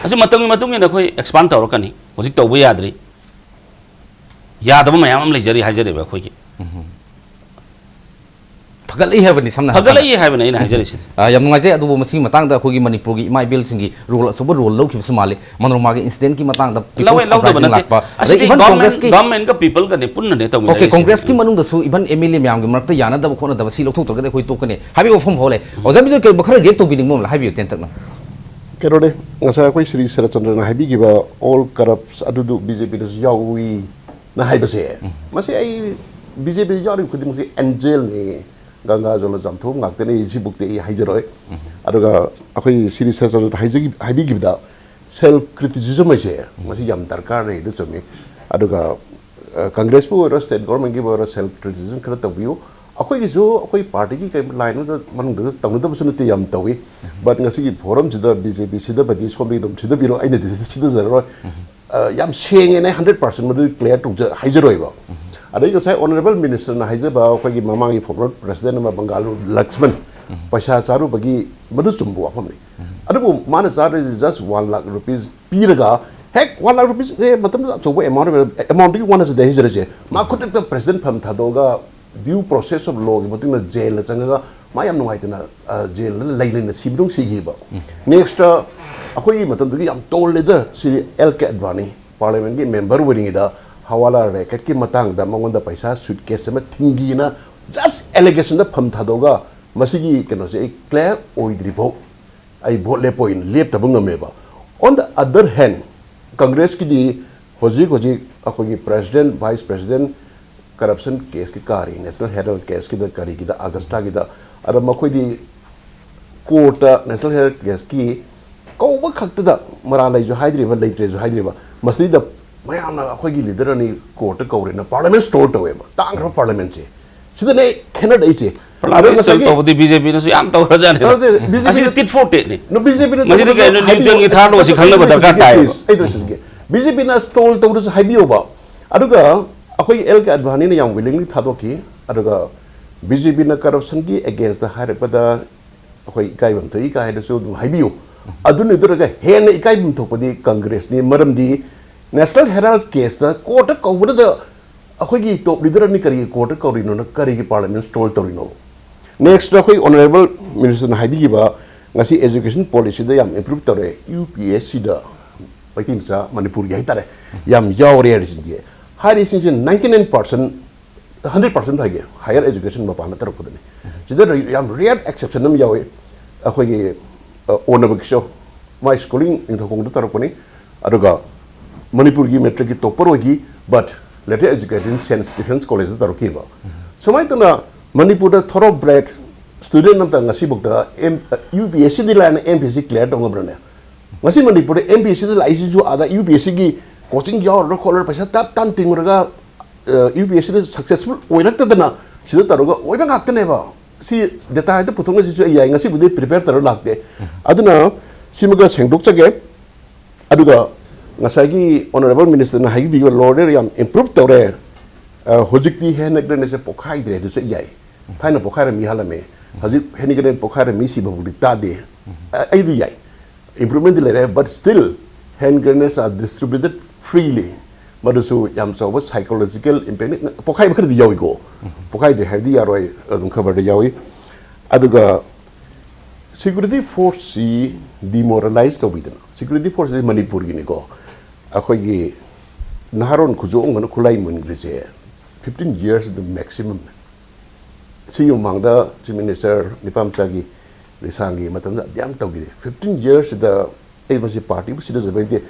ꯑꯁꯤ ꯃꯇꯝꯒꯤ ꯃꯇꯨꯡ ꯏꯟꯅ ꯑꯩꯈꯣꯏ ꯑꯦꯛꯁꯄꯥꯟ ꯇꯧꯔꯛꯀꯅꯤ꯫ ꯍꯧꯖꯤꯛ ꯇꯧꯕ ꯌꯥꯗ꯭ꯔꯤ꯫ ꯌꯥꯗꯕ ꯃꯌꯥꯝ ꯑꯃ ꯂꯩꯖꯔꯤ ꯍꯥꯏꯖꯔꯤꯕ ꯑꯩꯈꯣꯏꯒꯤ꯫ ꯐꯒꯠꯂꯛꯏ ꯍꯥꯏꯕꯅꯤ, ꯁꯝꯅ ꯍꯥꯏꯔꯀꯥꯟꯗ꯫ ꯐꯒꯠꯂꯛꯏ ꯍꯥꯏꯕꯅꯤ ꯑꯩꯅ ꯍꯥꯏꯖꯔꯤꯁꯤꯗꯤ꯫ ꯑ, ꯌꯥꯝ ꯅꯨꯡꯉꯥꯏꯖꯩ꯫ ꯑꯗꯨꯕꯨ ꯃꯁꯤꯒꯤ ꯃꯇꯥꯡꯗ ꯑꯩꯈꯣꯏꯒꯤ ꯃꯅꯤꯄꯨꯔꯒꯤ ꯏꯃꯥ ꯏꯕꯦꯜꯁꯤꯡꯒꯤ ꯔꯣꯜ, ꯑꯆꯧꯕ ꯔꯣꯜ ꯂꯧꯈꯤꯕꯁꯨ ꯃꯥꯜꯂꯤ꯫ ꯃꯅꯣꯔꯃꯥꯒꯤ ꯏꯟꯁꯤꯗꯦꯟꯠꯀꯤ ꯃꯇꯥꯡꯗ ꯂꯧꯋꯦ, people's ꯂꯧꯗꯕ uprising ꯅꯠꯇꯦ꯫ ꯂꯥꯛꯄ, ꯑꯗꯩ ꯑꯁꯤꯗꯤ even ꯒꯚꯔꯟꯃꯦꯟ, ꯀꯣꯡꯒ꯭ꯔꯦꯁꯀꯤ, ꯒꯚꯔꯟꯃꯦꯟꯒ ꯄꯤꯄꯜꯒꯅꯦ ꯄꯨꯟꯅꯅꯦ ꯑꯣꯀꯦ, ꯇꯧꯃꯤꯟꯅꯔꯤꯁꯦ꯫ ꯀꯣꯡꯒ꯭ꯔꯦꯁꯀꯤ ꯃꯅꯨꯡꯗꯁꯨ even ꯑꯦꯝ ꯑꯦꯜ ꯑꯦ ꯃꯌꯥꯝꯒꯤ ꯃꯔꯛꯇ ꯌꯥꯅꯗꯕ ꯈꯣꯠꯅꯗꯕ ꯁꯤ ꯂꯧꯊꯣꯛꯇ꯭ꯔꯒꯗꯤ ꯑꯩꯈꯣꯏ ꯇꯣꯛꯀꯅꯤ ꯍꯥꯏꯕꯒꯤ ꯋꯥꯐꯝ ꯐꯥꯎ ꯂꯩ꯫ ꯑꯣꯖꯥ ꯕꯤꯖꯣꯏ, ꯀꯔꯤꯒꯨꯝꯕ ꯈꯔ ꯔꯤꯌꯦꯛ ꯇꯧꯕꯤꯅꯤꯡꯕ ꯑꯃ ꯍꯥꯏꯕꯤꯌꯨ ꯇꯦꯟꯇꯛꯅ꯫ ꯀꯩꯅꯣꯅꯦ, ꯉꯁꯥꯏ ꯑꯩꯈꯣꯏ ꯁ꯭ꯔꯤ ꯁꯔꯠꯆꯟꯗ꯭ꯔꯅ ꯍꯥꯏꯕꯤꯈꯤꯕ, ꯑꯣꯜ ꯀꯔꯞꯁ ꯑꯗꯨꯗꯨ ꯕꯤ ꯖꯦ ꯄꯤꯗꯁꯨ ꯌꯥꯎꯏꯅ ꯍꯥꯏꯕꯁꯦ, ꯃꯁꯤ ꯑꯩ ꯕꯤ ꯖꯦ ꯄꯤꯗ ꯌꯥꯎꯔꯤꯕ ꯈꯨꯗꯤꯡꯃꯛꯁꯦ ꯑꯦꯟꯖꯦꯜꯅꯤ, ꯒꯪꯒꯥ ꯖꯂ ꯆꯥꯝꯊꯣꯛ ꯉꯥꯛꯇꯅꯤ, ꯁꯤꯕꯨꯛꯇꯤ ꯑꯩ ꯍꯥꯏꯖꯔꯣꯏ꯫ ꯑꯗꯨꯒ ꯑꯩꯈꯣꯏ ꯁ꯭ꯔꯤ ꯁꯔꯠꯆꯟꯗ꯭ꯔꯅ ꯍꯥꯏꯖꯈꯤ-, ꯍꯥꯏꯕꯤꯈꯤꯕꯗ, ꯁꯦꯜꯐ ꯀ꯭ꯔꯤꯇꯤꯁꯤꯖꯝ ꯍꯥꯏꯁꯦ ꯃꯁꯤ ꯌꯥꯝ ꯗꯔꯀꯥꯔ ꯂꯩ, ꯑꯗꯨ ꯆꯨꯝꯃꯤ꯫ ꯑꯗꯨꯒ, ꯑ, ꯀꯪꯒ꯭ꯔꯦꯁꯄꯨ ꯑꯣꯏꯔꯣ, ꯁ꯭ꯇꯦꯠ ꯒꯣꯔꯃꯦꯟꯒꯤꯕꯨ ꯑꯣꯏꯔꯣ, ꯁꯦꯜꯐ ꯀ꯭ꯔꯤꯇꯤꯁꯤꯖꯝ ꯈꯔ ꯇꯧꯕꯤꯌꯨ꯫ ꯑꯩꯈꯣꯏꯒꯤꯁꯨ ꯑꯩꯈꯣꯏ ꯄꯥꯔꯇꯤꯒꯤ ꯀꯩ ꯂꯥꯏꯟ ꯑꯃꯗ ꯃꯅꯨꯡꯗ ꯇꯧꯅꯗꯕꯁꯨ ꯅꯠꯇꯦ, ꯌꯥꯝ ꯇꯧꯏ꯫ ꯕꯠ ꯉꯁꯤꯒꯤ ꯐꯣꯔꯝꯁꯤꯗ ꯕꯤ ꯖꯦ ꯄꯤ ꯁꯤꯗꯕꯗꯤ ꯁꯣꯝꯗꯒꯤ ꯑꯗꯨꯝ ꯁꯤꯗꯕꯤꯔꯣ, ꯑꯩꯅꯗꯤ ꯁꯤꯗꯖꯔꯔꯣꯏ꯫ ꯑ, ꯌꯥꯝ ꯁꯦꯡꯉꯦꯅ ꯍꯟꯗ꯭ꯔꯦꯠ ꯄꯥꯔꯁꯦꯟ ꯃꯗꯨ ꯀ꯭ꯂꯤꯌꯥꯔ ꯇꯧꯖ-, ꯍꯥꯏꯖꯔꯣꯏꯕ꯫ ꯑꯗꯩ ꯉꯁꯥꯏ ꯑꯣꯅꯔꯦꯕꯜ ꯃꯤꯅꯤꯁꯇꯔꯅ ꯍꯥꯏꯖꯕ, ꯑꯩꯈꯣꯏꯒꯤ ꯃꯃꯥꯡꯒꯤ ꯐꯣꯔꯃꯔ ꯄ꯭ꯔꯦꯁꯤꯗꯦꯟ ꯑꯃ ꯕꯪꯒꯥꯂꯨ ꯂꯛꯁꯃꯟ ꯄꯩꯁꯥ ꯆꯥꯔꯨꯕꯒꯤ, ꯃꯗꯨ ꯆꯨꯝꯕ ꯋꯥꯐꯝꯅꯤ꯫ ꯑꯗꯨꯕꯨ ꯃꯥꯅ ꯆꯥꯔꯤꯁꯤ just one lakh rupees ꯄꯤꯔꯒ, ꯍꯦꯛ one lakh rupees ꯁꯦ ꯃꯇꯝꯗꯨꯗ ꯑꯆꯧꯕ ꯑꯦꯃꯥꯎꯟ ꯑꯣꯏꯕ, ꯑꯦꯃꯥꯎꯟꯗꯨꯒꯤ ꯋꯥ ꯅꯠꯆꯗꯦ ꯍꯥꯏꯖꯔꯤꯁꯦ, ꯃꯥ ꯈꯨꯗꯛꯇ ꯄ꯭ꯔꯦꯁꯤꯗꯦꯟ ꯐꯝ ꯊꯥꯗꯣꯛꯑꯒ, due process of law ꯒꯤ ꯃꯇꯨꯡ ꯏꯟꯅ ꯖꯦꯜꯗ ꯆꯪꯉꯒ ꯃꯥ ꯌꯥꯝ ꯅꯨꯡꯉꯥꯏꯇꯅ, ꯑ, ꯖꯦꯜꯗ ꯂꯩ ꯂꯩꯅ ꯁꯤꯕꯗꯧ ꯁꯤꯈꯤꯕ꯫ ꯅꯦꯛꯁꯇ ꯑꯩꯈꯣꯏꯒꯤ ꯃꯇꯝꯗꯨꯒꯤ ꯌꯥꯝ ꯇꯣꯜ ꯂꯤꯗꯔ ꯁ꯭ꯔꯤ ꯑꯦꯜ ꯀꯦ ꯑꯗꯚꯥꯅꯤ, ꯄꯥꯔꯂꯤꯌꯥꯃꯦꯟꯒꯤ ꯃꯦꯝꯕꯔ ꯑꯣꯏꯔꯤꯉꯩꯗ ꯍꯋꯥꯂꯥ ꯔꯦꯀꯦꯠꯀꯤ ꯃꯇꯥꯡꯗ ꯃꯉꯣꯟꯗ ꯄꯩꯁꯥ ꯁꯨꯠꯀꯦꯁ ꯑꯃ ꯊꯤꯡꯒꯤꯅ ꯖꯁ ꯑꯦꯂꯤꯒꯦꯁꯟꯗ ꯐꯝ ꯊꯥꯗꯣꯛꯑꯒ ꯃꯁꯤꯒꯤ ꯀꯩꯅꯣꯁꯦ ꯑꯩ ꯀ꯭ꯂꯤꯌꯥꯔ ꯑꯣꯏꯗ꯭ꯔꯤꯐꯥꯎ ꯑꯩ ꯚꯣꯠ ꯂꯦꯞꯄ ꯑꯣꯏꯅ ꯂꯦꯞꯇꯕ ꯉꯝꯃꯦꯕ꯫ On the other hand, ꯀꯪꯒ꯭ꯔꯦꯁꯀꯤꯗꯤ ꯍꯧꯖꯤꯛ ꯍꯧꯖꯤꯛ ꯑꯩꯈꯣꯏꯒꯤ ꯄ꯭ꯔꯦꯁꯤꯗꯦꯟ, ꯚꯥꯏꯁ ꯄ꯭ꯔꯦꯁꯤꯗꯦꯟ, ꯀꯔꯞꯁꯟ ꯀꯦꯁꯀꯤ ꯀꯥꯔꯤ, ꯅꯦꯁꯅꯦꯜ ꯍꯦꯔꯜ ꯀꯦꯁꯀꯤꯗ ꯀꯔꯤꯒꯤꯗ, ꯑꯥꯒꯁꯇꯥꯒꯤꯗ, ꯑꯗ ꯃꯈꯣꯏꯗꯤ ꯀꯣꯔꯠꯇ ꯅꯦꯁꯅꯦꯜ ꯍꯦꯔꯜ ꯀꯦꯁꯀꯤ ꯀꯧꯕ ꯈꯛꯇꯗ ꯃꯔꯥ ꯂꯩꯁꯨ ꯍꯥꯏꯗ꯭ꯔꯤꯕ, ꯂꯩꯇ꯭ꯔꯦꯁꯨ ꯍꯥꯏꯗ꯭ꯔꯤꯕ, ꯃꯁꯤꯗ ꯃꯌꯥꯝꯅ ꯑꯩꯈꯣꯏꯒꯤ ꯂꯤꯗꯔ ꯑꯅꯤ ꯀꯣꯔꯠꯇ ꯀꯧꯔꯦꯅ ꯄꯥꯔꯂꯤꯌꯥꯃꯦꯟ ꯁ꯭ꯇꯣꯜ ꯇꯧꯋꯦꯕ꯫ ꯇꯥꯡꯈ꯭ꯔꯕ ꯄꯥꯔꯂꯤꯌꯥꯃꯦꯟꯁꯦ꯫ ꯁꯤꯗꯅꯦ ꯑꯩ ꯈꯦꯠꯅꯗꯛꯏꯁꯦ꯫ ꯑꯗꯣ ꯄꯥꯔꯂꯤꯌꯥꯃꯦꯟ ꯁ꯭ꯇꯣꯜ ꯉꯁꯥꯏꯒꯤ ꯇꯧꯕꯗꯤ ꯕꯤ ꯖꯦ ꯄꯤꯅꯁꯨ ꯌꯥꯝ ꯇꯧꯈ꯭ꯔꯖꯥꯠꯅꯤ꯫ ꯑꯗꯨ ꯕꯤ ꯖꯦ ꯄꯤꯅ ꯕꯤ ꯖꯦ ꯄꯤꯅ ꯃꯁꯤꯗꯤ ꯇꯧꯕꯗꯣ ꯀꯩꯅꯣ, ꯍꯥꯏꯕꯤꯌꯨ꯫ ꯅ꯭ꯌꯨꯇꯟꯒꯤ ꯊꯥꯔ ꯂꯣꯁꯤ ꯈꯪꯅꯕ ꯗꯔꯀꯥꯔ ꯇꯥꯏꯌꯦꯕ꯫ ꯑꯩ ꯂꯣꯏꯁꯤꯟꯒꯦ꯫ ꯕꯤ ꯖꯦ ꯄꯤꯅ ꯁ꯭ꯇꯣꯜ ꯇꯧꯔꯁꯨ ꯍꯥꯏꯕꯤꯌꯣꯕ꯫ ꯑꯗꯨꯒ ꯑꯩꯈꯣꯏꯒꯤ ꯑꯦꯜ ꯀꯦ ꯑꯗꯚꯥꯅꯤꯅ ꯌꯥꯝ ꯋꯤꯂꯤꯡꯂꯤ ꯊꯥꯗꯣꯛꯈꯤ꯫ ꯑꯗꯨꯒ ꯕꯤ ꯖꯦ ꯄꯤꯅ ꯀꯔꯞꯁꯟꯒꯤ ꯑꯦꯒꯦꯟꯁꯇ ꯍꯥꯏꯔꯛꯄꯗ ꯑꯩꯈꯣꯏ ꯏꯀꯥꯏꯐꯝ ꯊꯣꯛꯏ ꯀꯥꯏ ꯍꯥꯏꯅꯁꯨ ꯑꯗꯨꯝ ꯍꯥꯏꯕꯤꯌꯨ꯫ ꯑꯗꯨ ꯅꯠꯇ꯭ꯔꯒ ꯍꯦꯟꯅ ꯏꯀꯥꯏꯐꯝ ꯊꯣꯛꯄꯗꯤ ꯀꯪꯒ꯭ꯔꯦꯁꯅꯤ꯫ ꯃꯔꯝꯗꯤ ꯅꯦꯁꯅꯦꯜ ꯍꯦꯔꯥꯜ ꯀꯦꯁꯇ ꯀꯣꯔꯠꯇ ꯀꯧꯕꯗꯨꯗ ꯑꯩꯈꯣꯏꯒꯤ ꯇꯣꯞ ꯂꯤꯗꯔ ꯑꯅꯤ ꯀꯔꯤꯒꯤ ꯀꯣꯔꯠꯇ ꯀꯧꯔꯤꯅꯣꯅ, ꯀꯔꯤꯒꯤ ꯄꯥꯔꯂꯤꯌꯥꯃꯦꯟ ꯁ꯭ꯇꯣꯜ ꯇꯧꯔꯤꯅꯣ? ꯅꯦꯛꯁꯇ ꯑꯩꯈꯣꯏ ꯑꯣꯅꯔꯦꯕꯜ ꯃꯤꯅꯤꯁꯇꯔꯅ ꯍꯥꯏꯕꯤꯈꯤꯕ ꯉꯁꯤ ꯑꯦꯖꯨꯀꯦꯁꯟ ꯄꯣꯂꯤꯁꯤꯗ ꯌꯥꯝ ꯏꯝꯄ꯭ꯔꯨꯞ ꯇꯧꯔꯦ, ꯌꯨ ꯄꯤ ꯑꯦꯁ ꯁꯤꯗ ꯃꯩꯇꯩ ꯃꯆꯥ ꯃꯅꯤꯄꯨꯔꯒꯤ ꯍꯥꯏꯇꯥꯔꯦ ꯌꯥꯝ ꯌꯥꯎꯔꯦ ꯍꯥꯏꯔꯤꯁꯤꯡꯁꯦ꯫ ꯍꯥꯏꯔꯤꯁꯤꯡꯁꯦ ninety nine percent, hundred percent ꯍꯥꯏꯒꯦ, ꯍꯥꯌꯔ ꯑꯦꯖꯨꯀꯦꯁꯟ ꯃꯄꯥꯟꯗ ꯇꯧꯔꯛꯄꯗꯅꯤ꯫ ꯁꯤꯗ ꯌꯥꯝ ꯔꯦꯌꯔ ꯑꯦꯛꯁꯦꯞꯁꯟ ꯑꯃ ꯌꯥꯎꯏ꯫ ꯑꯩꯈꯣꯏꯒꯤ, ꯑ, ꯑꯣꯅꯕ ꯀꯤꯁꯣ, ꯃꯥꯏ ꯁ꯭ꯀꯨꯂꯤꯡ ꯅꯤꯡꯊꯧꯈꯣꯡꯗ ꯇꯧꯔꯛꯄꯅꯤ꯫ ꯑꯗꯨꯒ ꯃꯅꯤꯄꯨꯔꯒꯤ ꯃꯦꯇ꯭ꯔꯤꯛꯀꯤ ꯇꯣꯞꯄꯔ ꯑꯣꯏꯈꯤ, ꯕꯠ ꯂꯦꯇꯔ ꯑꯦꯖꯨꯀꯦꯇꯦꯠ ꯁꯦꯟꯠ ꯁ꯭ꯇꯤꯐꯦꯟꯁ ꯀꯣꯂꯦꯖꯇ ꯇꯧꯔꯛꯈꯤꯕ꯫ ꯁꯨꯃꯥꯏꯅ ꯇꯧꯅ ꯃꯅꯤꯄꯨꯔꯗ ꯊꯣꯔꯣ ꯕ꯭ꯔꯦꯗ ꯁ꯭ꯇꯨꯗꯦꯟ ꯑꯃꯇ ꯉꯁꯤꯐꯥꯎꯗ ꯑꯦꯝ, ꯌꯨ ꯄꯤ ꯑꯦꯁ ꯁꯤꯗꯤ ꯂꯥꯏꯅ M P S C clear ꯇꯧ ꯉꯝꯕ꯭ꯔꯅꯦ? ꯉꯁꯤ ꯃꯅꯤꯄꯨꯔꯗ ꯑꯦꯝ ꯄꯤ ꯑꯦꯁ ꯁꯤꯗ ꯂꯥꯛꯏꯁꯤꯁꯨ ꯑꯥꯗ ꯌꯨ ꯄꯤ ꯑꯦꯁ ꯁꯤꯒꯤ ꯀꯣꯆꯤꯡ ꯌꯥꯎꯔꯒ ꯈꯣꯠꯂꯒ ꯄꯩꯁꯥ ꯇꯞ ꯇꯥꯅ ꯇꯤꯡꯉꯨꯔꯒ, ꯑ, ꯌꯨ ꯄꯤ ꯑꯦꯁ ꯁꯤꯗ ꯁꯛꯁꯦꯁꯐꯨꯜ ꯑꯣꯏꯔꯛꯇꯗꯅ ꯁꯤꯗ ꯇꯧꯔꯒ ꯑꯣꯏꯕ ꯉꯥꯛꯇꯅꯦꯕ꯫ ꯁꯤ ꯗꯦꯇꯥ ꯍꯦꯛꯇ ꯄꯨꯊꯣꯛꯅꯁꯤꯁꯨ ꯑꯩ ꯌꯥꯏ, ꯉꯁꯤꯕꯨꯗꯤ ꯄ꯭ꯔꯤꯄꯦꯌꯔ ꯇꯧꯔ ꯂꯥꯛꯇꯦ꯫ ꯑꯗꯨꯅ ꯁꯤꯃꯒ ꯁꯦꯡꯗꯣꯛꯆꯒꯦ꯫ ꯑꯗꯨꯒ ꯉꯁꯥꯏꯒꯤ ꯑꯣꯅꯔꯦꯕꯜ ꯃꯤꯅꯤꯁꯇꯔꯅ ꯍꯥꯏꯕꯤꯕ ꯂꯣ ꯂꯦꯚꯦꯜ ꯌꯥꯝ ꯏꯝꯄ꯭ꯔꯨꯞ ꯇꯧꯔꯦ꯫ ꯑ, ꯍꯧꯖꯤꯛꯇꯤ ꯍꯦꯟ ꯒ꯭ꯔꯦꯅꯦꯗꯁꯦ ꯄꯣꯛꯈꯥꯏꯗ꯭ꯔꯦ ꯑꯗꯨꯁꯨ ꯌꯥꯏ꯫ ꯊꯥꯏꯅ ꯄꯣꯛꯈꯥꯏꯔꯝꯃꯤ ꯍꯥꯜꯂꯝꯃꯦ꯫ ꯍꯧꯖꯤꯛ ꯍꯦꯟ ꯒ꯭ꯔꯦꯅꯦꯗ ꯄꯣꯛꯈꯥꯏꯔꯝꯃꯤ ꯁꯤꯕꯕꯨꯗꯤ ꯇꯥꯗꯦ꯫ ꯑ, ꯑꯩꯗꯤ ꯌꯥꯏ꯫ ꯏꯝꯄ꯭ꯔꯨꯞꯃꯦꯟꯗꯤ ꯂꯩꯔꯦ, but still hand grenades are distributed freely꯫ ꯃꯗꯨꯁꯨ ꯌꯥꯝ ꯆꯥꯎꯕ ꯁꯥꯏꯀꯣꯂꯣꯖꯤꯀꯦꯜ ꯏꯝꯄꯦꯛ ꯄꯣꯛꯈꯥꯏꯕ ꯈꯔꯗꯤ ꯌꯥꯎꯏꯀꯣ꯫ ꯄꯣꯛꯈꯥꯏꯗ꯭ꯔꯦ ꯍꯥꯏꯕꯗꯤ ꯌꯥꯔꯣꯏ, ꯑꯗꯨꯝ ꯈꯕꯔꯗ ꯌꯥꯎꯏ꯫ ꯑꯗꯨꯒ ꯁꯦꯀ꯭ꯌꯨꯔꯤꯇꯤ ꯐꯣꯔꯁꯁꯤ ꯗꯤꯃꯣꯔꯦꯂꯥꯏꯁ ꯇꯧꯕꯤꯗꯅ, ꯁꯦꯀ꯭ꯌꯨꯔꯤꯇꯤ ꯐꯣꯔꯁꯁꯤ ꯃꯅꯤꯄꯨꯔꯒꯤꯅꯤꯀꯣ꯫ ꯑꯩꯈꯣꯏꯒꯤ ꯅꯍꯥꯔꯣꯟ ꯈꯨꯖꯣꯡ ꯑꯃꯅ ꯈꯨꯠꯂꯥꯏ ꯃꯨꯟꯈ꯭ꯔꯤꯁꯦ fifteen years the maximum ꯅꯤ꯫ ꯁꯤꯒꯤ ꯃꯃꯥꯡꯗ Chief Minister ꯅꯤꯄꯥ ꯃꯆꯥꯒꯤ ꯂꯤꯁꯥꯡꯒꯤ ꯃꯇꯝꯗ ꯑꯗꯨꯌꯥꯝ ꯇꯧꯈꯤꯗꯦ꯫ Fifteen yearsꯁꯤꯗ ꯑꯩ ꯃꯁꯤ ꯄꯥꯔꯇꯤꯕꯨ ꯁꯤꯗꯖꯕ ꯅꯠꯇꯦ,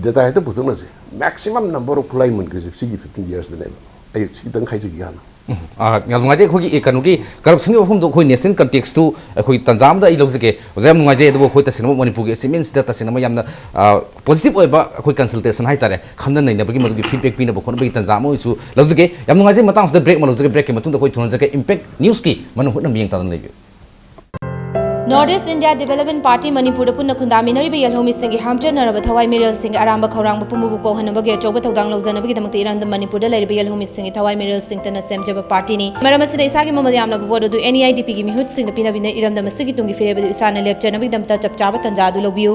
data ꯍꯦꯛꯇ ꯄꯨꯊꯣꯛꯅꯁꯦ꯫ Maximum number of ꯈꯨꯠꯂꯥꯏ ꯃꯨꯟꯈ꯭ꯔꯤꯁꯦ ꯁꯤꯒꯤ fifteen yearsꯗꯅꯦꯕ꯫ ꯑꯩ ꯁꯤ ꯈꯤꯇꯪ ꯍꯥꯏꯖꯒꯦ ꯍꯥꯟꯅ꯫ ꯎꯝ, ꯑꯥ, ꯌꯥꯝ ꯅꯨꯡꯉꯥꯏꯖꯩ꯫ ꯑꯩꯈꯣꯏꯒꯤ, ꯑꯦ, ꯀꯩꯅꯣꯒꯤ corruptionꯒꯤ ꯋꯥꯐꯝꯗꯣ ꯑꯩꯈꯣꯏ national contextꯇꯨ ꯑꯩꯈꯣꯏ ꯇꯥꯟꯖꯥ ꯑꯃꯗ ꯑꯩ ꯂꯧꯖꯒꯦ꯫ ꯑꯣꯖꯥ, ꯌꯥꯝ ꯅꯨꯡꯉꯥꯏꯖꯩ꯫ ꯑꯗꯨꯕꯨ ꯑꯩꯈꯣꯏ ꯇꯁꯦꯡꯅꯃꯛ ꯃꯅꯤꯄꯨꯔꯒꯤ achievementsꯇ ꯇꯁꯦꯡꯅꯃꯛ ꯌꯥꯝꯅ, ꯑꯥ, positive ꯑꯣꯏꯕ ꯑꯩꯈꯣꯏ consultation ꯍꯥꯏꯇꯥꯔꯦ, ꯈꯟꯅ ꯅꯩꯅꯕꯒꯤ ꯃꯗꯨꯒꯤ feedback ꯄꯤꯅꯕ ꯈꯣꯠꯅꯕꯒꯤ ꯇꯥꯟꯖꯥ ꯑꯃ ꯑꯣꯏꯁꯨ ꯂꯧꯖꯒꯦ꯫ ꯌꯥꯝ ꯅꯨꯡꯉꯥꯏꯖꯩ꯫ ꯃꯇꯥꯡꯁꯤꯗ break ꯑꯃ ꯂꯧꯖꯒꯦ꯫ Breakꯀꯤ ꯃꯇꯨꯡꯗ ꯑꯩꯈꯣꯏ ꯊꯨꯡꯅꯖꯔꯛꯀꯦ꯫ Impact Newsꯀꯤ ꯃꯅꯨꯡ ꯍꯨꯠꯅ ꯃꯤꯠꯌꯦꯡ ꯇꯥꯗꯨꯅ ꯂꯩꯕꯤꯌꯨ꯫ North East India Development Party ꯃꯅꯤꯄꯨꯔꯗ ꯄꯨꯟꯅ ꯈꯨꯟꯗꯥꯃꯤꯟꯅꯔꯤꯕ ꯌꯦꯜꯍꯧꯃꯤꯁꯤꯡꯒꯤ ꯍꯥꯝꯆꯟꯅꯔꯕ ꯊꯋꯥꯏ ꯃꯤꯔꯦꯜꯁꯤꯡꯒꯤ ꯑꯔꯥꯝꯕ ꯈꯧꯔꯥꯡꯕ ꯄꯨꯝꯕꯕꯨ ꯀꯣꯛꯍꯟꯅꯕꯒꯤ ꯑꯆꯧꯕ ꯊꯧꯗꯥꯡ ꯂꯧꯖꯅꯕꯒꯤꯗꯃꯛꯇ ꯏꯔꯝꯗꯝ ꯃꯅꯤꯄꯨꯔꯗ ꯂꯩꯔꯤꯕ ꯌꯦꯜꯍꯧꯃꯤꯁꯤꯡꯒꯤ ꯊꯋꯥꯏ ꯃꯤꯔꯦꯜꯁꯤꯡ ꯇꯅ ꯁꯦꯝꯖꯕ ꯄꯥꯔꯇꯤꯅꯤ꯫ ꯃꯔꯝ ꯑꯁꯤꯅ ꯏꯁꯥꯒꯤ ꯃꯃꯜ ꯌꯥꯝꯂꯕ ꯚꯣꯠ ꯑꯗꯨ NEIDPꯒꯤ ꯃꯤꯍꯨꯠꯁꯤꯡꯗ ꯄꯤꯅꯕꯤꯅ ꯏꯔꯝꯗꯝ ꯑꯁꯤꯒꯤ ꯇꯨꯡꯒꯤ ꯐꯤꯔꯦꯞ ꯑꯗꯨ ꯏꯁꯥꯅ ꯂꯦꯞꯆꯅꯕꯒꯤꯗꯃꯛꯇ ꯆꯞ ꯆꯥꯕ ꯇꯥꯟꯖꯥ ꯑꯗꯨ ꯂꯧꯕꯤꯌꯨ꯫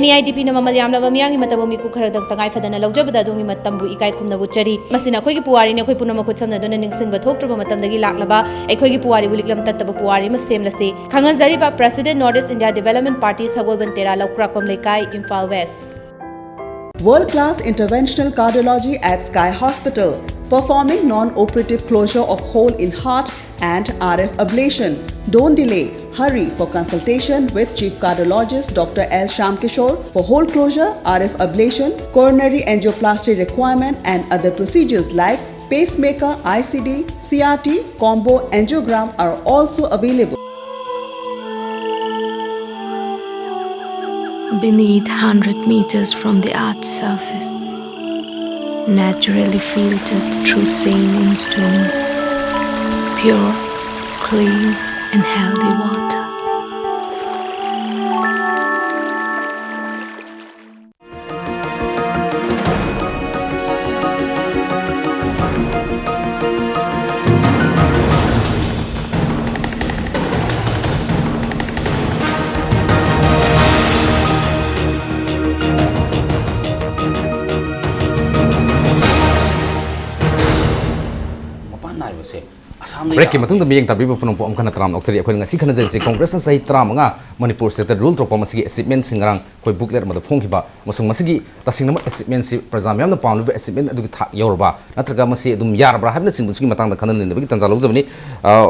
NEIDPꯅ ꯃꯃꯜ ꯌꯥꯝꯂꯕ ꯃꯤꯌꯥꯝꯒꯤ ꯃꯇꯝꯕꯨ ꯃꯤꯀꯨꯞ ꯈꯔꯗꯪ ꯇꯉꯥꯏ ꯐꯗꯅ ꯂꯧꯖꯕꯗ ꯑꯗꯣꯝꯒꯤ ꯃꯇꯝꯕꯨ ꯏꯀꯥꯏ ꯈꯨꯝꯅꯕ ꯎꯠꯆꯔꯤ꯫ ꯃꯁꯤꯅ ꯑꯩꯈꯣꯏꯒꯤ ꯄꯨꯋꯥꯔꯤꯅꯤ꯫ ꯑꯩꯈꯣꯏ ꯄꯨꯝꯅꯃꯛ ꯈꯨꯠꯁꯝꯅꯗꯨꯅ ꯅꯤꯡꯁꯤꯡꯕ ꯊꯣꯛꯇ꯭ꯔꯕ ꯃꯇꯝꯗꯒꯤ ꯂꯥꯛꯂꯕ ꯑꯩꯈꯣꯏꯒꯤ ꯄꯨꯋꯥꯔꯤꯕꯨ ꯂꯤꯛꯂꯝ ꯇꯠꯇꯕ ꯄꯨꯋꯥꯔꯤ ꯑꯃ ꯁꯦꯝꯂꯁꯤ꯫ ꯈꯪꯍꯟꯖꯔꯤꯕ President, North East India Development Party, ꯁꯒꯣꯜꯕꯟ ꯇꯦꯔꯥ, ꯂꯧꯀ꯭ꯔꯥꯛꯄꯝ ꯂꯩꯀꯥꯏ, Imphal west. World class interventional cardiology at Sky Hospital, performing non operative closure of hole in heart and RF ablation. Don't delay, hurry for consultation with Chief Cardiologist Doctor L Shyamkishore for hole closure, RF ablation, coronary angioplasty requirement, and other procedures like pacemaker, ICD, CRT, combo angiogram are also available. Beneath, hundred meters from the earth's surface, naturally filtered through saline stones, pure, clean, and healthy water. ꯃꯄꯥꯟ ꯅꯥꯏꯕꯁꯦ ꯑꯁꯥꯝꯗ ꯕ꯭ꯔꯦꯛꯀꯤ ꯃꯇꯨꯡꯗ ꯃꯤꯠꯌꯦꯡ ꯇꯥꯕꯤꯕ ꯄꯨꯝꯅꯃꯛꯄꯨ ꯑꯃꯨꯛ ꯍꯟꯅ ꯇꯔꯥꯝꯅ ꯑꯣꯛꯆꯔꯤ꯫ ꯑꯩꯈꯣꯏꯅ ꯉꯁꯤ ꯈꯟꯅꯖꯔꯤꯁꯤ ꯀꯣꯡꯒ꯭ꯔꯦꯁꯅ ꯆꯍꯤ ꯇꯔꯥꯃꯉꯥ ꯃꯅꯤꯄꯨꯔ ꯁ꯭ꯇꯦꯠꯇ ꯔꯨꯜ ꯇꯧꯔꯛꯄ ꯃꯁꯤꯒꯤ ꯑꯦꯆꯤꯞꯃꯦꯟꯁꯤꯡ ꯉꯔꯥꯡ ꯑꯩꯈꯣꯏ ꯕꯨꯛꯂꯦꯠ ꯑꯃꯗ ꯐꯣꯡꯈꯤꯕ ꯑꯃꯁꯨꯡ ꯃꯁꯤꯒꯤ ꯇꯁꯦꯡꯅꯃꯛ ꯑꯦꯆꯤꯞꯃꯦꯟꯁꯤ ꯄ꯭ꯔꯖꯥ ꯃꯌꯥꯝꯅ ꯄꯥꯝꯂꯤꯕ ꯑꯦꯆꯤꯞꯃꯦꯟ ꯑꯗꯨꯒꯤ ꯊꯥꯛ ꯌꯧꯔꯕ ꯅꯠꯇ꯭ꯔꯒ ꯃꯁꯤ ꯑꯗꯨꯝ ꯌꯥꯔꯕ꯭ꯔꯥ ꯍꯥꯏꯕꯅꯆꯤꯡꯕꯁꯤꯒꯤ ꯃꯇꯥꯡꯗ ꯈꯟꯅ ꯅꯩꯅꯕꯒꯤ ꯇꯥꯟꯖꯥ ꯂꯧꯖꯕꯅꯤ꯫ ꯑ,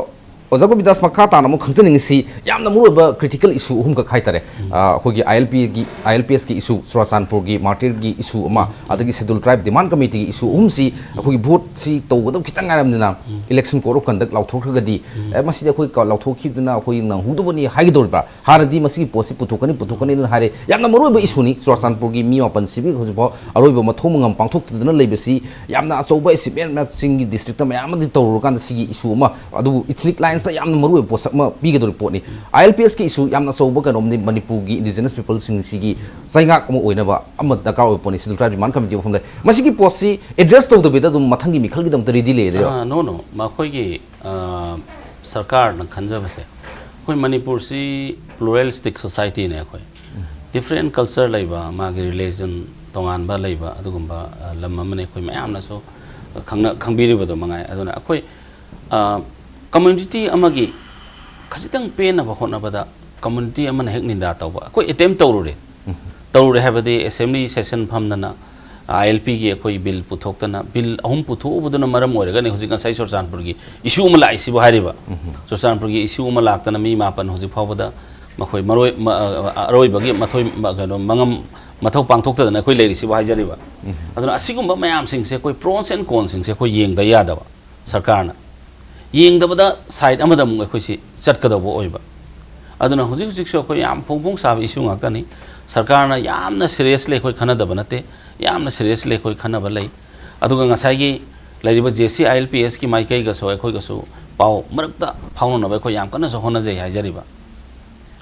ꯑꯣꯖꯥ ꯒꯣꯕꯤꯟꯗꯥꯁ, ꯃꯈꯥ ꯇꯥꯅ ꯑꯃꯨꯛ ꯈꯪꯖꯅꯤꯡꯉꯤꯁꯤ ꯌꯥꯝꯅ ꯃꯔꯨꯑꯣꯏꯕ ꯀ꯭ꯔꯤꯇꯤꯀꯦꯜ ꯏꯁꯨ ꯑꯍꯨꯝꯈꯛ ꯍꯥꯏꯇꯥꯔꯦ꯫ ꯑ, ꯑꯩꯈꯣꯏꯒꯤ ILP ꯒꯤ, ILPS ꯀꯤ ꯏꯁꯨ, ꯆꯨꯔꯥꯆꯥꯟꯄꯨꯔꯒꯤ ꯃꯥꯔꯇꯤꯔꯒꯤ ꯏꯁꯨ ꯑꯃ, ꯑꯗꯒꯤ ꯁꯦꯗꯨꯜ ꯇ꯭ꯔꯥꯏꯕ ꯗꯤꯃꯥꯟ ꯀꯃꯤꯇꯤꯒꯤ ꯏꯁꯨ ꯑꯍꯨꯝꯁꯤ ꯑꯩꯈꯣꯏꯒꯤ ꯚꯣꯠꯁꯤ ꯇꯧꯒꯗꯕ ꯈꯤꯇꯪ ꯉꯥꯏꯔꯕꯅꯤꯅ, ꯏꯂꯦꯛꯁꯟ ꯀꯣꯗ ꯑꯣꯐ ꯀꯟꯗꯛ ꯂꯥꯎꯊꯣꯛꯈ꯭ꯔꯒꯗꯤ, "ꯑꯦ, ꯃꯁꯤꯗꯤ ꯑꯩꯈꯣꯏ ꯀ-, ꯂꯥꯎꯊꯣꯛꯈꯤꯕꯗꯨꯅ ꯑꯩꯈꯣꯏ ꯅꯪꯍꯧꯗꯕꯅꯤ" ꯍꯥꯏꯒꯗꯧꯔꯤꯕ꯭ꯔꯥ? ꯍꯥꯟꯅꯗꯤ ꯃꯁꯤꯒꯤ ꯄꯣꯠꯁꯤ ꯄꯨꯊꯣꯛꯀꯅꯤ, ꯄꯨꯊꯣꯛꯀꯅꯤꯅ ꯍꯥꯏꯔꯦ꯫ ꯌꯥꯝꯅ ꯃꯔꯨꯑꯣꯏꯕ ꯏꯁꯨꯅꯤ꯫ ꯆꯨꯔꯥꯆꯥꯟꯄꯨꯔꯒꯤ ꯃꯤ ꯃꯥꯄꯟ ꯁꯤꯕꯒꯤ ꯍꯧꯖꯤꯛꯐꯥꯎ ꯑꯔꯣꯏꯕ ꯃꯊꯧ ꯃꯉꯝ ꯄꯥꯡꯊꯣꯛꯇꯗꯅ ꯂꯩꯕꯁꯤ ꯌꯥꯝꯅ ꯑꯆꯧꯕ ꯑꯦꯆꯤꯞꯃꯦꯟꯁꯤꯡꯒꯤ ꯗꯤꯁꯇ꯭ꯔꯤꯛꯇ ꯃꯌꯥꯝ ꯑꯃꯗꯤ ꯇꯧꯔꯨꯔꯀꯥꯟꯗ ꯁꯤꯒꯤ ꯏꯁꯨ ꯑꯃ, ꯑꯗꯨꯕꯨ ꯏꯊꯅꯤꯛ ꯂꯥꯏꯟꯁꯇ ꯌꯥꯝꯅ ꯃꯔꯨꯑꯣꯏꯕ ꯄꯣꯠꯁꯛ ꯑꯃ ꯄꯤꯒꯗꯧꯔꯤꯕ ꯄꯣꯠꯅꯤ꯫ ILPS ꯀꯤ ꯏꯁꯨ ꯌꯥꯝꯅ ꯑꯆꯧꯕ ꯀꯩꯅꯣꯝꯅꯤ꯫ ꯃꯅꯤꯄꯨꯔꯒꯤ ꯏꯟꯗꯤꯖꯤꯅꯁ ꯄꯤꯄꯜꯁꯤꯡꯁꯤꯒꯤ ꯆꯩꯉꯥꯛ ꯑꯃ ꯑꯣꯏꯅꯕ ꯑꯃ ꯗꯔꯀꯥꯔ ꯑꯣꯏꯕ ꯄꯣꯠꯅꯤ꯫ ꯁꯦꯗꯨꯜ ꯇ꯭ꯔꯥꯏꯕ ꯗꯤꯃꯥꯟ ꯀꯃꯤꯇꯤ ꯃꯐꯝꯗ ꯃꯁꯤꯒꯤ ꯄꯣꯠꯁꯤ ꯑꯦꯗ꯭ꯔꯦꯁ ꯇꯧꯗꯕꯤꯗ ꯑꯗꯨꯝ ꯃꯊꯪꯒꯤ ꯃꯤꯈꯜꯒꯤꯗꯃꯛꯇ ꯔꯦꯗꯤ ꯂꯩꯔꯗꯣꯏꯔꯣ? ꯑꯥ, no, no. ꯃꯈꯣꯏꯒꯤ, ꯑꯥ, ꯁꯔꯀꯥꯔꯅ ꯈꯟꯖꯕꯁꯦ, ꯑꯩꯈꯣꯏ ꯃꯅꯤꯄꯨꯔꯁꯤ ꯄ꯭ꯂꯨꯔꯦꯂꯤꯁꯇꯤꯛ ꯁꯣꯁꯥꯏꯇꯤꯅꯦ꯫ ꯑꯩꯈꯣꯏ ꯗꯤꯐ꯭ꯔꯦꯟ ꯀꯜꯆꯔ ꯂꯩꯕ, ꯃꯥꯒꯤ ꯔꯤꯂꯤꯖꯟ ꯇꯣꯉꯥꯟꯕ ꯂꯩꯕ, ꯑꯗꯨꯒꯨꯝꯕ, ꯑ, ꯂꯝ ꯑꯃꯅꯤ꯫ ꯑꯩꯈꯣꯏ ꯃꯌꯥꯝꯅꯁꯨ ꯈꯪꯅ-, ꯈꯪꯕꯤꯔꯤꯕꯗꯣ ꯃꯉꯥꯏ꯫ ꯑꯗꯨꯅ ꯑꯩꯈꯣꯏ, ꯑ, ꯀꯝꯃ꯭ꯌꯨꯅꯤꯇꯤ ꯑꯃꯒꯤ ꯈꯖꯤꯛꯇꯪ ꯄꯦꯟꯅꯕ ꯍꯣꯠꯅꯕꯗ ꯀꯝꯃ꯭ꯌꯨꯅꯤꯇꯤ ꯑꯃꯅ ꯍꯦꯛ ꯅꯤꯟꯗꯥ ꯇꯧꯕ ꯑꯩꯈꯣꯏ ꯑꯦꯇꯦꯝ ꯇꯧꯔꯨꯔꯦ꯫ ꯇꯧꯔꯨꯔꯦ ꯍꯥꯏꯕꯗꯤ ꯑꯦꯁꯦꯝꯕ꯭ꯂꯤ ꯁꯦꯁꯟ ꯐꯝꯗꯅ, ILP ꯒꯤ ꯑꯩꯈꯣꯏ ꯕꯤꯜ ꯄꯨꯊꯣꯛꯇꯅ, ꯕꯤꯜ ꯑꯍꯨꯝ ꯄꯨꯊꯣꯛꯎꯕꯗꯨꯅ ꯃꯔꯝ ꯑꯣꯏꯔꯒꯅꯤ ꯍꯧꯖꯤꯛ ꯉꯁꯥꯏ ꯆꯨꯔꯆꯥꯟꯄꯨꯔꯒꯤ ꯏꯁꯨ ꯑꯃ ꯂꯥꯛꯏꯁꯤꯕꯨ ꯍꯥꯏꯔꯤꯕ꯫ ꯆꯨꯔꯆꯥꯟꯄꯨꯔꯒꯤ ꯏꯁꯨ ꯑꯃ ꯂꯥꯛꯇꯅ ꯃꯤ ꯃꯥꯄꯟ ꯍꯧꯖꯤꯛ ꯐꯥꯎꯕꯗ ꯃꯈꯣꯏ ꯃꯔꯣꯏ-, ꯃ-, ꯑ-, ꯑꯔꯣꯏꯕꯒꯤ ꯃꯊꯣꯏ-, ꯃ-, ꯀꯩꯅꯣ, ꯃꯉꯝ ꯃꯊꯧ ꯄꯥꯡꯊꯣꯛꯇꯗꯅ ꯑꯩꯈꯣꯏ ꯂꯩꯔꯤꯁꯤꯕꯨ ꯍꯥꯏꯖꯔꯤꯕ꯫ ꯑꯗꯨꯅ ꯑꯁꯤꯒꯨꯝꯕ ꯃꯌꯥꯝꯁꯤꯡꯁꯦ ꯑꯩꯈꯣꯏ pros and cons ꯁꯤꯡꯁꯦ ꯑꯩꯈꯣꯏ ꯌꯦꯡꯗ ꯌꯥꯗꯕ꯫ ꯁꯔꯀꯥꯔꯅ ꯌꯦꯡꯗꯕꯗ ꯁꯥꯏꯠ ꯑꯃꯗ ꯑꯃꯨꯛ ꯑꯩꯈꯣꯏꯁꯤ ꯆꯠꯀꯗꯧꯕ ꯑꯣꯏꯕ꯫ ꯑꯗꯨꯅ ꯍꯧꯖꯤꯛ ꯍꯧꯖꯤꯛꯁꯨ ꯑꯩꯈꯣꯏ ꯌꯥꯝ ꯐꯣꯡ ꯐꯣꯡ ꯁꯥꯕ ꯏꯁꯨ ꯉꯥꯛꯇꯅꯤ꯫ ꯁꯔꯀꯥꯔꯅ ꯌꯥꯝꯅ ꯁꯤꯔꯤꯌꯁꯂꯤ ꯑꯩꯈꯣꯏ ꯈꯟꯅꯗꯕ ꯅꯠꯇꯦ, ꯌꯥꯝꯅ ꯁꯤꯔꯤꯌꯁꯂꯤ ꯑꯩꯈꯣꯏ ꯈꯟꯅꯕ ꯂꯩ꯫ ꯑꯗꯨꯒ ꯉꯁꯥꯏꯒꯤ ꯂꯩꯔꯤꯕ JC ILPS ꯀꯤ ꯃꯥꯏꯀꯩꯒꯁꯨ ꯑꯩꯈꯣꯏꯒꯁꯨ ꯄꯥꯎ ꯃꯔꯛꯇ ꯐꯥꯎꯅꯅꯕ ꯑꯩꯈꯣꯏ ꯌꯥꯝ ꯀꯟꯅꯁꯨ ꯍꯣꯠꯅꯖꯩ ꯍꯥꯏꯖꯔꯤꯕ꯫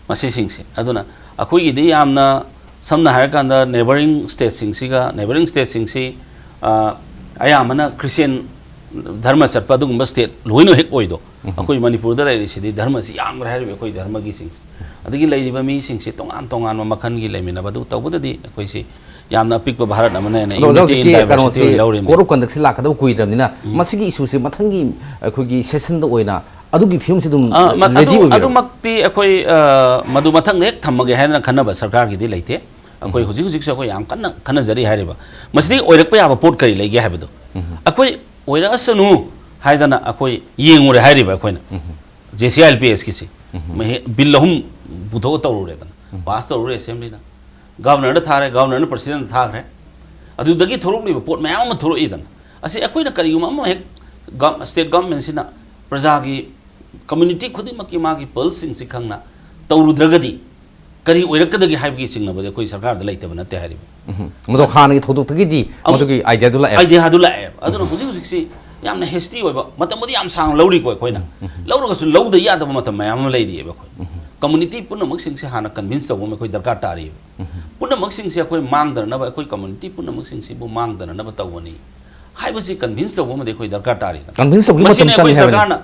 ꯃꯁꯤꯁꯤꯡꯁꯦ꯫ ꯑꯗꯨꯅ ꯑꯩꯈꯣꯏꯒꯤꯗꯤ ꯌꯥꯝꯅ ꯁꯝꯅ ꯍꯥꯏꯔꯀꯥꯟꯗ neighbouring state ꯁꯤꯡꯁꯤꯒ, neighbouring state ꯁꯤꯡꯁꯤ, ꯑ, ꯑꯌꯥꯝꯕꯅ ꯈ꯭ꯔꯤꯁꯇꯤꯌꯥꯟ ꯙꯔꯃ ꯆꯠꯄ ꯑꯗꯨꯒꯨꯝꯕ state ꯂꯣꯏꯅ ꯍꯦꯛ ꯑꯣꯏꯗꯣ꯫ ꯑꯩꯈꯣꯏ ꯃꯅꯤꯄꯨꯔꯗ ꯂꯩꯔꯤꯁꯤꯗꯤ ꯙꯔꯃꯁꯤ ꯌꯥꯝꯈ꯭ꯔꯦ ꯍꯥꯏꯔꯤꯕ ꯑꯩꯈꯣꯏ ꯙꯔꯃꯒꯤꯁꯤꯡꯁꯦ꯫ ꯑꯗꯒꯤ ꯂꯩꯔꯤꯕ ꯃꯤꯁꯤꯡꯁꯦ ꯇꯣꯉꯥꯟ ꯇꯣꯉꯥꯟꯕ ꯃꯈꯜꯒꯤ ꯂꯩꯃꯤꯟꯅꯕ ꯑꯗꯨ ꯇꯧꯕꯗꯗꯤ ꯑꯩꯈꯣꯏꯁꯤ ꯌꯥꯝꯅ ꯑꯄꯤꯛꯄ ꯚꯥꯔꯠ ꯑꯃꯅ ꯍꯦꯟꯅ ꯑꯗꯣ ꯑꯣꯖꯥ, unity in ꯍꯧꯖꯤꯛꯀꯤ diversity ꯀꯩꯅꯣꯁꯤ ꯑꯣꯏꯅ ꯂꯧꯔꯤꯕꯅꯤ꯫ Code of Conduct ꯁꯤ ꯂꯥꯛꯀꯗꯕ ꯀꯨꯏꯗ꯭ꯔꯕꯅꯤꯅ ꯃꯁꯤꯒꯤ issue ꯁꯤ ꯃꯊꯪꯒꯤ ꯑꯩꯈꯣꯏꯒꯤ session ꯗ ꯑꯣꯏꯅ ꯑꯗꯨꯒꯤ ꯐꯤꯕꯝꯁꯤ ꯑꯗꯨꯝ ꯑ, ꯃ- ready ꯑꯗꯨ- ꯑꯣꯏꯕꯤꯔꯕ? ꯑꯗꯨꯃꯛꯇꯤ ꯑꯩꯈꯣꯏ, ꯑ, ꯃꯗꯨ ꯃꯊꯪꯗ ꯍꯦꯛ ꯊꯝꯃꯒꯦ ꯍꯥꯏꯗꯅ ꯈꯟꯅꯕ ꯁꯔꯀꯥꯔꯒꯤꯗꯤ ꯂꯩꯇꯦ꯫ ꯑꯩꯈꯣꯏ ꯍꯧꯖꯤꯛ ꯍꯧꯖꯤꯛꯁꯨ ꯑꯩꯈꯣꯏ ꯌꯥꯝ ꯀꯟꯅ ꯈꯟꯅꯖꯔꯤ ꯍꯥꯏꯔꯤꯕ꯫ ꯃꯁꯤꯗꯒꯤ ꯑꯣꯏꯔꯛꯄ ꯌꯥꯕ ꯄꯣꯠ ꯀꯔꯤ ꯂꯩꯒꯦ ꯍꯥꯏꯕꯗꯣ ꯑꯩꯈꯣꯏ ꯑꯣꯏꯔꯛꯑꯁꯅꯨ ꯍꯥꯏꯗꯅ ꯑꯩꯈꯣꯏ ꯌꯦꯡꯉꯨꯔꯦ ꯍꯥꯏꯔꯤꯕ ꯑꯩꯈꯣꯏꯅ꯫ JCILPS ꯀꯤꯁꯤ ꯃꯍꯦ- bill ꯑꯍꯨꯝ ꯄꯨꯊꯣꯛꯑ ꯇꯧꯔꯨꯔꯦꯗꯅ, pass ꯇꯧꯔꯨꯔꯦ assembly ꯅ, governor ꯗ ꯊꯥꯔꯦ, governor ꯅ president ꯗ ꯊꯥꯈ꯭ꯔꯦ꯫ ꯑꯗꯨꯗꯒꯤ ꯊꯣꯛꯂꯛꯂꯤꯕ ꯄꯣꯠ ꯃꯌꯥꯝ ꯑꯃ ꯊꯣꯛꯂꯛꯏꯗꯅ꯫ ꯑꯁꯤ ꯑꯩꯈꯣꯏꯅ ꯀꯔꯤꯒꯨꯝꯕ ꯑꯃ ꯍꯦꯛ gov- state government ꯁꯤꯅ ꯄ꯭ꯔꯖꯥꯒꯤ community ꯈꯨꯗꯤꯡꯃꯛꯀꯤ ꯃꯥꯒꯤ pulse ꯁꯤꯡꯁꯤ ꯈꯪꯅ ꯇꯧꯔꯨꯗ꯭ꯔꯒꯗꯤ ꯀꯔꯤ ꯑꯣꯏꯔꯛꯀꯗꯒꯦ ꯍꯥꯏꯕꯒꯤ ꯆꯤꯡꯅꯕꯗꯤ ꯑꯩꯈꯣꯏ ꯁꯔꯀꯥꯔꯗ ꯂꯩꯇꯕ ꯅꯠꯇꯦ ꯍꯥꯏꯔꯤꯕ꯫ ꯎꯝ꯫ ꯃꯗꯣ ꯍꯥꯟꯅꯒꯤ ꯊꯧꯗꯣꯛꯇꯒꯤꯗꯤ ꯑꯃꯨꯛ ꯃꯗꯨꯒꯤ idea ꯗꯨ ꯂꯥꯛꯑꯦ꯫ Idea ꯗꯨ ꯂꯥꯛꯑꯦꯕ꯫ ꯑꯗꯨꯅ ꯍꯧꯖꯤꯛ ꯍꯧꯖꯤꯛꯁꯤ ꯌꯥꯝꯅ hasty ꯑꯣꯏꯕ, ꯃꯇꯝꯕꯨꯗꯤ ꯌꯥꯝ ꯁꯥꯡꯅ ꯂꯧꯔꯤꯀꯣ ꯑꯩꯈꯣꯏꯅ, ꯂꯧꯔꯒꯁꯨ ꯂꯧꯗ ꯌꯥꯗꯕ ꯃꯇꯝ ꯃꯌꯥꯝ ꯑꯃ ꯂꯩꯔꯤꯑꯕ꯫ ꯑꯩꯈꯣꯏ community ꯄꯨꯝꯅꯃꯛꯁꯤꯡꯁꯦ ꯍꯥꯟꯅ convince ꯇꯧꯕ ꯑꯃ ꯑꯩꯈꯣꯏ ꯗꯔꯀꯥꯔ ꯇꯥꯔꯤꯑꯕ꯫ ꯄꯨꯝꯅꯃꯛꯁꯤꯡꯁꯦ ꯑꯩꯈꯣꯏ ꯃꯥꯡꯗꯅꯅꯕ, ꯑꯩꯈꯣꯏ community ꯄꯨꯝꯅꯃꯛꯁꯤꯡꯁꯤꯕꯨ ꯃꯥꯡꯗꯅꯅꯕ ꯇꯧꯕꯅꯤ ꯍꯥꯏꯕꯁꯤ convince ꯇꯧꯕ ꯑꯃꯗꯤ ꯑꯩꯈꯣꯏ ꯗꯔꯀꯥꯔ ꯇꯥꯔꯤꯗꯅ꯫ Convince ꯇꯧꯕꯒꯤ ꯃꯇꯝ ꯃꯁꯤꯅ ꯑꯩꯈꯣꯏ ꯆꯪꯉꯤ ꯍꯥꯏꯕꯅꯤ꯫ ꯁꯔꯀꯥꯔꯅ,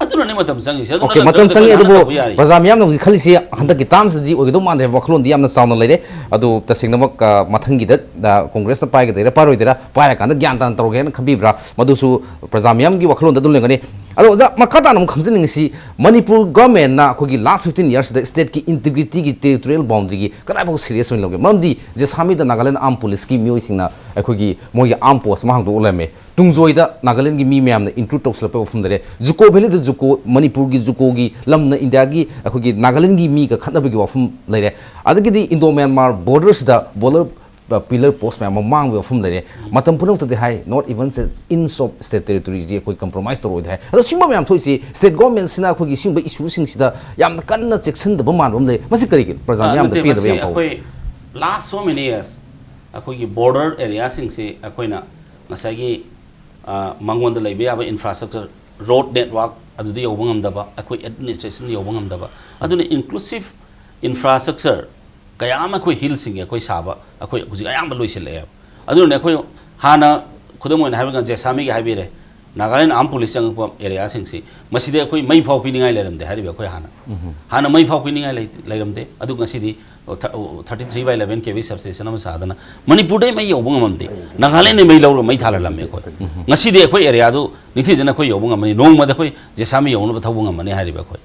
ꯑꯗꯨꯅꯅꯦ ꯃꯇꯝ ꯆꯪꯉꯤꯁꯦ꯫ ꯑꯗꯨ Okay, ꯃꯇꯝ ꯃꯇꯝ ꯆꯪꯗ꯭ꯔꯒꯁꯨ ꯆꯪꯉꯤ꯫ ꯑꯩꯈꯣꯏ ꯑꯗꯨꯕꯨ ꯍꯥꯟꯅ ꯇꯧꯕ ꯌꯥꯔꯤ꯫ ꯄ꯭ꯔꯖꯥ ꯃꯤꯌꯥꯝꯅ ꯍꯧꯖꯤꯛ ꯈꯜꯂꯤꯁꯤ ꯍꯟꯗꯛꯀꯤ term ꯁꯤꯗꯗꯤ ꯑꯣꯏꯒꯗꯧ ꯃꯥꯟꯗꯦ ꯍꯥꯏꯕ ꯋꯥꯈꯜꯂꯣꯟꯗꯤ ꯌꯥꯝꯅ ꯆꯥꯎꯅ ꯂꯩꯔꯦ꯫ ꯑꯗꯨ ꯇꯁꯦꯡꯅꯃꯛ, ꯑ, ꯃꯊꯪꯒꯤꯗ, ꯑ, Congress ꯅ ꯄꯥꯏꯒꯗꯣꯏꯔꯥ ꯄꯥꯏꯔꯣꯏꯗꯣꯏꯔꯥ, ꯄꯥꯏꯔꯀꯥꯟꯗ ꯒ꯭ꯌꯥꯟ ꯇꯥꯅ ꯇꯧꯔꯒꯦꯅ ꯈꯟꯕꯤꯕ꯭ꯔꯥ? ꯃꯗꯨꯁꯨ ꯄ꯭ꯔꯖꯥ ꯃꯤꯌꯥꯝꯒꯤ ꯋꯥꯈꯜꯂꯣꯟꯗ ꯑꯗꯨꯝ ꯂꯩꯔꯝꯒꯅꯤ꯫ ꯑꯗꯣ ꯑꯣꯖꯥ, ꯃꯈꯥ ꯇꯥꯅ ꯑꯃꯨꯛ ꯈꯪꯖꯅꯤꯡꯉꯤꯁꯤ, ꯃꯅꯤꯄꯨꯔ government ꯅ ꯑꯩꯈꯣꯏꯒꯤ last fifteen years ꯁꯤꯗ state ꯀꯤ integrity ꯒꯤ, territorial boundary ꯒꯤ ꯀꯗꯥꯏꯐꯥꯎ serious ꯑꯣꯏꯅ ꯂꯧꯒꯦ? ꯃꯔꯝꯗꯤ JSAMI ꯗ Nagaland Armed Police ꯀꯤ ꯃꯤꯑꯣꯏꯁꯤꯡꯅ ꯑꯩꯈꯣꯏꯒꯤ ꯃꯣꯏꯒꯤ armed post ꯑꯃ ꯍꯥꯡꯗꯣꯛꯂꯝꯃꯦ꯫ ꯇꯨꯡꯖꯣꯏꯗ ꯅꯥꯒꯥꯂꯦꯟꯒꯤ ꯃꯤ ꯃꯌꯥꯝꯅ intrude ꯇꯧꯁꯤꯜꯂꯛꯄꯒꯤ ꯋꯥꯐꯝ ꯂꯩꯔꯦ꯫ ꯖꯨꯀꯣ valley ꯗ ꯖꯨꯀꯣ, ꯃꯅꯤꯄꯨꯔꯒꯤ ꯖꯨꯀꯣꯒꯤ ꯂꯝꯅ ꯏꯟꯗꯤꯌꯥꯒꯤ, ꯑꯩꯈꯣꯏꯒꯤ ꯅꯥꯒꯥꯂꯦꯟꯒꯤ ꯃꯤꯒ ꯈꯠꯅꯕꯒꯤ ꯋꯥꯐꯝ ꯂꯩꯔꯦ꯫ ꯑꯗꯒꯤꯗꯤ Indo Myanmar border ꯁꯤꯗ boiler, ꯑ, pillar post ꯃꯌꯥꯝ ꯑꯃ ꯃꯥꯡꯕꯒꯤ ꯋꯥꯐꯝ ꯂꯩꯔꯦ꯫ ꯃꯇꯝ ꯄꯨꯝꯅꯃꯛꯇꯗꯤ ꯍꯥꯏ, not even inch of state territory ꯁꯤ ꯑꯩꯈꯣꯏ compromise ꯇꯧꯔꯣꯏꯗꯤ ꯍꯥꯏ꯫ ꯑꯗꯣ ꯁꯤꯒꯨꯝꯕ ꯃꯌꯥꯝ ꯊꯣꯛꯏꯁꯤ state government ꯁꯤꯅ ꯑꯩꯈꯣꯏꯒꯤ ꯁꯤꯒꯨꯝꯕ issue ꯁꯤꯡꯁꯤꯗ ꯌꯥꯝꯅ ꯀꯟꯅ ꯆꯦꯛꯁꯤꯟꯗꯕ ꯃꯥꯟꯕ ꯑꯃ ꯂꯩ꯫ ꯃꯁꯤ ꯀꯔꯤꯒꯤꯅꯣ? ꯄ꯭ꯔꯖꯥ ꯑ, ꯃꯤꯌꯥꯝꯗ ꯅꯠꯇꯦ, ꯄꯦꯟꯗꯕ ꯃꯁꯤ ꯌꯥꯝ ꯐꯥꯎꯕ꯫ ꯑꯩꯈꯣꯏ last so many years ꯑꯩꯈꯣꯏꯒꯤ border area ꯁꯤꯡꯁꯤ ꯑꯩꯈꯣꯏꯅ ꯉꯁꯥꯏꯒꯤ, ꯑ, ꯃꯉꯣꯟꯗ ꯂꯩꯕ ꯌꯥꯕ infrastructure, road network ꯑꯗꯨꯗ ꯌꯧꯕ ꯉꯝꯗꯕ, ꯑꯩꯈꯣꯏ administration ꯌꯧꯕ ꯉꯝꯗꯕ, ꯑꯗꯨꯅ inclusive infrastructure ꯀꯌꯥ ꯑꯃ ꯑꯩꯈꯣꯏ hill ꯁꯤꯡꯒꯤ ꯑꯩꯈꯣꯏ ꯁꯥꯕ ꯑꯩꯈꯣꯏ ꯍꯧꯖꯤꯛ ꯑꯌꯥꯝꯕ ꯂꯣꯏꯁꯤꯜꯂꯛꯑꯦꯕ꯫ ꯑꯗꯨꯅꯅꯦ ꯑꯩꯈꯣꯏ ꯍꯥꯟꯅ ꯈꯨꯗꯝ ꯑꯣꯏꯅ ꯍꯥꯏꯔꯒ JSAMI ꯒꯤ ꯍꯥꯏꯕꯤꯔꯦ, ꯅꯥꯒꯥꯂꯦꯟ ꯑꯥꯔꯝ ꯄꯨꯂꯤꯁ ꯆꯪꯉꯛꯄ ꯑꯦꯔꯤꯌꯥꯁꯤꯡꯁꯤ, ꯃꯁꯤꯗ ꯑꯩꯈꯣꯏ ꯃꯩ ꯐꯥꯎ ꯄꯤꯅꯤꯡꯉꯥꯏ ꯂꯩꯔꯝꯗꯦ ꯍꯥꯏꯔꯤꯕ ꯑꯩꯈꯣꯏ ꯍꯥꯟꯅ꯫ ꯍꯥꯟꯅ ꯃꯩ ꯐꯥꯎ ꯄꯤꯅꯤꯡꯉꯥꯏ ꯂꯩ-, ꯂꯩꯔꯝꯗꯦ꯫ ꯑꯗꯨ ꯉꯁꯤꯗꯤ thirty three by eleven K V substation ꯑꯃ ꯁꯥꯗꯅ ꯃꯅꯤꯄꯨꯔꯗꯩ ꯃꯩ ꯌꯧꯕ ꯉꯝꯃꯝꯗꯦ꯫ ꯅꯥꯒꯥꯂꯦꯟꯗꯩ ꯃꯩ ꯂꯧꯔꯒ ꯃꯩ ꯊꯥꯜꯍꯜꯂꯝꯃꯦ ꯑꯩꯈꯣꯏ꯫ ꯉꯁꯤꯗꯤ ꯑꯩꯈꯣꯏ ꯑꯦꯔꯤꯌꯥꯗꯨ ꯅꯤꯡꯊꯤꯖꯅ ꯑꯩꯈꯣꯏ ꯌꯧꯕ ꯉꯝꯃꯅꯤ꯫ ꯅꯣꯡꯃꯗ ꯑꯩꯈꯣꯏ ꯖꯦꯁꯥꯃꯤ ꯌꯧꯅꯕ ꯊꯧꯕ ꯉꯝꯃꯅꯤ ꯍꯥꯏꯔꯤꯕ ꯑꯩꯈꯣꯏ꯫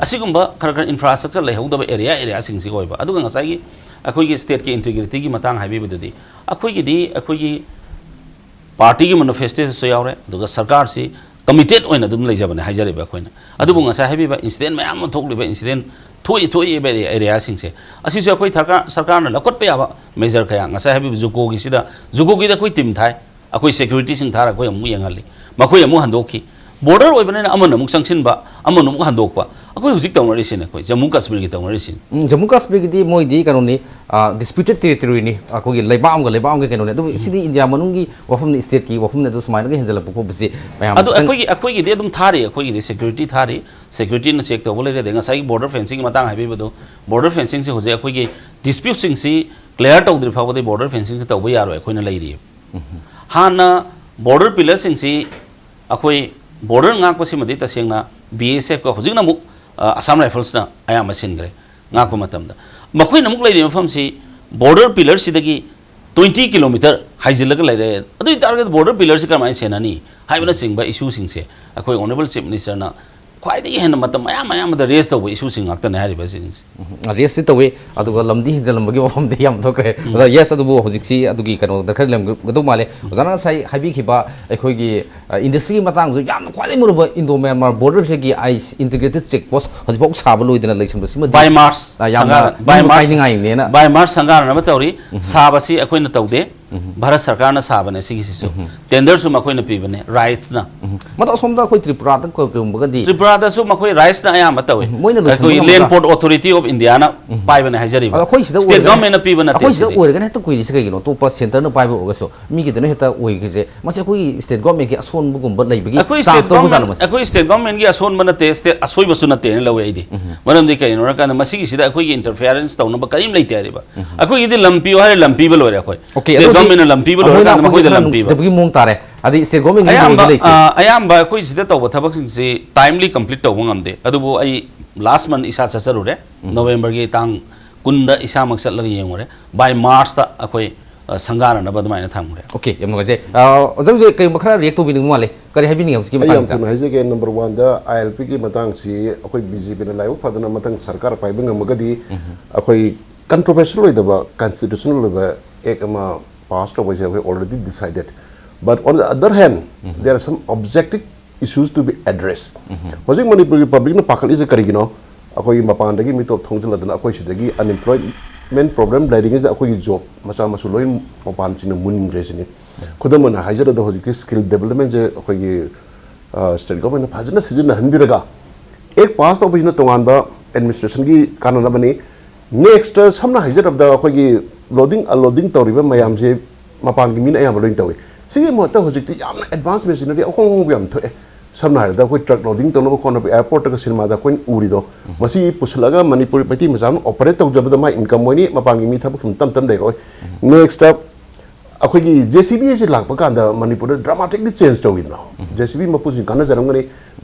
ꯑꯁꯤꯒꯨꯝꯕ ꯈꯔ ꯈꯔ ꯏꯟꯐ꯭ꯔꯥꯁ꯭ꯇ꯭ꯔꯛꯆꯔ ꯂꯩꯍꯧꯗꯕ ꯑꯦꯔꯤꯌꯥ ꯑꯦꯔꯤꯌꯥꯁꯤꯡꯁꯤ ꯑꯣꯏꯕ꯫ ꯑꯗꯨꯒ ꯉꯁꯥꯏꯒꯤ ꯑꯩꯈꯣꯏꯒꯤ ꯁ꯭ꯇꯦꯠꯀꯤ ꯏꯟꯇꯤꯒ꯭ꯔꯤꯇꯤꯒꯤ ꯃꯇꯥꯡ ꯍꯥꯏꯕꯤꯕꯗꯨꯗꯤ, ꯑꯩꯈꯣꯏꯒꯤꯗꯤ ꯑꯩꯈꯣꯏꯒꯤ ꯄꯥꯔꯇꯤꯒꯤ ꯃꯦꯅꯤꯐꯦꯁꯇꯣꯁꯨ ꯌꯥꯎꯔꯦ, ꯑꯗꯨꯒ ꯁꯔꯀꯥꯔꯁꯤ ꯀꯃꯤꯇꯦꯠ ꯑꯣꯏꯅ ꯑꯗꯨꯝ ꯂꯩꯖꯕꯅꯦ ꯍꯥꯏꯖꯔꯤꯕ ꯑꯩꯈꯣꯏꯅ꯫ ꯑꯗꯨꯕꯨ ꯉꯁꯥꯏ ꯍꯥꯏꯕꯤꯕ ꯏꯟꯁꯤꯗꯦꯟ ꯃꯌꯥꯝ ꯑꯃ ꯊꯣꯛꯂꯤꯕ, ꯏꯟꯁꯤꯗꯦꯟ ꯊꯣꯛꯏ ꯊꯣꯛꯏꯕ ꯑꯦꯔꯤꯌꯥꯁꯤꯡꯁꯦ, ꯑꯁꯤꯁꯨ ꯑꯩꯈꯣꯏ ꯁꯔꯀꯥꯔ, ꯁꯔꯀꯥꯔꯅ ꯂꯧꯈꯠꯄ ꯌꯥꯕ ꯃꯦꯖꯔ ꯀꯌꯥ꯫ ꯉꯁꯥꯏ ꯍꯥꯏꯕꯤꯕ ꯖꯨꯀꯣꯒꯤꯁꯤꯗ, ꯖꯨꯀꯣꯒꯤꯗ ꯑꯩꯈꯣꯏ ꯇꯤꯝ ꯊꯥꯏ, ꯑꯩꯈꯣꯏ ꯁꯦꯀ꯭ꯌꯨꯔꯤꯇꯤꯁꯤꯡ ꯊꯥꯔꯒ ꯑꯩꯈꯣꯏ ꯑꯃꯨꯛ ꯌꯦꯡꯍꯜꯂꯤ, ꯃꯈꯣꯏ ꯑꯃꯨꯛ ꯍꯟꯗꯣꯛꯈꯤ꯫ ꯕꯣꯔꯗꯔ ꯑꯣꯏꯕꯅꯤꯅ ꯑꯃꯅ ꯑꯃꯨꯛ ꯆꯪꯁꯤꯟꯕ, ꯑꯃꯅ ꯑꯃꯨꯛ ꯍꯟꯗꯣꯛꯄ, ꯑꯩꯈꯣꯏ ꯍꯧꯖꯤꯛ ꯇꯧꯅꯔꯤꯁꯤꯅꯦ, ꯑꯩꯈꯣꯏ ꯖꯝꯃꯨ ꯀꯥꯁꯃꯤꯔꯒꯤ ꯇꯧꯅꯔꯤꯁꯤꯅꯦ꯫ ꯎꯝ, ꯖꯝꯃꯨ ꯀꯥꯁꯃꯤꯔꯒꯤꯗꯤ ꯃꯣꯏꯗꯤ ꯀꯩꯅꯣꯅꯤ, ꯗꯤꯁꯄ꯭ꯌꯨꯇꯦꯠ ꯇꯦꯔꯤꯇꯣꯔꯤꯅꯤ, ꯑꯩꯈꯣꯏꯒꯤ ꯂꯩꯕꯥꯛ ꯑꯃꯒ ꯂꯩꯕꯥꯛ ꯑꯃꯒ ꯀꯩꯅꯣꯅꯦ꯫ ꯑꯗꯨꯕꯨ ꯁꯤꯗꯤ ꯏꯟꯗꯤꯌꯥ ꯃꯅꯨꯡꯒꯤ ꯋꯥꯐꯝꯅꯤ, ꯁ꯭ꯇꯦꯠꯀꯤ ꯋꯥꯐꯝꯅꯤ꯫ ꯑꯗꯨ ꯁꯨꯃꯥꯏꯅꯒ ꯍꯦꯟꯖꯜꯂꯛꯄ ꯈꯣꯠꯄꯁꯤ ꯃꯌꯥꯝ ꯑꯗꯨ ꯈꯤꯇꯪ ꯑꯩꯈꯣꯏꯒꯤ, ꯑꯩꯈꯣꯏꯒꯤꯗꯤ ꯑꯗꯨꯝ ꯊꯥꯔꯤ, ꯑꯩꯈꯣꯏꯒꯤꯗꯤ ꯁꯦꯀ꯭ꯌꯨꯔꯤꯇꯤ ꯊꯥꯔꯤ, ꯁꯦꯀ꯭ꯌꯨꯔꯤꯇꯤꯅ ꯆꯦꯛ ꯇꯧꯕ ꯂꯩꯔꯦ꯫ ꯑꯗꯩ ꯉꯁꯥꯏꯒꯤ ꯕꯣꯔꯗꯔ ꯐꯦꯟꯁꯤꯡꯒꯤ ꯃꯇꯥꯡ ꯍꯥꯏꯕꯤꯕꯗꯣ, ꯕꯣꯔꯗꯔ ꯐꯦꯟꯁꯤꯡꯁꯦ ꯍꯧꯖꯤꯛ ꯑꯩꯈꯣꯏꯒꯤ ꯗꯤꯁꯄ꯭ꯌꯨꯠꯁꯤꯡꯁꯤ ꯀ꯭ꯂꯤꯌꯥꯔ ꯇꯧꯗ꯭ꯔꯤ ꯐꯥꯎꯕꯗꯤ ꯕꯣꯔꯗꯔ ꯐꯦꯟꯁꯤꯡꯁꯤ ꯇꯧꯕ ꯌꯥꯔꯣꯏ, ꯑꯩꯈꯣꯏꯅ ꯂꯩꯔꯤꯌꯦ꯫ ꯍꯥꯟꯅ ꯕꯣꯔꯗꯔ ꯄꯤꯂꯔꯁꯤꯡꯁꯤ ꯑꯩꯈꯣꯏ ꯕꯣꯔꯗꯔ ꯉꯥꯛꯄꯁꯤꯃꯗꯤ ꯇꯁꯦꯡꯅ ꯕꯤ ꯑꯦꯁ ꯑꯦꯐꯀ, ꯍꯧꯖꯤꯛꯅ ꯑꯃꯨꯛ, ꯑ, ꯑꯁꯥꯝ ꯔꯥꯏꯐꯜꯁꯅ ꯑꯌꯥꯝꯕ ꯁꯤꯟꯈ꯭ꯔꯦ ꯉꯥꯛꯄ ꯃꯇꯝꯗ꯫ ꯃꯈꯣꯏꯅ ꯑꯃꯨꯛ ꯂꯩꯔꯤꯕ ꯃꯐꯝꯁꯤ ꯕꯣꯔꯗꯔ ꯄꯤꯂꯔꯁꯤꯗꯒꯤ ꯇ꯭ꯋꯦꯟꯇꯤ ꯀꯤꯂꯣꯃꯤꯇꯔ ꯍꯥꯏꯖꯤꯜꯂꯒ ꯂꯩꯔꯦ꯫ ꯑꯗꯨ ꯑꯣꯏ ꯇꯥꯔꯒꯗꯤ ꯕꯣꯔꯗꯔ ꯄꯤꯂꯔꯁꯤ ꯀꯔꯝꯍꯥꯏꯅ ꯁꯦꯟꯅꯅꯤ ꯍꯥꯏꯕꯅꯆꯤꯡꯕ ꯏꯁꯨꯁꯤꯡꯁꯦ ꯑꯩꯈꯣꯏ ꯑꯣꯅꯔꯦꯕꯜ ꯆꯤꯐ ꯃꯤꯅꯤꯁꯇꯔꯅ ꯈ꯭ꯋꯥꯏꯗꯒꯤ ꯍꯦꯟꯅ ꯃꯇꯝ ꯑꯌꯥꯝ ꯑꯌꯥꯝꯕꯗ ꯔꯦꯁ ꯇꯧꯕ ꯏꯁꯨꯁꯤꯡ ꯉꯥꯛꯇꯅꯦ ꯍꯥꯏꯔꯤꯕꯁꯤꯡꯁꯦ꯫ ꯎꯝ, ꯔꯦꯁꯇꯤ ꯇꯧꯋꯤ, ꯑꯗꯨꯒ ꯂꯝꯗꯤ ꯍꯦꯟꯖꯜꯂꯝꯕꯒꯤ ꯋꯥꯐꯝꯗꯤ ꯌꯥꯝ ꯊꯣꯛꯈ꯭ꯔꯦ꯫ ꯑꯣꯖꯥ, ꯌꯦꯁ, ꯑꯗꯨꯕꯨ ꯍꯧꯖꯤꯛꯁꯤ ꯑꯗꯨꯒꯤ ꯀꯩꯅꯣꯗ ꯈꯔ ꯂꯩꯔꯝꯒꯗꯧ ꯃꯥꯜꯂꯦ꯫ ꯑꯣꯖꯥꯅ ꯉꯁꯥꯏ ꯍꯥꯏꯕꯤꯈꯤꯕ ꯑꯩꯈꯣꯏꯒꯤ, ꯑ, ꯏꯟꯗꯁꯇ꯭ꯔꯤꯒꯤ ꯃꯇꯥꯡꯗꯁꯨ ꯌꯥꯝꯅ ꯈ꯭ꯋꯥꯏꯗꯒꯤ ꯃꯔꯨꯑꯣꯏꯕ ꯏꯟꯗꯣ ꯃ꯭ꯌꯥꯟꯃꯥꯔ ꯕꯣꯔꯗꯔꯁꯤꯒꯤ ꯑꯥꯏꯁ ꯏꯟꯇꯤꯒ꯭ꯔꯦꯇꯦꯠ ꯆꯦꯛ ꯄꯣꯁ ꯍꯧꯖꯤꯛꯐꯥꯎ ꯁꯥꯕ ꯂꯣꯏꯗꯅ ꯂꯩꯁꯟꯕꯁꯤꯃꯗꯤ, ꯕꯥꯏ ꯃꯥꯔꯁ ꯑ, ꯌꯥꯝꯅ ꯁꯪꯒꯥ-, ꯕꯥꯏ ꯅꯤꯡꯕ ꯃꯥꯔꯁ, ꯀꯥꯏꯅꯤꯡꯉꯥꯏꯅꯦꯅ꯫ ꯕꯥꯏ ꯃꯥꯔꯁ ꯁꯪꯒꯥꯅꯅꯕ ꯇꯧꯔꯤ꯫ ꯁꯥꯕꯁꯤ ꯑꯩꯈꯣꯏꯅ ꯇꯧꯗꯦ, ꯚꯥꯔꯠ ꯁꯔꯀꯥꯔꯅ ꯁꯥꯕꯅꯦ ꯁꯤꯒꯤꯁꯤꯁꯨ꯫ ꯇꯦꯟꯗꯔꯁꯨ ꯃꯈꯣꯏꯅ ꯄꯤꯕꯅꯦ, ꯔꯥꯏꯠꯁꯅ꯫ ꯎꯝ꯫ ꯃꯗꯣ ꯑꯁꯣꯝꯗ ꯑꯩꯈꯣꯏ ꯇ꯭ꯔꯤꯄꯨꯔꯥꯗ ꯀꯩꯒꯨꯝꯕꯒꯗꯤ ꯇ꯭ꯔꯤꯄꯨꯔꯥꯗꯁꯨ ꯃꯈꯣꯏ ꯔꯥꯏꯠꯁꯅ ꯑꯌꯥꯝꯕ ꯇꯧꯏ꯫ ꯎꯝ, ꯃꯣꯏꯅ ꯂꯣꯏꯁꯟꯕ ꯑꯩꯈꯣꯏ ꯉꯝꯕ ꯂꯦꯟ ꯄꯣꯔꯠ ꯑꯣꯊꯣꯔꯤꯇꯤ ꯑꯣꯐ ꯏꯟꯗꯤꯌꯥꯅ ꯄꯥꯏꯕꯅꯦ ꯍꯥꯏꯖꯔꯤꯕ꯫ ꯑꯗꯣ ꯑꯩꯈꯣꯏ ꯁꯤꯗ ꯁ꯭ꯇꯦꯠ ꯑꯣꯏꯔꯒꯅ, ꯒꯚꯔꯟꯃꯦꯟꯠꯅ ꯄꯤꯕ ꯅꯠꯇꯦ ꯑꯩꯈꯣꯏ ꯁꯤꯗ ꯁꯤꯗꯤ꯫ ꯑꯣꯏꯔꯒꯅ ꯍꯦꯛꯇ ꯀꯨꯏꯔꯤꯁꯦ ꯀꯩꯒꯤꯅꯣ? ꯑꯇꯣꯞꯄ ꯁꯦꯟꯇꯔꯅ ꯄꯥꯏꯕ ꯑꯣꯏꯔꯒꯁꯨ ꯃꯤꯒꯤꯗꯅ ꯍꯦꯛꯇ ꯑꯣꯏꯈ꯭ꯔꯤꯁꯦ, ꯃꯁꯤ ꯑꯩꯈꯣꯏꯒꯤ ꯁ꯭ꯇꯦꯠ ꯒꯚꯔꯟꯃꯦꯟꯠꯀꯤ ꯑꯁꯣꯟꯕꯒꯨꯝꯕ ꯂꯩꯕꯒꯤ ꯑꯩꯈꯣꯏ ꯆꯥꯟꯁ ꯁ꯭ꯇꯦꯠ ꯂꯧꯕ ꯖꯥꯠꯂꯣ ꯒꯚꯔꯟꯃꯦꯟꯠ, ꯃꯁꯤ? ꯑꯩꯈꯣꯏ ꯁ꯭ꯇꯦꯠ ꯒꯚꯔꯟꯃꯦꯟꯠꯀꯤ ꯑꯁꯣꯟꯕ ꯅꯠꯇꯦ, ꯁ꯭ꯇꯦꯠ ꯑꯁꯣꯏꯕꯁꯨ ꯅꯠꯇꯦꯅ ꯂꯧꯋꯦ ꯑꯩꯗꯤ꯫ ꯃꯔꯝꯗꯤ ꯀꯩꯒꯤꯅꯣ ꯍꯥꯏꯔꯀꯥꯟꯗ ꯃꯁꯤꯒꯤꯁꯤꯗ ꯑꯩꯈꯣꯏꯒꯤ ꯏꯟꯇꯔꯐꯤꯌꯔꯦꯟꯁ ꯇꯧꯅꯕ ꯀꯔꯤꯝ ꯂꯩꯇꯦ ꯍꯥꯏꯔꯤꯕ꯫ ꯑꯩꯈꯣꯏꯒꯤꯗꯤ ꯂꯝ ꯄꯤꯌꯨ ꯍꯥꯏꯔꯦ, ꯂꯝ ꯄꯤꯕ ꯂꯣꯏꯔꯦ ꯑꯩꯈꯣꯏ꯫ ꯑꯣꯀꯦ, ꯁ꯭ꯇꯦꯠ ꯑꯗꯨꯗꯤ ꯒꯚꯔꯟꯃꯦꯟꯠꯅ ꯂꯝ ꯄꯤꯕ ꯃꯈꯣꯏꯅ ꯂꯣꯏꯔꯀꯥꯟꯗ ꯑꯩꯈꯣꯏꯒꯤ ꯃꯈꯣꯏꯗ ꯈꯔ ꯂꯝ ꯄꯤꯕ꯫ ꯅꯨꯡꯁꯤꯗꯕꯒꯤ ꯃꯑꯣꯡ ꯇꯥꯔꯦ꯫ ꯑꯗꯩ state government ꯀꯤ ꯑꯌꯥꯝꯕ ꯂꯩꯇꯦ? ꯑ, ꯑꯌꯥꯝꯕ ꯑꯩꯈꯣꯏ ꯁꯤꯗ ꯇꯧꯕ ꯊꯕꯛꯁꯤꯡꯁꯤ timely complete ꯇꯧꯕ ꯉꯝꯗꯦ꯫ ꯑꯗꯨꯕꯨ ꯑꯩ last month ꯏꯁꯥ ꯆꯠꯆꯔꯨꯔꯦ꯫ November ꯒꯤ ꯇꯥꯡ ꯀꯨꯟꯗ ꯏꯁꯥꯃꯛ ꯆꯠꯂꯒ ꯌꯦꯡꯉꯨꯔꯦ꯫ By March ꯇ ꯑꯩꯈꯣꯏ, ꯑ, ꯁꯪꯒꯥꯅꯅꯕ ꯑꯗꯨꯃꯥꯏꯅ ꯊꯝꯈ꯭ꯔꯦ꯫ Okay, ꯌꯥꯝ ꯅꯨꯡꯉꯥꯏꯖꯩ꯫ ꯑ, ꯑꯣꯖꯥ ꯍꯧꯖꯤꯛ ꯀꯩꯒꯨꯝꯕ ꯈꯔ react ꯇꯧꯕꯤꯅꯤꯡꯕ ꯃꯥꯜꯂꯦ꯫ ꯀꯔꯤ ꯍꯥꯏꯕꯤꯅꯤꯡꯉꯦ ꯍꯧꯖꯤꯛꯀꯤ ꯑꯩ ꯌꯥꯝ ꯃꯇꯥꯡꯁꯤꯗ? ꯊꯨꯅ ꯍꯥꯏꯖꯒꯦ꯫ Number one the I L P ꯒꯤ ꯃꯇꯥꯡꯁꯤ ꯑꯩꯈꯣꯏ B J P ꯅ ꯂꯥꯏꯕꯛ ꯐꯗꯅ ꯃꯊꯪ ꯁꯔꯀꯥꯔ ꯄꯥꯏꯕ ꯉꯝꯃꯒꯗꯤ ꯑꯩꯈꯣꯏ controversial ꯑꯣꯏꯗꯕ, constitutional ꯑꯣꯏꯕ act ꯑꯃ pass ꯇꯧꯕꯁꯦ ꯑꯩꯈꯣꯏ already decided. But on the other hand, there are some objective issues to be addressed. ꯍꯧꯖꯤꯛ ꯃꯅꯤꯄꯨꯔꯒꯤ public ꯅ ꯄꯥꯈꯠꯂꯤꯁꯦ ꯀꯔꯤꯒꯤꯅꯣ? ꯑꯩꯈꯣꯏꯒꯤ ꯃꯄꯥꯟꯗꯒꯤ ꯃꯤꯇꯣꯞ ꯊꯣꯡꯖꯤꯜꯂꯗꯅ ꯑꯩꯈꯣꯏ ꯁꯤꯗꯒꯤ unemployment problem ꯂꯩꯔꯤꯉꯩꯁꯤꯗ ꯑꯩꯈꯣꯏꯒꯤ job ꯃꯆꯥ ꯃꯁꯨ ꯂꯣꯏ ꯃꯄꯥꯟꯁꯤꯡꯅ ꯃꯨꯟꯈ꯭ꯔꯦ ꯁꯤꯅꯤ꯫ ꯈꯨꯗꯝ ꯑꯣꯏꯅ ꯍꯥꯏꯖꯔꯕꯗ ꯍꯧꯖꯤꯛꯇꯤ skill development ꯁꯦ ꯑꯩꯈꯣꯏꯒꯤ, ꯑ, state government ꯅ ꯐꯖꯅ ꯁꯤꯖꯤꯟꯅꯍꯟꯕꯤꯔꯒ act pass ꯇꯧꯕꯁꯤꯅ ꯇꯣꯉꯥꯟꯕ administration ꯒꯤ ꯀꯥꯟꯅꯅꯕꯅꯤ꯫ Next ꯇ ꯁꯝꯅ ꯍꯥꯏꯖꯔꯕꯗ ꯑꯩꯈꯣꯏꯒꯤ loading unloading ꯇꯧꯔꯤꯕ ꯃꯌꯥꯝꯁꯦ ꯃꯄꯥꯟꯒꯤ ꯃꯤꯅ ꯑꯌꯥꯝꯕ ꯂꯣꯏꯅ ꯇꯧꯏ꯫ ꯁꯤꯒꯤ ꯃꯍꯨꯠꯇ ꯍꯧꯖꯤꯛꯇꯤ ꯌꯥꯝꯅ advance machinery ꯑꯍꯣꯡ ꯑꯍꯣꯡꯕ ꯌꯥꯝ ꯊꯣꯛꯑꯦ꯫ ꯁꯝꯅ ꯍꯥꯏꯔꯕꯗ ꯑꯩꯈꯣꯏ truck loading ꯇꯧꯅꯕ ꯈꯣꯠꯅꯕ airport ꯇꯒ cinema ꯗ ꯑꯩꯈꯣꯏꯅ ꯎꯔꯤꯗꯣ, ꯃꯁꯤ ꯄꯨꯁꯤꯜꯂꯒ ꯃꯅꯤꯄꯨꯔ ꯃꯩꯇꯩ ꯃꯆꯥ ꯑꯃꯅ operate ꯇꯧꯖꯕꯗ ꯃꯥꯏ income ꯑꯣꯏꯅꯤ, ꯃꯄꯥꯟꯒꯤ ꯃꯤ ꯊꯕꯛ ꯁꯨꯝ ꯇꯝ ꯇꯝ ꯂꯩꯔꯣꯏ꯫ Next ꯇ ꯑꯩꯈꯣꯏꯒꯤ J C B ꯑꯁꯤ ꯂꯥꯛꯄ ꯀꯥꯟꯗ ꯃꯅꯤꯄꯨꯔꯗ dramatically change ꯇꯧꯋꯤꯗꯅ꯫ J C B ꯃꯄꯨꯁꯤꯡ ꯀꯥꯟꯅꯖꯔꯝꯒꯅꯤ꯫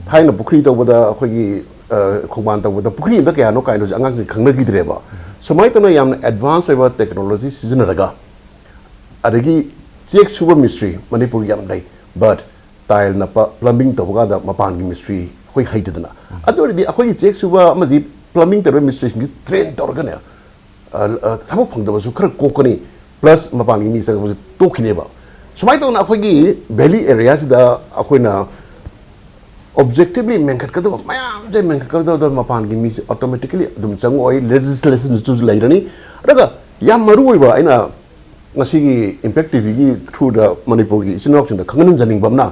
ꯊꯥꯏꯅ ꯄꯨꯈ꯭ꯔꯤ ꯇꯧꯕꯗ ꯑꯩꯈꯣꯏꯒꯤ, ꯑ, ꯈꯣꯡꯕꯥꯟ ꯇꯧꯕꯗ ꯄꯨꯈ꯭ꯔꯤ ꯑꯃꯗ ꯀꯌꯥꯅꯣ ꯀꯥꯏꯅꯣꯁꯦ ꯑꯉꯥꯡꯁꯤꯡ ꯈꯪꯅꯈꯤꯗ꯭ꯔꯦꯕ꯫ ꯁꯨꯃꯥꯏꯅ ꯇꯧꯅ ꯌꯥꯝꯅ advance ꯑꯣꯏꯕ technology ꯁꯤꯖꯤꯟꯅꯔꯒ, ꯑꯗꯒꯤ ꯆꯦꯛ ꯁꯨꯕ ꯃꯤꯁꯇ꯭ꯔꯤ ꯃꯅꯤꯄꯨꯔꯒꯤ ꯌꯥꯝ ꯂꯩ, but tile ꯅꯞꯄ, plumbing ꯇꯧꯕ ꯀꯥꯟꯗ ꯃꯄꯥꯟꯒꯤ ꯃꯤꯁꯇ꯭ꯔꯤ ꯑꯩꯈꯣꯏ ꯍꯩꯇꯗꯅ꯫ ꯑꯗꯨ ꯑꯣꯏꯔꯗꯤ ꯑꯩꯈꯣꯏꯒꯤ ꯆꯦꯛ ꯁꯨꯕ ꯑꯃꯗꯤ plumbing ꯇꯧꯔꯤꯕ ꯃꯤꯁꯇ꯭ꯔꯤꯁꯤꯡꯁꯤ train ꯇꯧꯔꯒꯅꯦ, ꯑ, ꯑ, ꯊꯕꯛ ꯐꯪꯗꯕꯁꯨ ꯈꯔ ꯀꯣꯛꯀꯅꯤ, plus ꯃꯄꯥꯟꯒꯤ ꯃꯤ ꯆꯪꯕꯁꯨ ꯇꯣꯛꯈꯤꯅꯦꯕ꯫ ꯁꯨꯃꯥꯏꯅ ꯇꯧꯗꯅ ꯑꯩꯈꯣꯏꯒꯤ valley area ꯁꯤꯗ ꯑꯩꯈꯣꯏꯅ objectively ꯃꯦꯟꯈꯠꯀꯗꯕ ꯃꯌꯥꯝꯁꯦ ꯃꯦꯟꯈꯠꯀꯗꯕꯗ ꯃꯄꯥꯟꯒꯤ ꯃꯤꯁꯦ automatically ꯑꯗꯨꯝ ꯆꯪꯉꯛꯑꯣꯏ, legislation ꯁꯨ ꯂꯩꯔꯅꯤ꯫ ꯑꯗꯨꯒ ꯌꯥꯝ ꯃꯔꯨ ꯑꯣꯏꯕ ꯑꯩꯅ ꯉꯁꯤꯒꯤ Impact T V ꯒꯤ through ꯗ ꯃꯅꯤꯄꯨꯔꯒꯤ ꯏꯆꯤꯟ ꯏꯅꯥꯎꯁꯤꯡꯗ ꯈꯪꯍꯟꯖꯅꯤꯡꯕ ꯑꯃꯅ,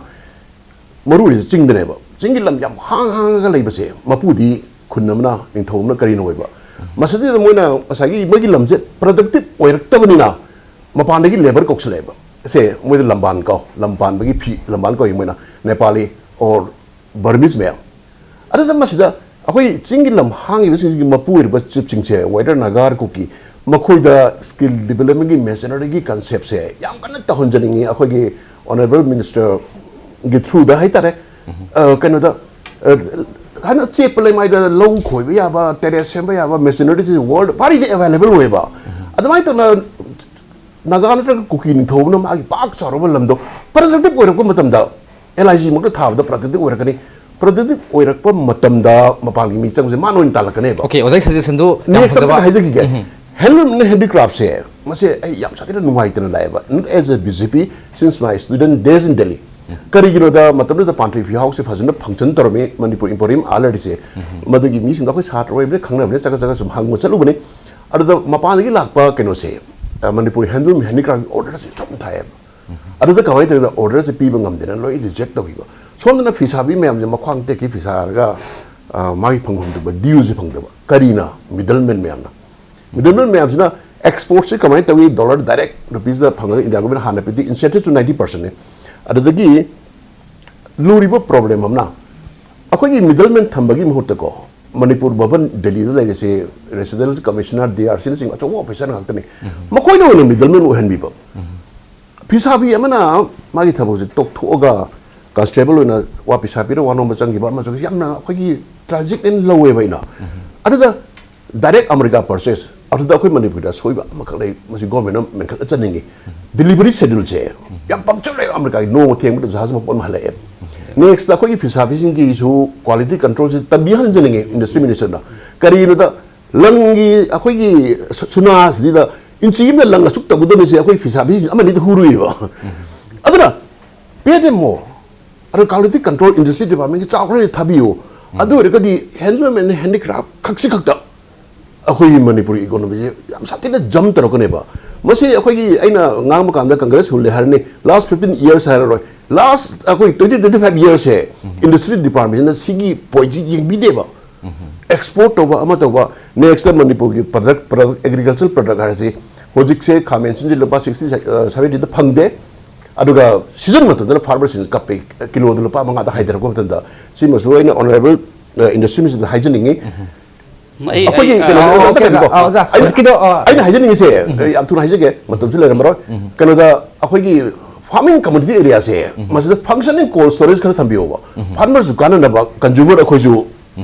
ꯃꯔꯨ ꯑꯣꯏꯔꯤꯁꯦ ꯆꯤꯡꯗꯅꯦꯕ꯫ ꯆꯤꯡꯒꯤ ꯂꯝ ꯌꯥꯝ ꯍꯥꯡ ꯍꯥꯡꯉꯒ ꯂꯩꯕꯁꯦ ꯃꯄꯨꯗꯤ ꯈꯨꯟ ꯑꯃꯅ, ꯅꯤꯡꯊꯧ ꯑꯃꯅ, ꯀꯔꯤꯅ ꯑꯣꯏꯕ? ꯃꯁꯤꯗꯩꯗ ꯃꯣꯏꯅ ꯉꯁꯥꯏꯒꯤ ꯃꯣꯏꯒꯤ ꯂꯝꯁꯦ productive ꯑꯣꯏꯔꯛꯇꯕꯅꯤꯅ ꯃꯄꯥꯟꯗꯒꯤ labour ꯀꯧꯁꯜꯂꯛꯑꯦꯕ꯫ ꯁꯦ ꯃꯣꯏꯗ ꯂꯝꯕꯥꯟ ꯀꯧ, ꯂꯝ ꯄꯥꯟꯕꯒꯤ ꯐꯤ, ꯂꯝꯕꯥꯟ ꯀꯧꯏ ꯃꯣꯏꯅ, Nepali or Burmese ꯃꯌꯥꯝ꯫ ꯑꯗꯨꯗ ꯃꯁꯤꯗ ꯑꯩꯈꯣꯏ ꯆꯤꯡꯒꯤ ꯂꯝ ꯍꯥꯡꯉꯤꯕꯁꯤꯡꯁꯤꯒꯤ ꯃꯄꯨ ꯑꯣꯏꯔꯤꯕ ꯆꯤꯞꯁꯤꯡꯁꯦ, whether ꯅꯥꯒꯥ ꯑꯣꯔ ꯀꯨꯀꯤ, ꯃꯈꯣꯏꯗ skill development ꯀꯤ machinery ꯒꯤ concept ꯁꯦ ꯌꯥꯝ ꯀꯟꯅ ꯇꯧꯍꯟꯖꯅꯤꯡꯉꯤ꯫ ꯑꯩꯈꯣꯏꯒꯤ Honorable Minister ꯒꯤ through ꯗ ꯍꯥꯏꯇꯥꯔꯦ, ꯑ, ꯀꯩꯅꯣꯗ, ꯑ, ꯍꯥꯏꯅ ꯆꯦꯞꯄ ꯂꯩꯃꯥꯏꯗ ꯂꯧ ꯈꯣꯏꯕ ꯌꯥꯕ, terrace ꯁꯦꯝꯕ ꯌꯥꯕ machineries world ꯚꯥꯔꯤꯗ available ꯑꯣꯏꯕ꯫ ꯑꯗꯨꯃꯥꯏꯅ ꯇꯧꯅ ꯅꯥꯒꯥ ꯅꯠꯇ꯭ꯔꯒ ꯀꯨꯀꯤ ꯅꯤꯡꯊꯧꯅ ꯃꯥꯒꯤ ꯄꯥꯛ ꯆꯥꯎꯔꯕ ꯂꯝꯗꯣ productive ꯑꯣꯏꯔꯛꯄ ꯃꯇꯝꯗ, L I G ꯃꯛꯇ ꯊꯥꯕꯗ productive ꯑꯣꯏꯔꯛꯀꯅꯤ꯫ Productive ꯑꯣꯏꯔꯛꯄ ꯃꯇꯝꯗ ꯃꯄꯥꯟꯒꯤ ꯃꯤ ꯆꯪꯕꯁꯦ ꯃꯥꯅ ꯑꯣꯏꯅ ꯇꯥꯜꯂꯛꯀꯅꯦꯕ꯫ Okay, ꯑꯣꯖꯥꯒꯤ suggestion ꯗꯨ ꯌꯥꯝ Next ꯑꯃ ꯐꯖꯕ꯫ ꯍꯥꯏꯖꯈꯤꯒꯦ꯫ Handloom and handicraft ꯁꯦ, ꯃꯁꯦ ꯑꯩ ꯌꯥꯝ ꯁꯥꯊꯤꯅ ꯅꯨꯡꯉꯥꯏꯇꯅ ꯂꯥꯛꯑꯦꯕ, not as a B J P, since my student days in Delhi꯫ ꯀꯔꯤꯒꯤꯅꯣꯗ ꯃꯇꯝꯗꯨꯗ ꯄꯥꯟꯊꯣꯏ ꯐꯤ ꯍꯥꯎꯁꯦ ꯐꯖꯅ function ꯇꯧꯔꯝꯃꯤ, ꯃꯅꯤꯄꯨꯔ ꯏꯝꯄꯣꯔꯤꯌꯝ ꯑꯥ ꯂꯩꯔꯤꯁꯦ꯫ ꯃꯗꯨꯒꯤ ꯃꯤꯁꯤꯡꯗꯣ ꯑꯩꯈꯣꯏ ꯁꯥꯇ꯭ꯔ ꯑꯣꯏꯕꯅꯤꯅ ꯈꯪꯅꯕꯅꯤꯅ ꯆꯠꯂ ꯆꯠꯂ ꯁꯨꯝ ꯍꯪꯕ ꯆꯠꯂꯨꯕꯅꯤ꯫ ꯑꯗꯨꯗ ꯃꯄꯥꯟꯗꯒꯤ ꯂꯥꯛꯄ ꯀꯩꯅꯣꯁꯦ, ꯑ, ꯃꯅꯤꯄꯨꯔꯤ handloom handicraft order ꯁꯦ ꯁꯨꯝ ꯊꯥꯏꯑꯦꯕ꯫ ꯑꯗꯨꯗ ꯀꯃꯥꯏꯅ ꯇꯧꯔꯤꯅꯣ, order ꯁꯦ ꯄꯤꯕ ꯉꯝꯗꯦꯅ ꯂꯣꯏ reject ꯇꯧꯈꯤꯕ꯫ ꯁꯣꯝꯗꯅ ꯐꯤ ꯁꯥꯕꯤ ꯃꯌꯥꯝꯁꯦ ꯃꯈ꯭ꯋꯥꯡ ꯇꯦꯛꯈꯤ ꯐꯤ ꯁꯥꯔꯒ, ꯑ, ꯃꯥꯒꯤ ꯐꯪꯐꯝ ꯊꯣꯛꯄ due ꯁꯦ ꯐꯪꯗꯕ꯫ ꯀꯔꯤꯅ? Middleman ꯃꯌꯥꯝꯅ꯫ Middleman ꯃꯌꯥꯝꯁꯤꯅ export ꯁꯦ ꯀꯃꯥꯏꯅ ꯇꯧꯏ? Dollar direct rupees ꯗ ꯐꯪꯉꯒ India government ꯍꯥꯟꯅ ꯄꯤꯗꯤ incentive ꯇꯨ ninety percent ꯅꯦ꯫ ꯑꯗꯨꯗꯒꯤ ꯂꯨꯔꯤꯕ problem ꯑꯃꯅ, ꯑꯩꯈꯣꯏꯒꯤ middleman ꯊꯝꯕꯒꯤ ꯃꯍꯨꯠꯇꯀꯣ, ꯃꯅꯤꯄꯨꯔ ꯚꯕꯟ ꯗꯦꯜꯂꯤꯗ ꯂꯩꯔꯤꯁꯦ, residential commissioner, D R C ꯅꯆꯤꯡꯕ ꯑꯆꯧꯕ officer ꯉꯥꯛꯇꯅꯤ꯫ ꯃꯈꯣꯏꯅ ꯑꯣꯏꯅ middleman ꯑꯣꯏꯍꯟꯕꯤꯕ꯫ ꯐꯤꯁꯥꯕꯤ ꯑꯃꯅ ꯃꯥꯒꯤ ꯊꯕꯛꯁꯦ ꯇꯣꯛꯊꯣꯛꯑꯒ constable ꯑꯣꯏꯅ ꯋꯥ ꯄꯩꯁꯥ ꯄꯤꯔ ꯋꯥ ꯅꯣꯝꯕ ꯆꯪꯈꯤꯕ ꯑꯃꯁꯨ ꯌꯥꯝꯅ ꯑꯩꯈꯣꯏꯒꯤ tragic ꯑꯣꯏꯅ ꯂꯧꯋꯦꯕ ꯑꯩꯅ꯫ ꯑꯗꯨꯗ direct America purchase, ꯑꯗꯨꯗ ꯑꯩꯈꯣꯏ ꯃꯅꯤꯄꯨꯔꯗ ꯑꯁꯣꯏꯕ ꯑꯃꯈꯛ ꯂꯩ, ꯃꯁꯤ government ꯅ ꯃꯦꯟꯈꯠꯅ ꯆꯠꯅꯤꯡꯉꯤ꯫ Delivery schedule ꯁꯦ ꯌꯥꯝ punctual ꯑꯣꯏꯕ, America ꯒꯤ ꯅꯣꯡꯃ ꯊꯦꯡꯕꯗ ꯖꯍꯥꯖ ꯃꯄꯣꯠ ꯑꯃ ꯍꯜꯂꯛꯑꯦ꯫ Next ꯑꯩꯈꯣꯏꯒꯤ ꯐꯤꯁꯥꯕꯤꯁꯤꯡꯒꯤꯁꯨ quality control ꯁꯦ ꯇꯝꯕꯤꯍꯟꯖꯅꯤꯡꯉꯤ industry minister ꯅ꯫ ꯀꯔꯤꯒꯤꯅꯣꯗ ꯂꯪꯒꯤ ꯑꯩꯈꯣꯏꯒꯤ ꯁꯨ-, ꯁꯨꯅꯥꯁꯤꯗ ꯏꯟꯆꯤ ꯑꯃꯗ ꯂꯪ ꯑꯁꯨꯛ ꯇꯧꯒꯗꯕꯅꯤꯁꯦ ꯑꯩꯈꯣꯏ ꯐꯤꯁꯥꯕꯤꯁꯤꯡ ꯑꯃꯅꯤꯗ ꯍꯨꯔꯨꯏꯕ꯫ ꯑꯗꯨꯅ pay them more꯫ ꯑꯗꯨ quality control industry department ꯒꯤ ꯆꯥꯎꯈ꯭ꯔꯦ ꯊꯥꯕꯤꯌꯨ꯫ ꯑꯗꯨ ꯑꯣꯏꯔꯒꯗꯤ handloom and handicraft ꯈꯛꯁꯤ ꯈꯛꯇ ꯑꯩꯈꯣꯏꯒꯤ ꯃꯅꯤꯄꯨꯔꯤ economy ꯁꯦ ꯌꯥꯝ ꯁꯥꯊꯤꯅ jump ꯇꯧꯔꯛꯀꯅꯦꯕ꯫ ꯃꯁꯤ ꯑꯩꯈꯣꯏꯒꯤ, ꯑꯩꯅ ꯉꯥꯡꯕ ꯀꯥꯟꯗ Congress ꯍꯨꯜꯂꯦ ꯍꯥꯏꯔꯅꯤ, last fifteen years ꯍꯥꯏꯔꯔꯣꯏ, last ꯑꯩꯈꯣꯏ twenty twenty five years ꯁꯦ industry department ꯁꯤꯅ ꯁꯤꯒꯤ point ꯁꯤ ꯌꯦꯡꯕꯤꯗꯦꯕ꯫ Export ꯇꯧꯕ ꯑꯃ ꯇꯧꯕ, next ꯃꯅꯤꯄꯨꯔꯒꯤ product, product, agricultural product ꯍꯥꯏꯔꯁꯤ, ꯍꯧꯖꯤꯛꯁꯦ ꯈꯥꯃꯦꯟ ꯑꯁꯤꯟꯁꯦ ꯂꯨꯄꯥ sixty, seventy ꯗ ꯐꯪꯗꯦ꯫ ꯑꯗꯨꯒ season ꯃꯇꯝꯗꯅ farmer ꯁꯤꯡ ꯀꯞꯄꯦ, ꯀꯤꯂꯣꯗ ꯂꯨꯄꯥ ꯃꯉꯥꯗ ꯍꯥꯏꯊꯔꯛꯄ ꯃꯇꯝꯗ꯫ ꯁꯤꯃꯁꯨ ꯑꯩꯅ honorable industry minister ꯗ ꯍꯥꯏꯖꯅꯤꯡꯉꯤ꯫ ꯑꯩ ꯑꯩꯈꯣꯏꯒꯤ ꯑꯩ- ꯀꯩꯅꯣ ꯑ, ꯑꯃꯇ okay, ꯀꯩꯅꯣ, ꯑꯣꯖꯥ, ꯑꯣꯖꯥ, ꯑꯩꯅ- ꯍꯧꯖꯤꯛꯀꯤꯗꯣ, ꯑ, ꯑꯩꯅ ꯍꯥꯏꯖꯅꯤꯡꯉꯤꯁꯦ, ꯑꯩ ꯌꯥꯝ ꯊꯨꯅ ꯍꯥꯏꯖꯒꯦ, ꯃꯇꯝꯁꯨ ꯂꯩꯔꯝꯃꯔꯣꯏ꯫ ꯀꯩꯅꯣꯗ ꯑꯩꯈꯣꯏꯒꯤ farming community areaꯁꯦ, ꯃꯁꯤꯗ functioning cold storage ꯈꯔ ꯊꯝꯕꯤꯌꯣꯕ꯫ Farmerꯁꯨ ꯀꯥꯟꯅꯅꯕ, consumer ꯑꯩꯈꯣꯏꯁꯨ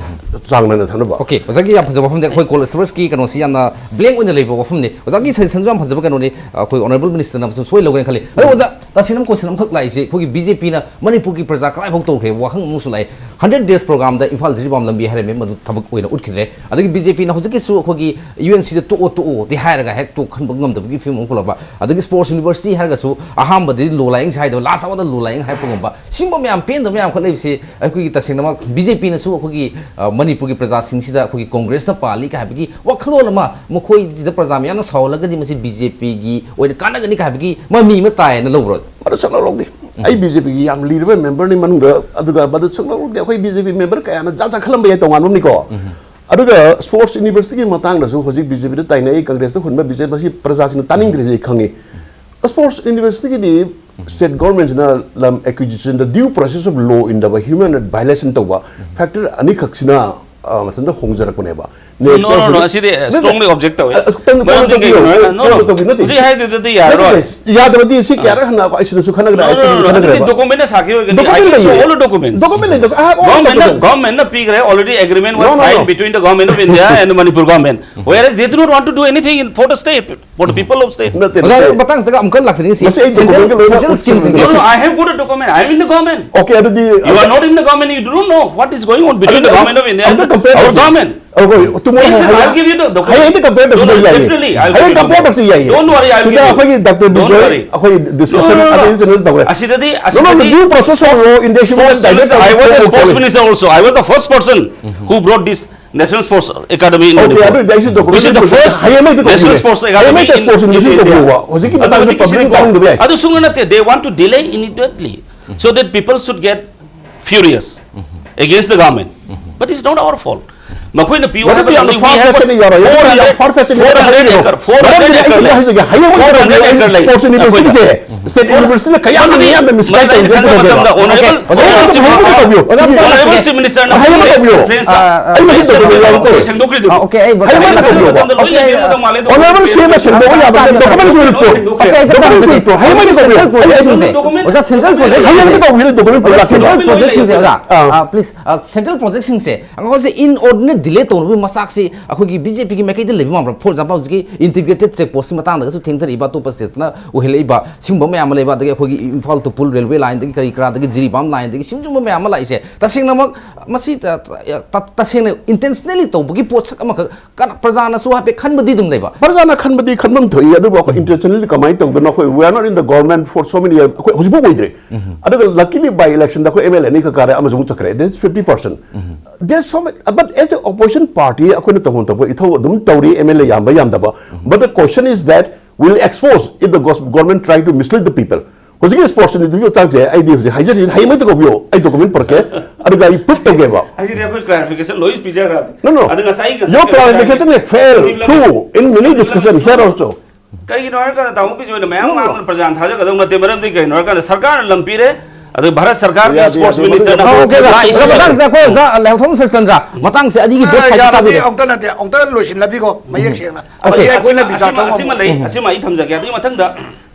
ꯆꯥꯡ ꯅꯥꯏꯅ ꯊꯝꯅꯕ꯫ ꯑꯣꯀꯦ, ꯑꯣꯖꯥꯒꯤ ꯌꯥꯝ ꯐꯖꯕ ꯋꯥꯐꯝꯗꯤ ꯑꯩꯈꯣꯏ cold storageꯀꯤ ꯀꯩꯅꯣꯁꯤ ꯌꯥꯝꯅ blank ꯑꯣꯏꯅ ꯂꯩꯕ ꯋꯥꯐꯝꯅꯤ꯫ ꯑꯣꯖꯥꯒꯤ suggestionꯁꯨ ꯌꯥꯝ ꯐꯖꯕ ꯀꯩꯅꯣꯅꯤ, ꯑꯩꯈꯣꯏ honourable ministerꯅ ꯑꯃꯁꯨꯡ ꯁꯣꯏ ꯂꯧꯒꯦꯅ ꯈꯜꯂꯤ꯫ ꯑꯗꯣ ꯑꯣꯖꯥ, ꯇꯁꯦꯡꯅ question ꯑꯃꯈꯛ ꯂꯥꯛꯏꯁꯦ, ꯑꯩꯈꯣꯏꯒꯤ BJPꯅ ꯃꯅꯤꯄꯨꯔꯒꯤ ꯄ꯭ꯔꯖꯥ ꯀꯗꯥꯏꯐꯥꯎ ꯇꯧꯈ꯭ꯔꯦ ꯋꯥꯍꯪ ꯑꯃꯁꯨ ꯂꯥꯛꯑꯦ꯫ Hundred days programꯗ ꯏꯝꯐꯥꯜ ꯖꯤꯔꯤꯕꯥꯝ ꯂꯝꯕꯤ ꯍꯥꯏꯔꯝꯃꯤ, ꯃꯗꯨ ꯊꯕꯛ ꯑꯣꯏꯅ ꯎꯠꯈꯤꯗ꯭ꯔꯦ꯫ ꯑꯗꯒꯤ BJPꯅ ꯍꯧꯖꯤꯛꯀꯤꯁꯨ ꯑꯩꯈꯣꯏꯒꯤ UNCꯗ ꯇꯣꯛꯑꯣ ꯇꯣꯛꯑꯣꯗꯤ ꯍꯥꯏꯔꯒ ꯍꯦꯛ ꯇꯣꯛꯍꯟꯕ ꯉꯝꯗꯕꯒꯤ ꯐꯤꯕꯝ ꯑꯃ ꯄꯨꯔꯛꯄ꯫ ꯑꯗꯒꯤ sports university ꯍꯥꯏꯔꯒꯁꯨ ꯑꯍꯥꯟꯕꯗꯗꯤ ꯂꯣ ꯂꯥꯏꯌꯦꯡꯁꯦ ꯍꯥꯏꯗꯕ, last hourꯗ ꯂꯣ ꯂꯥꯏꯌꯦꯡ ꯍꯥꯏꯔꯛꯄꯒꯨꯝꯕ, ꯁꯤꯒꯨꯝꯕ ꯃꯌꯥꯝ ꯄꯦꯟꯗꯕ ꯃꯌꯥꯝ ꯈꯛ ꯂꯩꯕꯁꯤ ꯑꯩꯈꯣꯏꯒꯤ ꯇꯁꯦꯡꯅꯃꯛ BJPꯅꯁꯨ ꯑꯩꯈꯣꯏꯒꯤ, ꯑ, ꯃꯅꯤꯄꯨꯔꯒꯤ ꯄ꯭ꯔꯖꯥꯁꯤꯡꯁꯤꯗ ꯑꯩꯈꯣꯏꯒꯤ ꯀꯣꯡꯒ꯭ꯔꯦꯁꯅ ꯄꯥꯜꯂꯤ ꯀꯥꯏ ꯍꯥꯏꯕꯒꯤ ꯋꯥꯈꯜꯂꯣꯟ ꯑꯃ ꯃꯈꯣꯏꯁꯤꯗ ꯄ꯭ꯔꯖꯥ ꯃꯌꯥꯝꯅ ꯁꯥꯎꯍꯜꯂꯒꯗꯤ ꯃꯁꯤ BJPꯒꯤ ꯑꯣꯏꯅ ꯀꯥꯟꯅꯒꯅꯤ ꯀꯥꯏ ꯍꯥꯏꯕꯒꯤ ꯃꯃꯤ ꯑꯃ ꯇꯥꯏꯌꯦꯅ ꯂꯧꯕ꯭ꯔꯣ? ꯃꯗꯨ ꯁꯨꯡꯂꯧ ꯂꯧꯗꯦ꯫ ꯑꯩ BJPꯒꯤ ꯌꯥꯝ ꯂꯤꯔꯕ memberꯅꯤ ꯃꯅꯨꯡꯗ, ꯑꯗꯨꯒ ꯃꯗꯨ ꯁꯨꯡꯂꯧ ꯂꯧꯗꯦ꯫ ꯑꯩꯈꯣꯏ BJP member ꯀꯌꯥꯅ ꯖꯥꯠ ꯖꯥꯠ ꯈꯜꯂꯝꯕ ꯌꯥꯏ, ꯇꯣꯉꯥꯟꯕ ꯑꯃꯅꯤꯀꯣ꯫ ꯑꯗꯨꯒ sports universityꯒꯤ ꯃꯇꯥꯡꯗꯁꯨ ꯍꯧꯖꯤꯛ BJPꯗ ꯇꯥꯏꯅꯩ, ꯀꯪꯒ꯭ꯔꯦꯁꯇ ꯍꯨꯟꯕ, BJP ꯃꯁꯤ ꯄ꯭ꯔꯖꯥꯁꯤꯡꯅ ꯇꯥꯅꯤꯡꯗ꯭ꯔꯤꯁꯦ ꯑꯩ ꯈꯪꯉꯤ꯫ Sports universityꯒꯤꯗꯤ state governmentꯁꯤꯅ ꯂꯝ acquisitionꯗ due process of law ꯏꯟꯗꯕ, human right violation ꯇꯧꯕ factor ꯑꯅꯤꯈꯛꯁꯤꯅ, ꯑ, ꯃꯊꯟꯇ ꯍꯣꯡꯖꯔꯛꯄꯅꯦꯕ꯫ No, no, no, no, ꯑꯁꯤꯗꯤ strongly object ꯇꯧꯋꯦ꯫ ꯃꯔꯝꯗꯤ ꯀꯩꯒꯤꯅꯣ ꯍꯥꯏꯔ, no, no, ꯍꯧꯖꯤꯛ ꯍꯥꯏꯗꯨꯗꯤ ꯌꯥꯔꯔꯣꯏ꯫ ꯌꯥꯗꯕꯗꯤ ꯁꯤ ꯀꯌꯥꯔꯛ ꯍꯟꯅ ꯑꯩ ꯁꯤꯗꯁꯨ ꯈꯟꯅꯈ꯭ꯔꯦ, No, no, no, no, ꯑꯗꯨꯗꯤ documentꯅ ꯁꯥꯈꯤꯕ ꯑꯣꯏꯒꯅꯤ꯫ I can show all the documents. Document ꯂꯩꯗꯣ, I have all the Governmentꯅ, documents. Governmentꯅ ꯄꯤꯈ꯭ꯔꯦ, already agreement was No, no, signed no. between the Government of India and the Manipur Government. Whereas they do not want to do anything in, for the state, for the people of state. ꯅꯠꯇꯦ, ꯑꯣꯖꯥ, ꯅꯠꯇꯦ꯫ ꯃꯇꯥꯡꯁꯤꯗꯒ ꯑꯃꯨꯛꯀ ꯂꯥꯛꯆꯅꯤꯡꯉꯤ꯫ ꯃꯁꯤ ꯑꯩ documentꯒ ꯂꯣꯏꯅ Central schemes No, no, I have got a document. I am in the government. Okay, ꯑꯗꯨꯗꯤ You are not in the government. You don't know what is going on between the government of India and ꯑꯝꯇ compare our ꯇꯧꯁꯤ꯫ government. Okay, tomorrow Yes, sir, ꯍꯌꯦꯡ I'll give you the document. ꯍꯌꯦꯡ ꯑꯝꯇ compare No, ꯇꯧꯁꯤ no, ꯌꯥꯏꯌꯦ꯫ definitely, I'll ꯍꯌꯦꯡ give you. Compare ꯇꯧꯁꯤ ꯌꯥꯏꯌꯦ꯫ Don't worry, I'll ꯁꯤꯗ give you. ꯑꯩꯈꯣꯏꯒꯤ Doctor Don't ꯕꯤꯖꯣꯏ worry. ꯑꯩꯈꯣꯏ discussion No, no, no, no. ꯑꯗꯨꯗꯤ ꯆꯠꯅꯕ ꯇꯧꯈ꯭ꯔꯦ꯫ ꯑꯁꯤꯗꯗꯤ, No, no, no, ꯑꯁꯤꯗꯗꯤ due process of law in the Sports human Minister, right I was a sports ꯇꯧꯈ꯭ꯔꯦ꯫ minister also. I was the first person who brought this National Sports Academy in Okay, Manipur, ꯑꯗꯨ ꯑꯩꯁꯨ document which is the first ꯍꯌꯦꯡ ꯃꯩꯗ National ꯇꯧꯕꯤꯔꯦ꯫ Sports ꯍꯌꯦꯡ Academy ꯃꯩꯗ in, sports in minister India. ꯇꯧꯕꯤꯔꯣ꯫ ꯍꯧꯖꯤꯛꯀꯤ ꯑꯗꯨ ꯃꯇꯥꯡꯗ ꯍꯧꯖꯤꯛꯀꯤ publicꯅ ꯁꯤꯗꯤꯀꯣ, ꯈꯪꯗꯕ ꯌꯥꯏ꯫ ꯑꯗꯨ ꯁꯨꯡꯅ ꯅꯠꯇꯦ, they want to delay indefinitely so that people should get furious against the government. But it's not our fault. ꯃꯈꯣꯏꯅ ꯄꯤꯌꯨ ꯍꯥꯏꯕ ꯃꯇꯝꯗ ꯌꯥꯔꯣꯏ, ꯌꯥꯝ far fetching ꯅꯤ, ꯌꯥꯔꯣꯏ, ꯍꯥꯏꯔꯤꯕ four hundred acre, four hundred acre ꯂꯩ꯫ ꯍꯥꯏꯖꯒꯦ, ꯍꯌꯦꯡ ꯐꯣꯔ ꯍꯟꯗ꯭ꯔꯦꯠ ꯑꯦꯀꯔ ꯂꯩ꯫ Sports university ꯁꯦ state university ꯅ ꯀꯌꯥꯝ ꯌꯥꯝꯅ ꯃꯤꯁ ꯇꯧꯒꯦ꯫ ꯃꯇꯝꯗ ꯑꯣꯅꯔꯦꯕꯜ ꯆꯤꯐ ꯃꯤꯅꯤꯁꯇꯔꯅ ꯍꯌꯦꯡ ꯇꯧꯕꯤꯌꯣ꯫ ꯑꯣꯖꯥ, ꯄ꯭ꯔꯦꯁ ꯀꯣꯟꯐ꯭ꯔꯦꯟꯁ ꯁꯦꯡꯗꯣꯛꯈ꯭ꯔꯤꯗꯨ꯫ ꯑꯣꯀꯦ, ꯑꯩ ꯃꯇꯝꯗ ꯁꯦꯝꯕ ꯁꯦꯡꯗꯣꯛꯄ ꯌꯥꯕ ꯗꯣꯀꯨꯃꯦꯟ ꯁꯦꯝꯕ ꯁꯦꯡꯗꯣꯛꯄ ꯌꯥꯕ ꯗꯣꯀꯨꯃꯦꯟ ꯁꯦꯡꯗꯣꯛꯄ ꯍꯌꯦꯡ ꯇꯧꯕꯤꯌꯣ꯫ ꯁꯦꯟꯇ꯭ꯔꯦꯜ ꯄ꯭ꯔꯣꯖꯦꯛꯁꯤꯡꯁꯦ, ꯑꯣꯖꯥ, ꯁꯦꯟꯇ꯭ꯔꯦꯜ ꯄ꯭ꯔꯣꯖꯦꯛꯁꯤꯡꯁꯦ, ꯑꯣꯖꯥ, ꯁꯦꯟꯇ꯭ꯔꯦꯜ ꯄ꯭ꯔꯣꯖꯦꯛꯁꯤꯡꯁꯦ, ꯑꯣꯖꯥ, ꯑꯥ, ꯄ꯭ꯂꯤꯁ, ꯁꯦꯟꯇ꯭ꯔꯦꯜ ꯄ꯭ꯔꯣꯖꯦꯛꯁꯤꯡꯁꯦ, ꯑꯉꯥꯡꯁꯦ, in ordinary delay ꯇꯧꯅꯕꯒꯤ ꯃꯆꯥꯛꯁꯤ ꯑꯩꯈꯣꯏꯒꯤ ꯕꯤ ꯖꯦ ꯄꯤꯒꯤ ꯃꯥꯏꯀꯩꯗ ꯂꯩꯕ ꯃꯥꯟꯕ꯭ꯔꯥ? For example, ꯍꯧꯖꯤꯛꯀꯤ integrated check post ꯀꯤ ꯃꯇꯥꯡꯗꯒꯁꯨ ꯊꯦꯡꯊꯔꯛꯏꯕ, ꯑꯇꯣꯞꯄ ꯁ꯭ꯇꯦꯠꯁꯅ ꯑꯣꯏꯍꯜꯂꯛꯏꯕ ꯁꯤꯒꯨꯝꯕ ꯃꯌꯥꯝ ꯑꯃ ꯂꯩꯕ, ꯑꯗꯒꯤ ꯑꯩꯈꯣꯏꯒꯤ ꯏꯝꯐꯥꯜ to ꯄꯨꯜ ꯔꯦꯜꯋꯦ ꯂꯥꯏꯟꯗꯒꯤ ꯀꯔꯤ ꯀꯔꯥꯗꯒꯤ ꯖꯤꯔꯤꯕꯥꯝ ꯂꯥꯏꯟꯗꯒꯤ ꯁꯤꯒꯨꯝꯕ ꯃꯌꯥꯝ ꯑꯃ ꯂꯥꯛꯏꯁꯦ, ꯇꯁꯦꯡꯅꯃꯛ ꯃꯁꯤ ꯇ-, ꯇ-, ꯇ-, ꯇꯁꯦꯡꯅ intentionally ꯇꯧꯕꯒꯤ ꯄꯣꯠꯁꯛ ꯑꯃꯈꯛ ꯀꯅ-, ꯄ꯭ꯔꯖꯥꯅꯁꯨ ꯍꯥꯏꯐꯦꯠ ꯈꯟꯕꯗꯤ ꯑꯗꯨꯝ ꯂꯩꯕ꯫ ꯄ꯭ꯔꯖꯥꯅ ꯈꯟꯕꯗꯤ ꯈꯟꯐꯝ ꯊꯣꯛꯏ, ꯑꯗꯨꯕꯨ ꯑꯩꯈꯣꯏ intentionally ꯀꯃꯥꯏꯅ ꯇꯧꯗꯅꯣ? ꯑꯩꯈꯣꯏ, we are not in the government for so many years, ꯑꯩꯈꯣꯏ ꯍꯧꯖꯤꯛꯐꯥꯎ ꯑꯣꯏꯗ꯭ꯔꯤ꯫ ꯑꯗꯨꯒ luckily by election ꯗ ꯑꯩꯈꯣꯏ ꯑꯦꯝ ꯑꯦꯜ ꯑꯦ ꯑꯅꯤꯈꯛ ꯀꯥꯔꯦ, ꯑꯃꯁꯨ ꯑꯃꯨꯛ ꯆꯠꯈ꯭ꯔꯦ, that is fifty percent. There's so many, but as a opposition party ꯑꯩꯈꯣꯏꯅ ꯇꯧꯐꯝ ꯊꯣꯛꯄ ꯏꯊꯧ ꯑꯗꯨꯝ ꯇꯧꯔꯤ, ꯑꯦꯝ ꯑꯦꯜ ꯑꯦ ꯌꯥꯝꯕ ꯌꯥꯝꯗꯕ꯫ But the question is that will expose if the gos-, government try to mislead the people. ꯍꯧꯖꯤꯛꯀꯤ sports interview ꯆꯥꯡꯁꯦ ꯑꯩꯗꯤ ꯍꯧꯖꯤꯛ ꯍꯥꯏꯖꯔꯤꯁꯤꯅ ꯍꯌꯦꯡꯃꯛꯇ ꯀꯧꯕꯤꯌꯣ, ꯑꯩ ꯗꯣꯀꯨꯃꯦꯟ ꯄꯨꯔꯛꯀꯦ, ꯑꯗꯨꯒ ꯑꯩ ꯄ꯭ꯔꯨꯐ ꯇꯧꯒꯦꯕ꯫ ꯑꯁꯤꯗꯤ ꯑꯩꯈꯣꯏ ꯀ꯭ꯂꯥꯔꯤꯐꯤꯀꯦꯁꯟ ꯂꯣꯏ ꯄꯤꯖꯈ꯭ꯔꯕꯅꯤ꯫ No, no. ꯑꯗꯨ ꯉꯁꯥꯏ, ꯉꯁꯥꯏ Your clarification is fail through in many discussion here also. ꯀꯩꯒꯤꯅꯣ ꯍꯥꯏꯔꯀꯥꯟꯗ ꯇꯥꯃꯣ ꯄꯤꯁ ꯑꯣꯏꯅ ꯃꯌꯥꯝ ꯉꯥꯡꯕꯗ ꯄ꯭ꯔꯖꯥꯅ ꯊꯥꯖꯒꯗꯧ ꯅꯠꯇꯦ꯫ ꯃꯔꯝꯗꯤ ꯀꯩꯅꯣ ꯍꯥꯏꯔꯀꯥꯟꯗ ꯁꯔꯀꯥꯔꯅ ꯂꯝ ꯄꯤꯔꯦ, ꯑꯗꯨ ꯚꯥꯔꯠ ꯁꯔꯀꯥꯔꯒꯤ ꯌꯥꯗꯦ, ꯌꯥꯗꯦ, ꯁ꯭ꯄꯣꯔꯠꯁ ꯃꯗꯨ ꯃꯤꯅꯤꯁꯇꯔꯅ ꯌꯥꯗꯦ꯫ ꯑꯣꯀꯦ, ꯑꯣꯖꯥ, ꯂꯥꯛꯏꯁꯦ ꯑꯣꯖꯥ, ꯃꯇꯥꯡꯁꯤꯗ ꯑꯩꯈꯣꯏ ꯑꯣꯖꯥ ꯂꯩꯍꯧꯊꯣꯡ ꯁꯆꯟꯗ꯭ꯔ, ꯃꯇꯥꯡꯁꯦ ꯑꯅꯤꯒꯤ ꯕꯣꯠ ꯁꯥꯏꯠꯇ ꯌꯥꯔꯗꯤ ꯇꯥꯕꯤꯔꯣ꯫ ꯑꯃꯨꯛꯇ ꯅꯠꯇꯦ, ꯑꯃꯨꯛꯇ ꯂꯣꯏꯁꯤꯜꯂꯕꯤꯀꯣ, ꯃꯌꯦꯛ ꯁꯦꯡꯅ꯫ ꯑꯣꯀꯦ꯫ ꯑꯁꯤ ꯑꯩꯈꯣꯏꯅ ꯑꯁꯤꯃ, ꯕꯤꯆꯥꯔ ꯑꯁꯤꯃ, ꯇꯧꯕ ꯑꯁꯤꯃ ꯉꯝꯃꯣꯏ꯫ ꯂꯩ, ꯑꯁꯤꯃ ꯑꯩ ꯊꯝꯖꯒꯦ꯫ ꯑꯗꯨꯒꯤ ꯃꯊꯪꯗ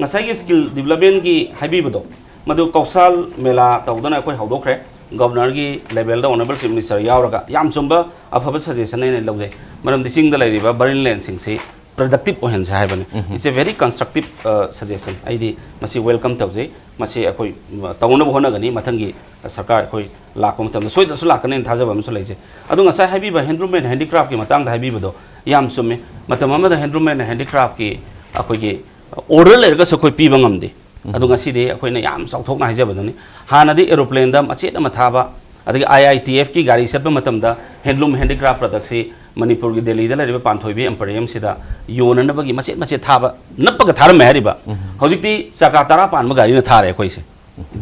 ꯉꯁꯥꯏꯒꯤ ꯁ꯭ꯀꯤꯜ ꯗꯤꯕ꯭ꯂꯞꯃꯦꯟꯒꯤ ꯍꯥꯏꯕꯤꯕꯗꯣ, ꯃꯗꯨ ꯀꯧꯁꯥꯜ ꯃꯦꯂꯥ ꯇꯧꯗꯅ ꯑꯩꯈꯣꯏ ꯍꯧꯗꯣꯛꯈ꯭ꯔꯦ꯫ ꯒꯕꯔꯅꯔꯒꯤ ꯂꯦꯚꯦꯜꯗ ꯑꯣꯅꯔꯦꯕꯜ ꯆꯤꯐ ꯃꯤꯅꯤꯁꯇꯔ ꯌꯥꯎꯔꯒ ꯌꯥꯝ ꯆꯨꯝꯕ ꯑꯐꯕ ꯁꯖꯦꯁꯟ ꯑꯩꯅ ꯂꯧꯖꯩ꯫ ꯃꯔꯝꯗꯤ ꯆꯤꯡꯗ ꯂꯩꯔꯤꯕ ꯕꯔꯤꯟꯂꯦꯟꯁꯤꯡꯁꯤ ꯄ꯭ꯔꯗꯛꯇꯤꯞ ꯑꯣꯏꯍꯟꯁꯦ ꯍꯥꯏꯕꯅꯤ꯫ It's a very constructive, uh, suggestion. ꯑꯩꯗꯤ ꯃꯁꯤ ꯋꯦꯜꯀꯝ ꯇꯧꯖꯩ꯫ ꯃꯁꯤ ꯑꯩꯈꯣꯏ, ꯎꯝ, ꯇꯧꯅꯕ ꯍꯣꯠꯅꯒꯅꯤ꯫ ꯃꯊꯪꯒꯤ ꯁꯔꯀꯥꯔ ꯑꯩꯈꯣꯏ ꯂꯥꯛꯄ ꯃꯇꯝꯗ ꯁꯣꯏꯗꯅꯁꯨ ꯂꯥꯛꯀꯅꯤꯅ ꯊꯥꯖꯕ ꯑꯃꯁꯨ ꯂꯩꯖꯩ꯫ ꯑꯗꯣ ꯉꯁꯥꯏ ꯍꯥꯏꯕꯤꯕ handloom and handicraft ꯀꯤ ꯃꯇꯥꯡꯗ ꯍꯥꯏꯕꯤꯕꯗꯣ ꯌꯥꯝ ꯆꯨꯝꯃꯤ꯫ ꯃꯇꯝ ꯑꯃꯗ handloom and handicraft ꯀꯤ ꯑꯩꯈꯣꯏꯒꯤ order ꯂꯩꯔꯒꯁꯨ ꯑꯩꯈꯣꯏ ꯄꯤꯕ ꯉꯝꯗꯦ꯫ ꯑꯗꯣ ꯉꯁꯤꯗꯤ ꯑꯩꯈꯣꯏꯅ ꯌꯥꯝ ꯆꯥꯎꯊꯣꯛꯅ ꯍꯥꯏꯖꯕꯗꯨꯅꯤ꯫ ꯍꯥꯟꯅꯗꯤ aeroplane ꯗ ꯃꯆꯦꯠ ꯑꯃ ꯊꯥꯕ, ꯑꯗꯒꯤ ꯑꯥꯏ ꯑꯥꯏ ꯇꯤ ꯑꯦꯐ ꯀꯤ ꯒꯥꯔꯤ ꯆꯠꯄ ꯃꯇꯝꯗ handloom handicraft product ꯁꯤ ꯃꯅꯤꯄꯨꯔꯒꯤ ꯗꯦꯜꯂꯤꯗ ꯂꯩꯔꯤꯕ ꯄꯥꯟꯊꯣꯏꯕꯤ emporium ꯁꯤꯗ ꯌꯣꯟꯅꯅꯕꯒꯤ ꯃꯆꯦꯠ ꯃꯆꯦꯠ ꯊꯥꯕ, ꯅꯞꯄꯒ ꯊꯥꯔꯝꯃꯦ ꯍꯥꯏꯔꯤꯕ꯫ ꯍꯧꯖꯤꯛꯇꯤ ꯆꯀꯥ ꯇꯔꯥ ꯄꯥꯟꯕ ꯒꯥꯔꯤꯅ ꯊꯥꯔꯦ ꯑꯩꯈꯣꯏꯁꯦ꯫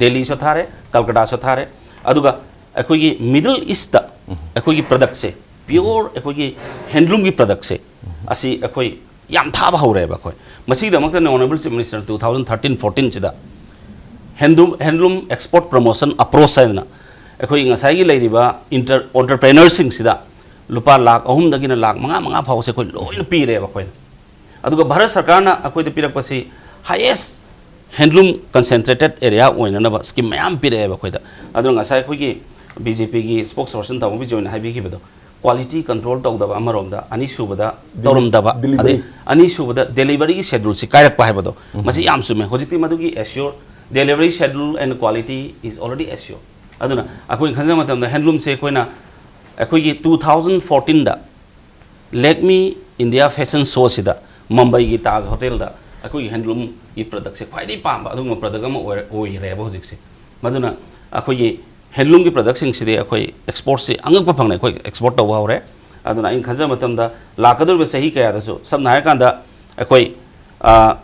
ꯗꯦꯜꯂꯤꯁꯨ ꯊꯥꯔꯦ, ꯀꯜꯀꯇꯥꯁꯨ ꯊꯥꯔꯦ꯫ ꯑꯗꯨꯒ ꯑꯩꯈꯣꯏꯒꯤ Middle East ꯇ ꯑꯩꯈꯣꯏꯒꯤ product ꯁꯦ ꯄꯤꯌꯣꯔ ꯑꯩꯈꯣꯏꯒꯤ ꯍꯦꯟꯂꯨꯝꯒꯤ ꯄ꯭ꯔꯗꯛꯁꯦ ꯑꯁꯤ ꯑꯩꯈꯣꯏ ꯌꯥꯝ ꯊꯥꯕ ꯍꯧꯔꯦꯕ ꯑꯩꯈꯣꯏ꯫ ꯃꯁꯤꯒꯤꯗꯃꯛꯇꯅꯦ honourable chief minister two thousand thirteen ꯐꯣꯔꯇꯤꯟꯁꯤꯗ ꯍꯦꯟꯂꯨꯝ ꯍꯦꯟꯂꯨꯝ ꯑꯦꯛꯁꯄꯣꯔꯠ ꯄ꯭ꯔꯃꯣꯁꯟ ꯑꯄ꯭ꯔꯣꯁ ꯍꯥꯏꯗꯅ ꯑꯩꯈꯣꯏ ꯉꯁꯥꯏꯒꯤ ꯂꯩꯔꯤꯕ ꯏꯟꯇꯔ ꯑꯣꯟꯇꯔꯄ꯭ꯔꯦꯅꯔꯁꯤꯡꯁꯤꯗ ꯂꯨꯄꯥ ꯂꯥꯈ ꯑꯍꯨꯝꯗꯒꯤꯅ ꯂꯥꯈ ꯃꯉꯥ ꯃꯉꯥ ꯐꯥꯎꯕꯁꯦ ꯑꯩꯈꯣꯏ ꯂꯣꯏꯅ ꯄꯤꯔꯦꯕ ꯑꯩꯈꯣꯏꯅ꯫ ꯑꯗꯨꯒ ꯚꯥꯔꯠ ꯁꯔꯀꯥꯔꯅ ꯑꯩꯈꯣꯏꯗ ꯄꯤꯔꯛꯄꯁꯤ ꯍꯥꯏꯌꯦꯁ ꯍꯦꯟꯂꯨꯝ ꯀꯟꯁꯦꯟꯇ꯭ꯔꯦꯇꯦꯠ ꯑꯦꯔꯤꯌꯥ ꯑꯣꯏꯅꯅꯕ ꯁ꯭ꯀꯤꯝ ꯃꯌꯥꯝ ꯄꯤꯔꯛꯑꯦꯕ ꯑꯩꯈꯣꯏꯗ꯫ ꯑꯗꯨꯅ ꯉꯁꯥꯏ ꯑꯩꯈꯣꯏꯒꯤ ꯕꯤ ꯖꯦ ꯄꯤꯒꯤ ꯁ꯭ꯄꯣꯛꯁ ꯄꯔꯁꯟ ꯇꯥꯃꯣ ꯕꯤꯖꯣꯏꯅ ꯍꯥꯏꯕꯤꯈꯤꯕꯗꯣ, ꯀ꯭ꯋꯥꯂꯤꯇꯤ ꯀꯟꯇ꯭ꯔꯣꯜ ꯇꯧꯗꯕ ꯑꯃꯔꯣꯝꯗ, ꯑꯅꯤꯁꯨꯕꯗ ꯇꯧꯔꯝꯗꯕ, ꯗꯤꯂꯤꯚꯔꯤ꯫ ꯑꯗꯩ ꯑꯅꯤꯁꯨꯕꯗ ꯗꯦꯂꯤꯚꯔꯤꯒꯤ ꯁꯦꯗ꯭ꯌꯨꯜꯁꯤ ꯀꯥꯏꯔꯛꯄ ꯍꯥꯏꯕꯗꯣ, ꯃꯁꯤ ꯌꯥꯝ ꯆꯨꯝꯃꯦ꯫ ꯍꯧꯖꯤꯛꯇꯤ ꯃꯗꯨꯒꯤ ꯑꯦꯁ꯭ꯌꯣꯔ, delivery schedule and quality is already assured꯫ ꯑꯗꯨꯅ ꯑꯩꯈꯣꯏꯅ ꯈꯟꯖꯕ ꯃꯇꯝꯗ ꯍꯦꯟꯂꯨꯝꯁꯦ ꯑꯩꯈꯣꯏꯅ ꯑꯩꯈꯣꯏꯒꯤ ꯇꯨ ꯊꯥꯎꯖꯟ ꯐꯣꯔꯇꯤꯟꯗ ꯂꯦꯛꯃꯤ ꯏꯟꯗꯤꯌꯥ ꯐꯦꯁꯟ ꯁꯣꯁꯤꯗ ꯃꯨꯝꯕꯩꯒꯤ ꯇꯥꯖ ꯍꯣꯇꯦꯜꯗ ꯑꯩꯈꯣꯏꯒꯤ ꯍꯦꯟꯂꯨꯝꯒꯤ ꯄ꯭ꯔꯗꯛꯁꯦ ꯈ꯭ꯋꯥꯏꯗꯒꯤ ꯄꯥꯝꯕ ꯑꯗꯨꯒꯨꯝꯕ ꯄ꯭ꯔꯗꯛ ꯑꯃ ꯑꯣꯏꯔ-, ꯑꯣꯏꯔꯦꯕ ꯍꯧꯖꯤꯛꯁꯦ꯫ ꯃꯗꯨꯅ ꯑꯩꯈꯣꯏꯒꯤ ꯍꯦꯟꯂꯨꯝꯒꯤ ꯄ꯭ꯔꯗꯛꯁꯤꯡꯁꯤꯗꯤ ꯑꯩꯈꯣꯏ ꯑꯦꯛꯁꯄꯣꯔꯠꯁꯤ ꯑꯉꯛꯄ ꯐꯪꯅ ꯑꯩꯈꯣꯏ ꯑꯦꯛꯁꯄꯣꯔꯠ ꯇꯧꯕ ꯍꯧꯔꯦ꯫ ꯑꯗꯨꯅ ꯑꯩꯅ ꯈꯟꯖꯕ ꯃꯇꯝꯗ ꯂꯥꯛꯀꯗꯧꯔꯤꯕ ꯆꯍꯤ ꯀꯌꯥꯗꯁꯨ, ꯁꯝꯅ ꯍꯥꯏꯔꯀꯥꯟꯗ, ꯑꯩꯈꯣꯏ, ꯑ,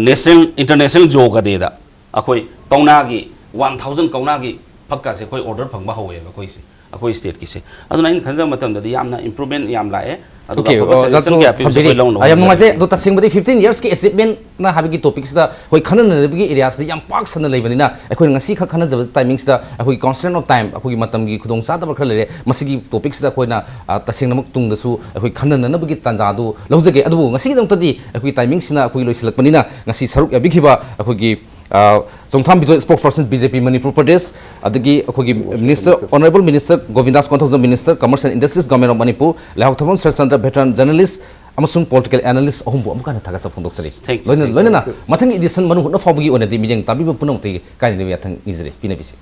ꯅꯦꯁꯅꯦꯜ, ꯏꯟꯇꯔꯅꯦꯁꯅꯦꯜ ꯌꯣꯒꯥ ꯗꯦꯗ ꯑꯩꯈꯣꯏ ꯀꯧꯅꯥꯒꯤ ꯋꯥꯟ ꯊꯥꯎꯖꯟ ꯀꯧꯅꯥꯒꯤ ꯐꯛꯀꯥꯁꯦ ꯑꯩꯈꯣꯏ ꯑꯣꯔꯗꯔ ꯐꯪꯕ ꯍꯧꯋꯦꯕ ꯑꯩꯈꯣꯏꯁꯦ, ꯑꯩꯈꯣꯏ ꯁ꯭ꯇꯦꯠꯀꯤꯁꯦ꯫ ꯑꯗꯨꯅ ꯑꯩꯅ ꯈꯟꯖꯕ ꯃꯇꯝꯗꯗꯤ ꯌꯥꯝꯅ ꯏꯝꯄ꯭ꯔꯨꯚꯃꯦꯟ ꯌꯥꯝ ꯂꯥꯛꯑꯦ꯫ ꯑꯗꯨꯒ ꯑꯣꯀꯦ, ꯑꯐꯕ ꯑ, ꯁꯖꯦꯁꯟ ꯖꯥꯇꯣ ꯀꯌꯥ ꯄꯤꯕꯁꯨ ꯊꯝꯕꯤꯔꯤ꯫ ꯑꯩꯈꯣꯏ ꯂꯧꯅꯕ ꯑ, ꯌꯥꯝ ꯅꯨꯡꯉꯥꯏꯖꯩ꯫ ꯍꯣꯠꯅꯖꯒꯅꯤ꯫ ꯑꯗꯣ ꯇꯁꯦꯡꯕꯗꯤ ꯐꯤꯐꯇꯤꯟ ꯌꯔꯁꯀꯤ ꯑꯦꯆꯤꯞꯃꯦꯟꯅ ꯍꯥꯏꯕꯒꯤ ꯇꯣꯄꯤꯛꯁꯤꯗ ꯑꯩꯈꯣꯏ ꯈꯟꯅꯅꯕꯒꯤ ꯑꯦꯔꯤꯌꯥꯁꯤꯗ ꯌꯥꯝ ꯄꯥꯛ ꯁꯟꯅ ꯂꯩꯕꯅꯤꯅ, ꯑꯩꯈꯣꯏꯅ ꯉꯁꯤ ꯈꯛ ꯈꯟꯅꯖꯕ ꯇꯥꯏꯃꯤꯡꯁꯤꯗ ꯑꯩꯈꯣꯏꯒꯤ constraint of time, ꯑꯩꯈꯣꯏꯒꯤ ꯃꯇꯝꯒꯤ ꯈꯨꯗꯣꯡꯆꯥꯗꯕ ꯈꯔ ꯂꯩꯔꯦ꯫ ꯃꯁꯤꯒꯤ ꯇꯣꯄꯤꯛꯁꯤꯗ ꯑꯩꯈꯣꯏꯅ, ꯑ, ꯇꯁꯦꯡꯅꯃꯛ ꯇꯨꯡꯗꯁꯨ ꯑꯩꯈꯣꯏ ꯈꯟꯅꯅꯅꯕꯒꯤ ꯇꯥꯟꯖꯥꯗꯨ ꯂꯧꯖꯒꯦ꯫ ꯑꯗꯨꯕꯨ ꯉꯁꯤꯒꯤꯗꯃꯛꯇꯗꯤ ꯑꯩꯈꯣꯏꯒꯤ ꯇꯥꯏꯃꯤꯡꯁꯤꯅ ꯑꯩꯈꯣꯏ ꯂꯣꯏꯁꯤꯜꯂꯛꯄꯅꯤꯅ, ꯉꯁꯤ ꯁꯔꯨꯛ ꯌꯥꯕꯤꯈꯤꯕ ꯑꯩꯈꯣꯏꯒꯤ, ꯑ, ꯆꯣꯡꯊꯥꯝ Bijoy, spokesperson B J P Manipur Pradesh, ꯑꯗꯒꯤ ꯑꯩꯈꯣꯏꯒꯤ minister, honourable minister Govindas Konthoujam, minister commerce and industries, government of Manipur, Leihao Thabam Saratchandra, veteran journalist ꯑꯃꯁꯨꯡ ꯄꯣꯂꯤꯇꯤꯀꯦꯜ ꯑꯦꯅꯥꯂꯤꯁ ꯑꯍꯨꯝꯕꯨ ꯑꯃꯨꯛꯀ ꯍꯟꯅ ꯊꯥꯒꯠꯆꯕ ꯐꯣꯡꯗꯣꯛꯆꯔꯤ꯫ Thank you, ꯂꯣꯏꯅ-, thank you꯫ ꯂꯣꯏꯅꯅ ꯃꯊꯪꯒꯤ ꯏꯗꯤꯁꯟ ꯃꯅꯨꯡ ꯍꯨꯠꯅ ꯐꯥꯎꯕꯒꯤ ꯑꯣꯏꯅꯗꯤ ꯃꯤꯠꯌꯦꯡ ꯇꯥꯕꯤꯕ ꯄꯨꯝꯅꯃꯛꯇꯒꯤ ꯀꯥꯏꯅ ꯌꯥꯊꯪ ꯅꯤꯖꯔꯤ, ꯄꯤꯅꯕꯤꯁꯤ꯫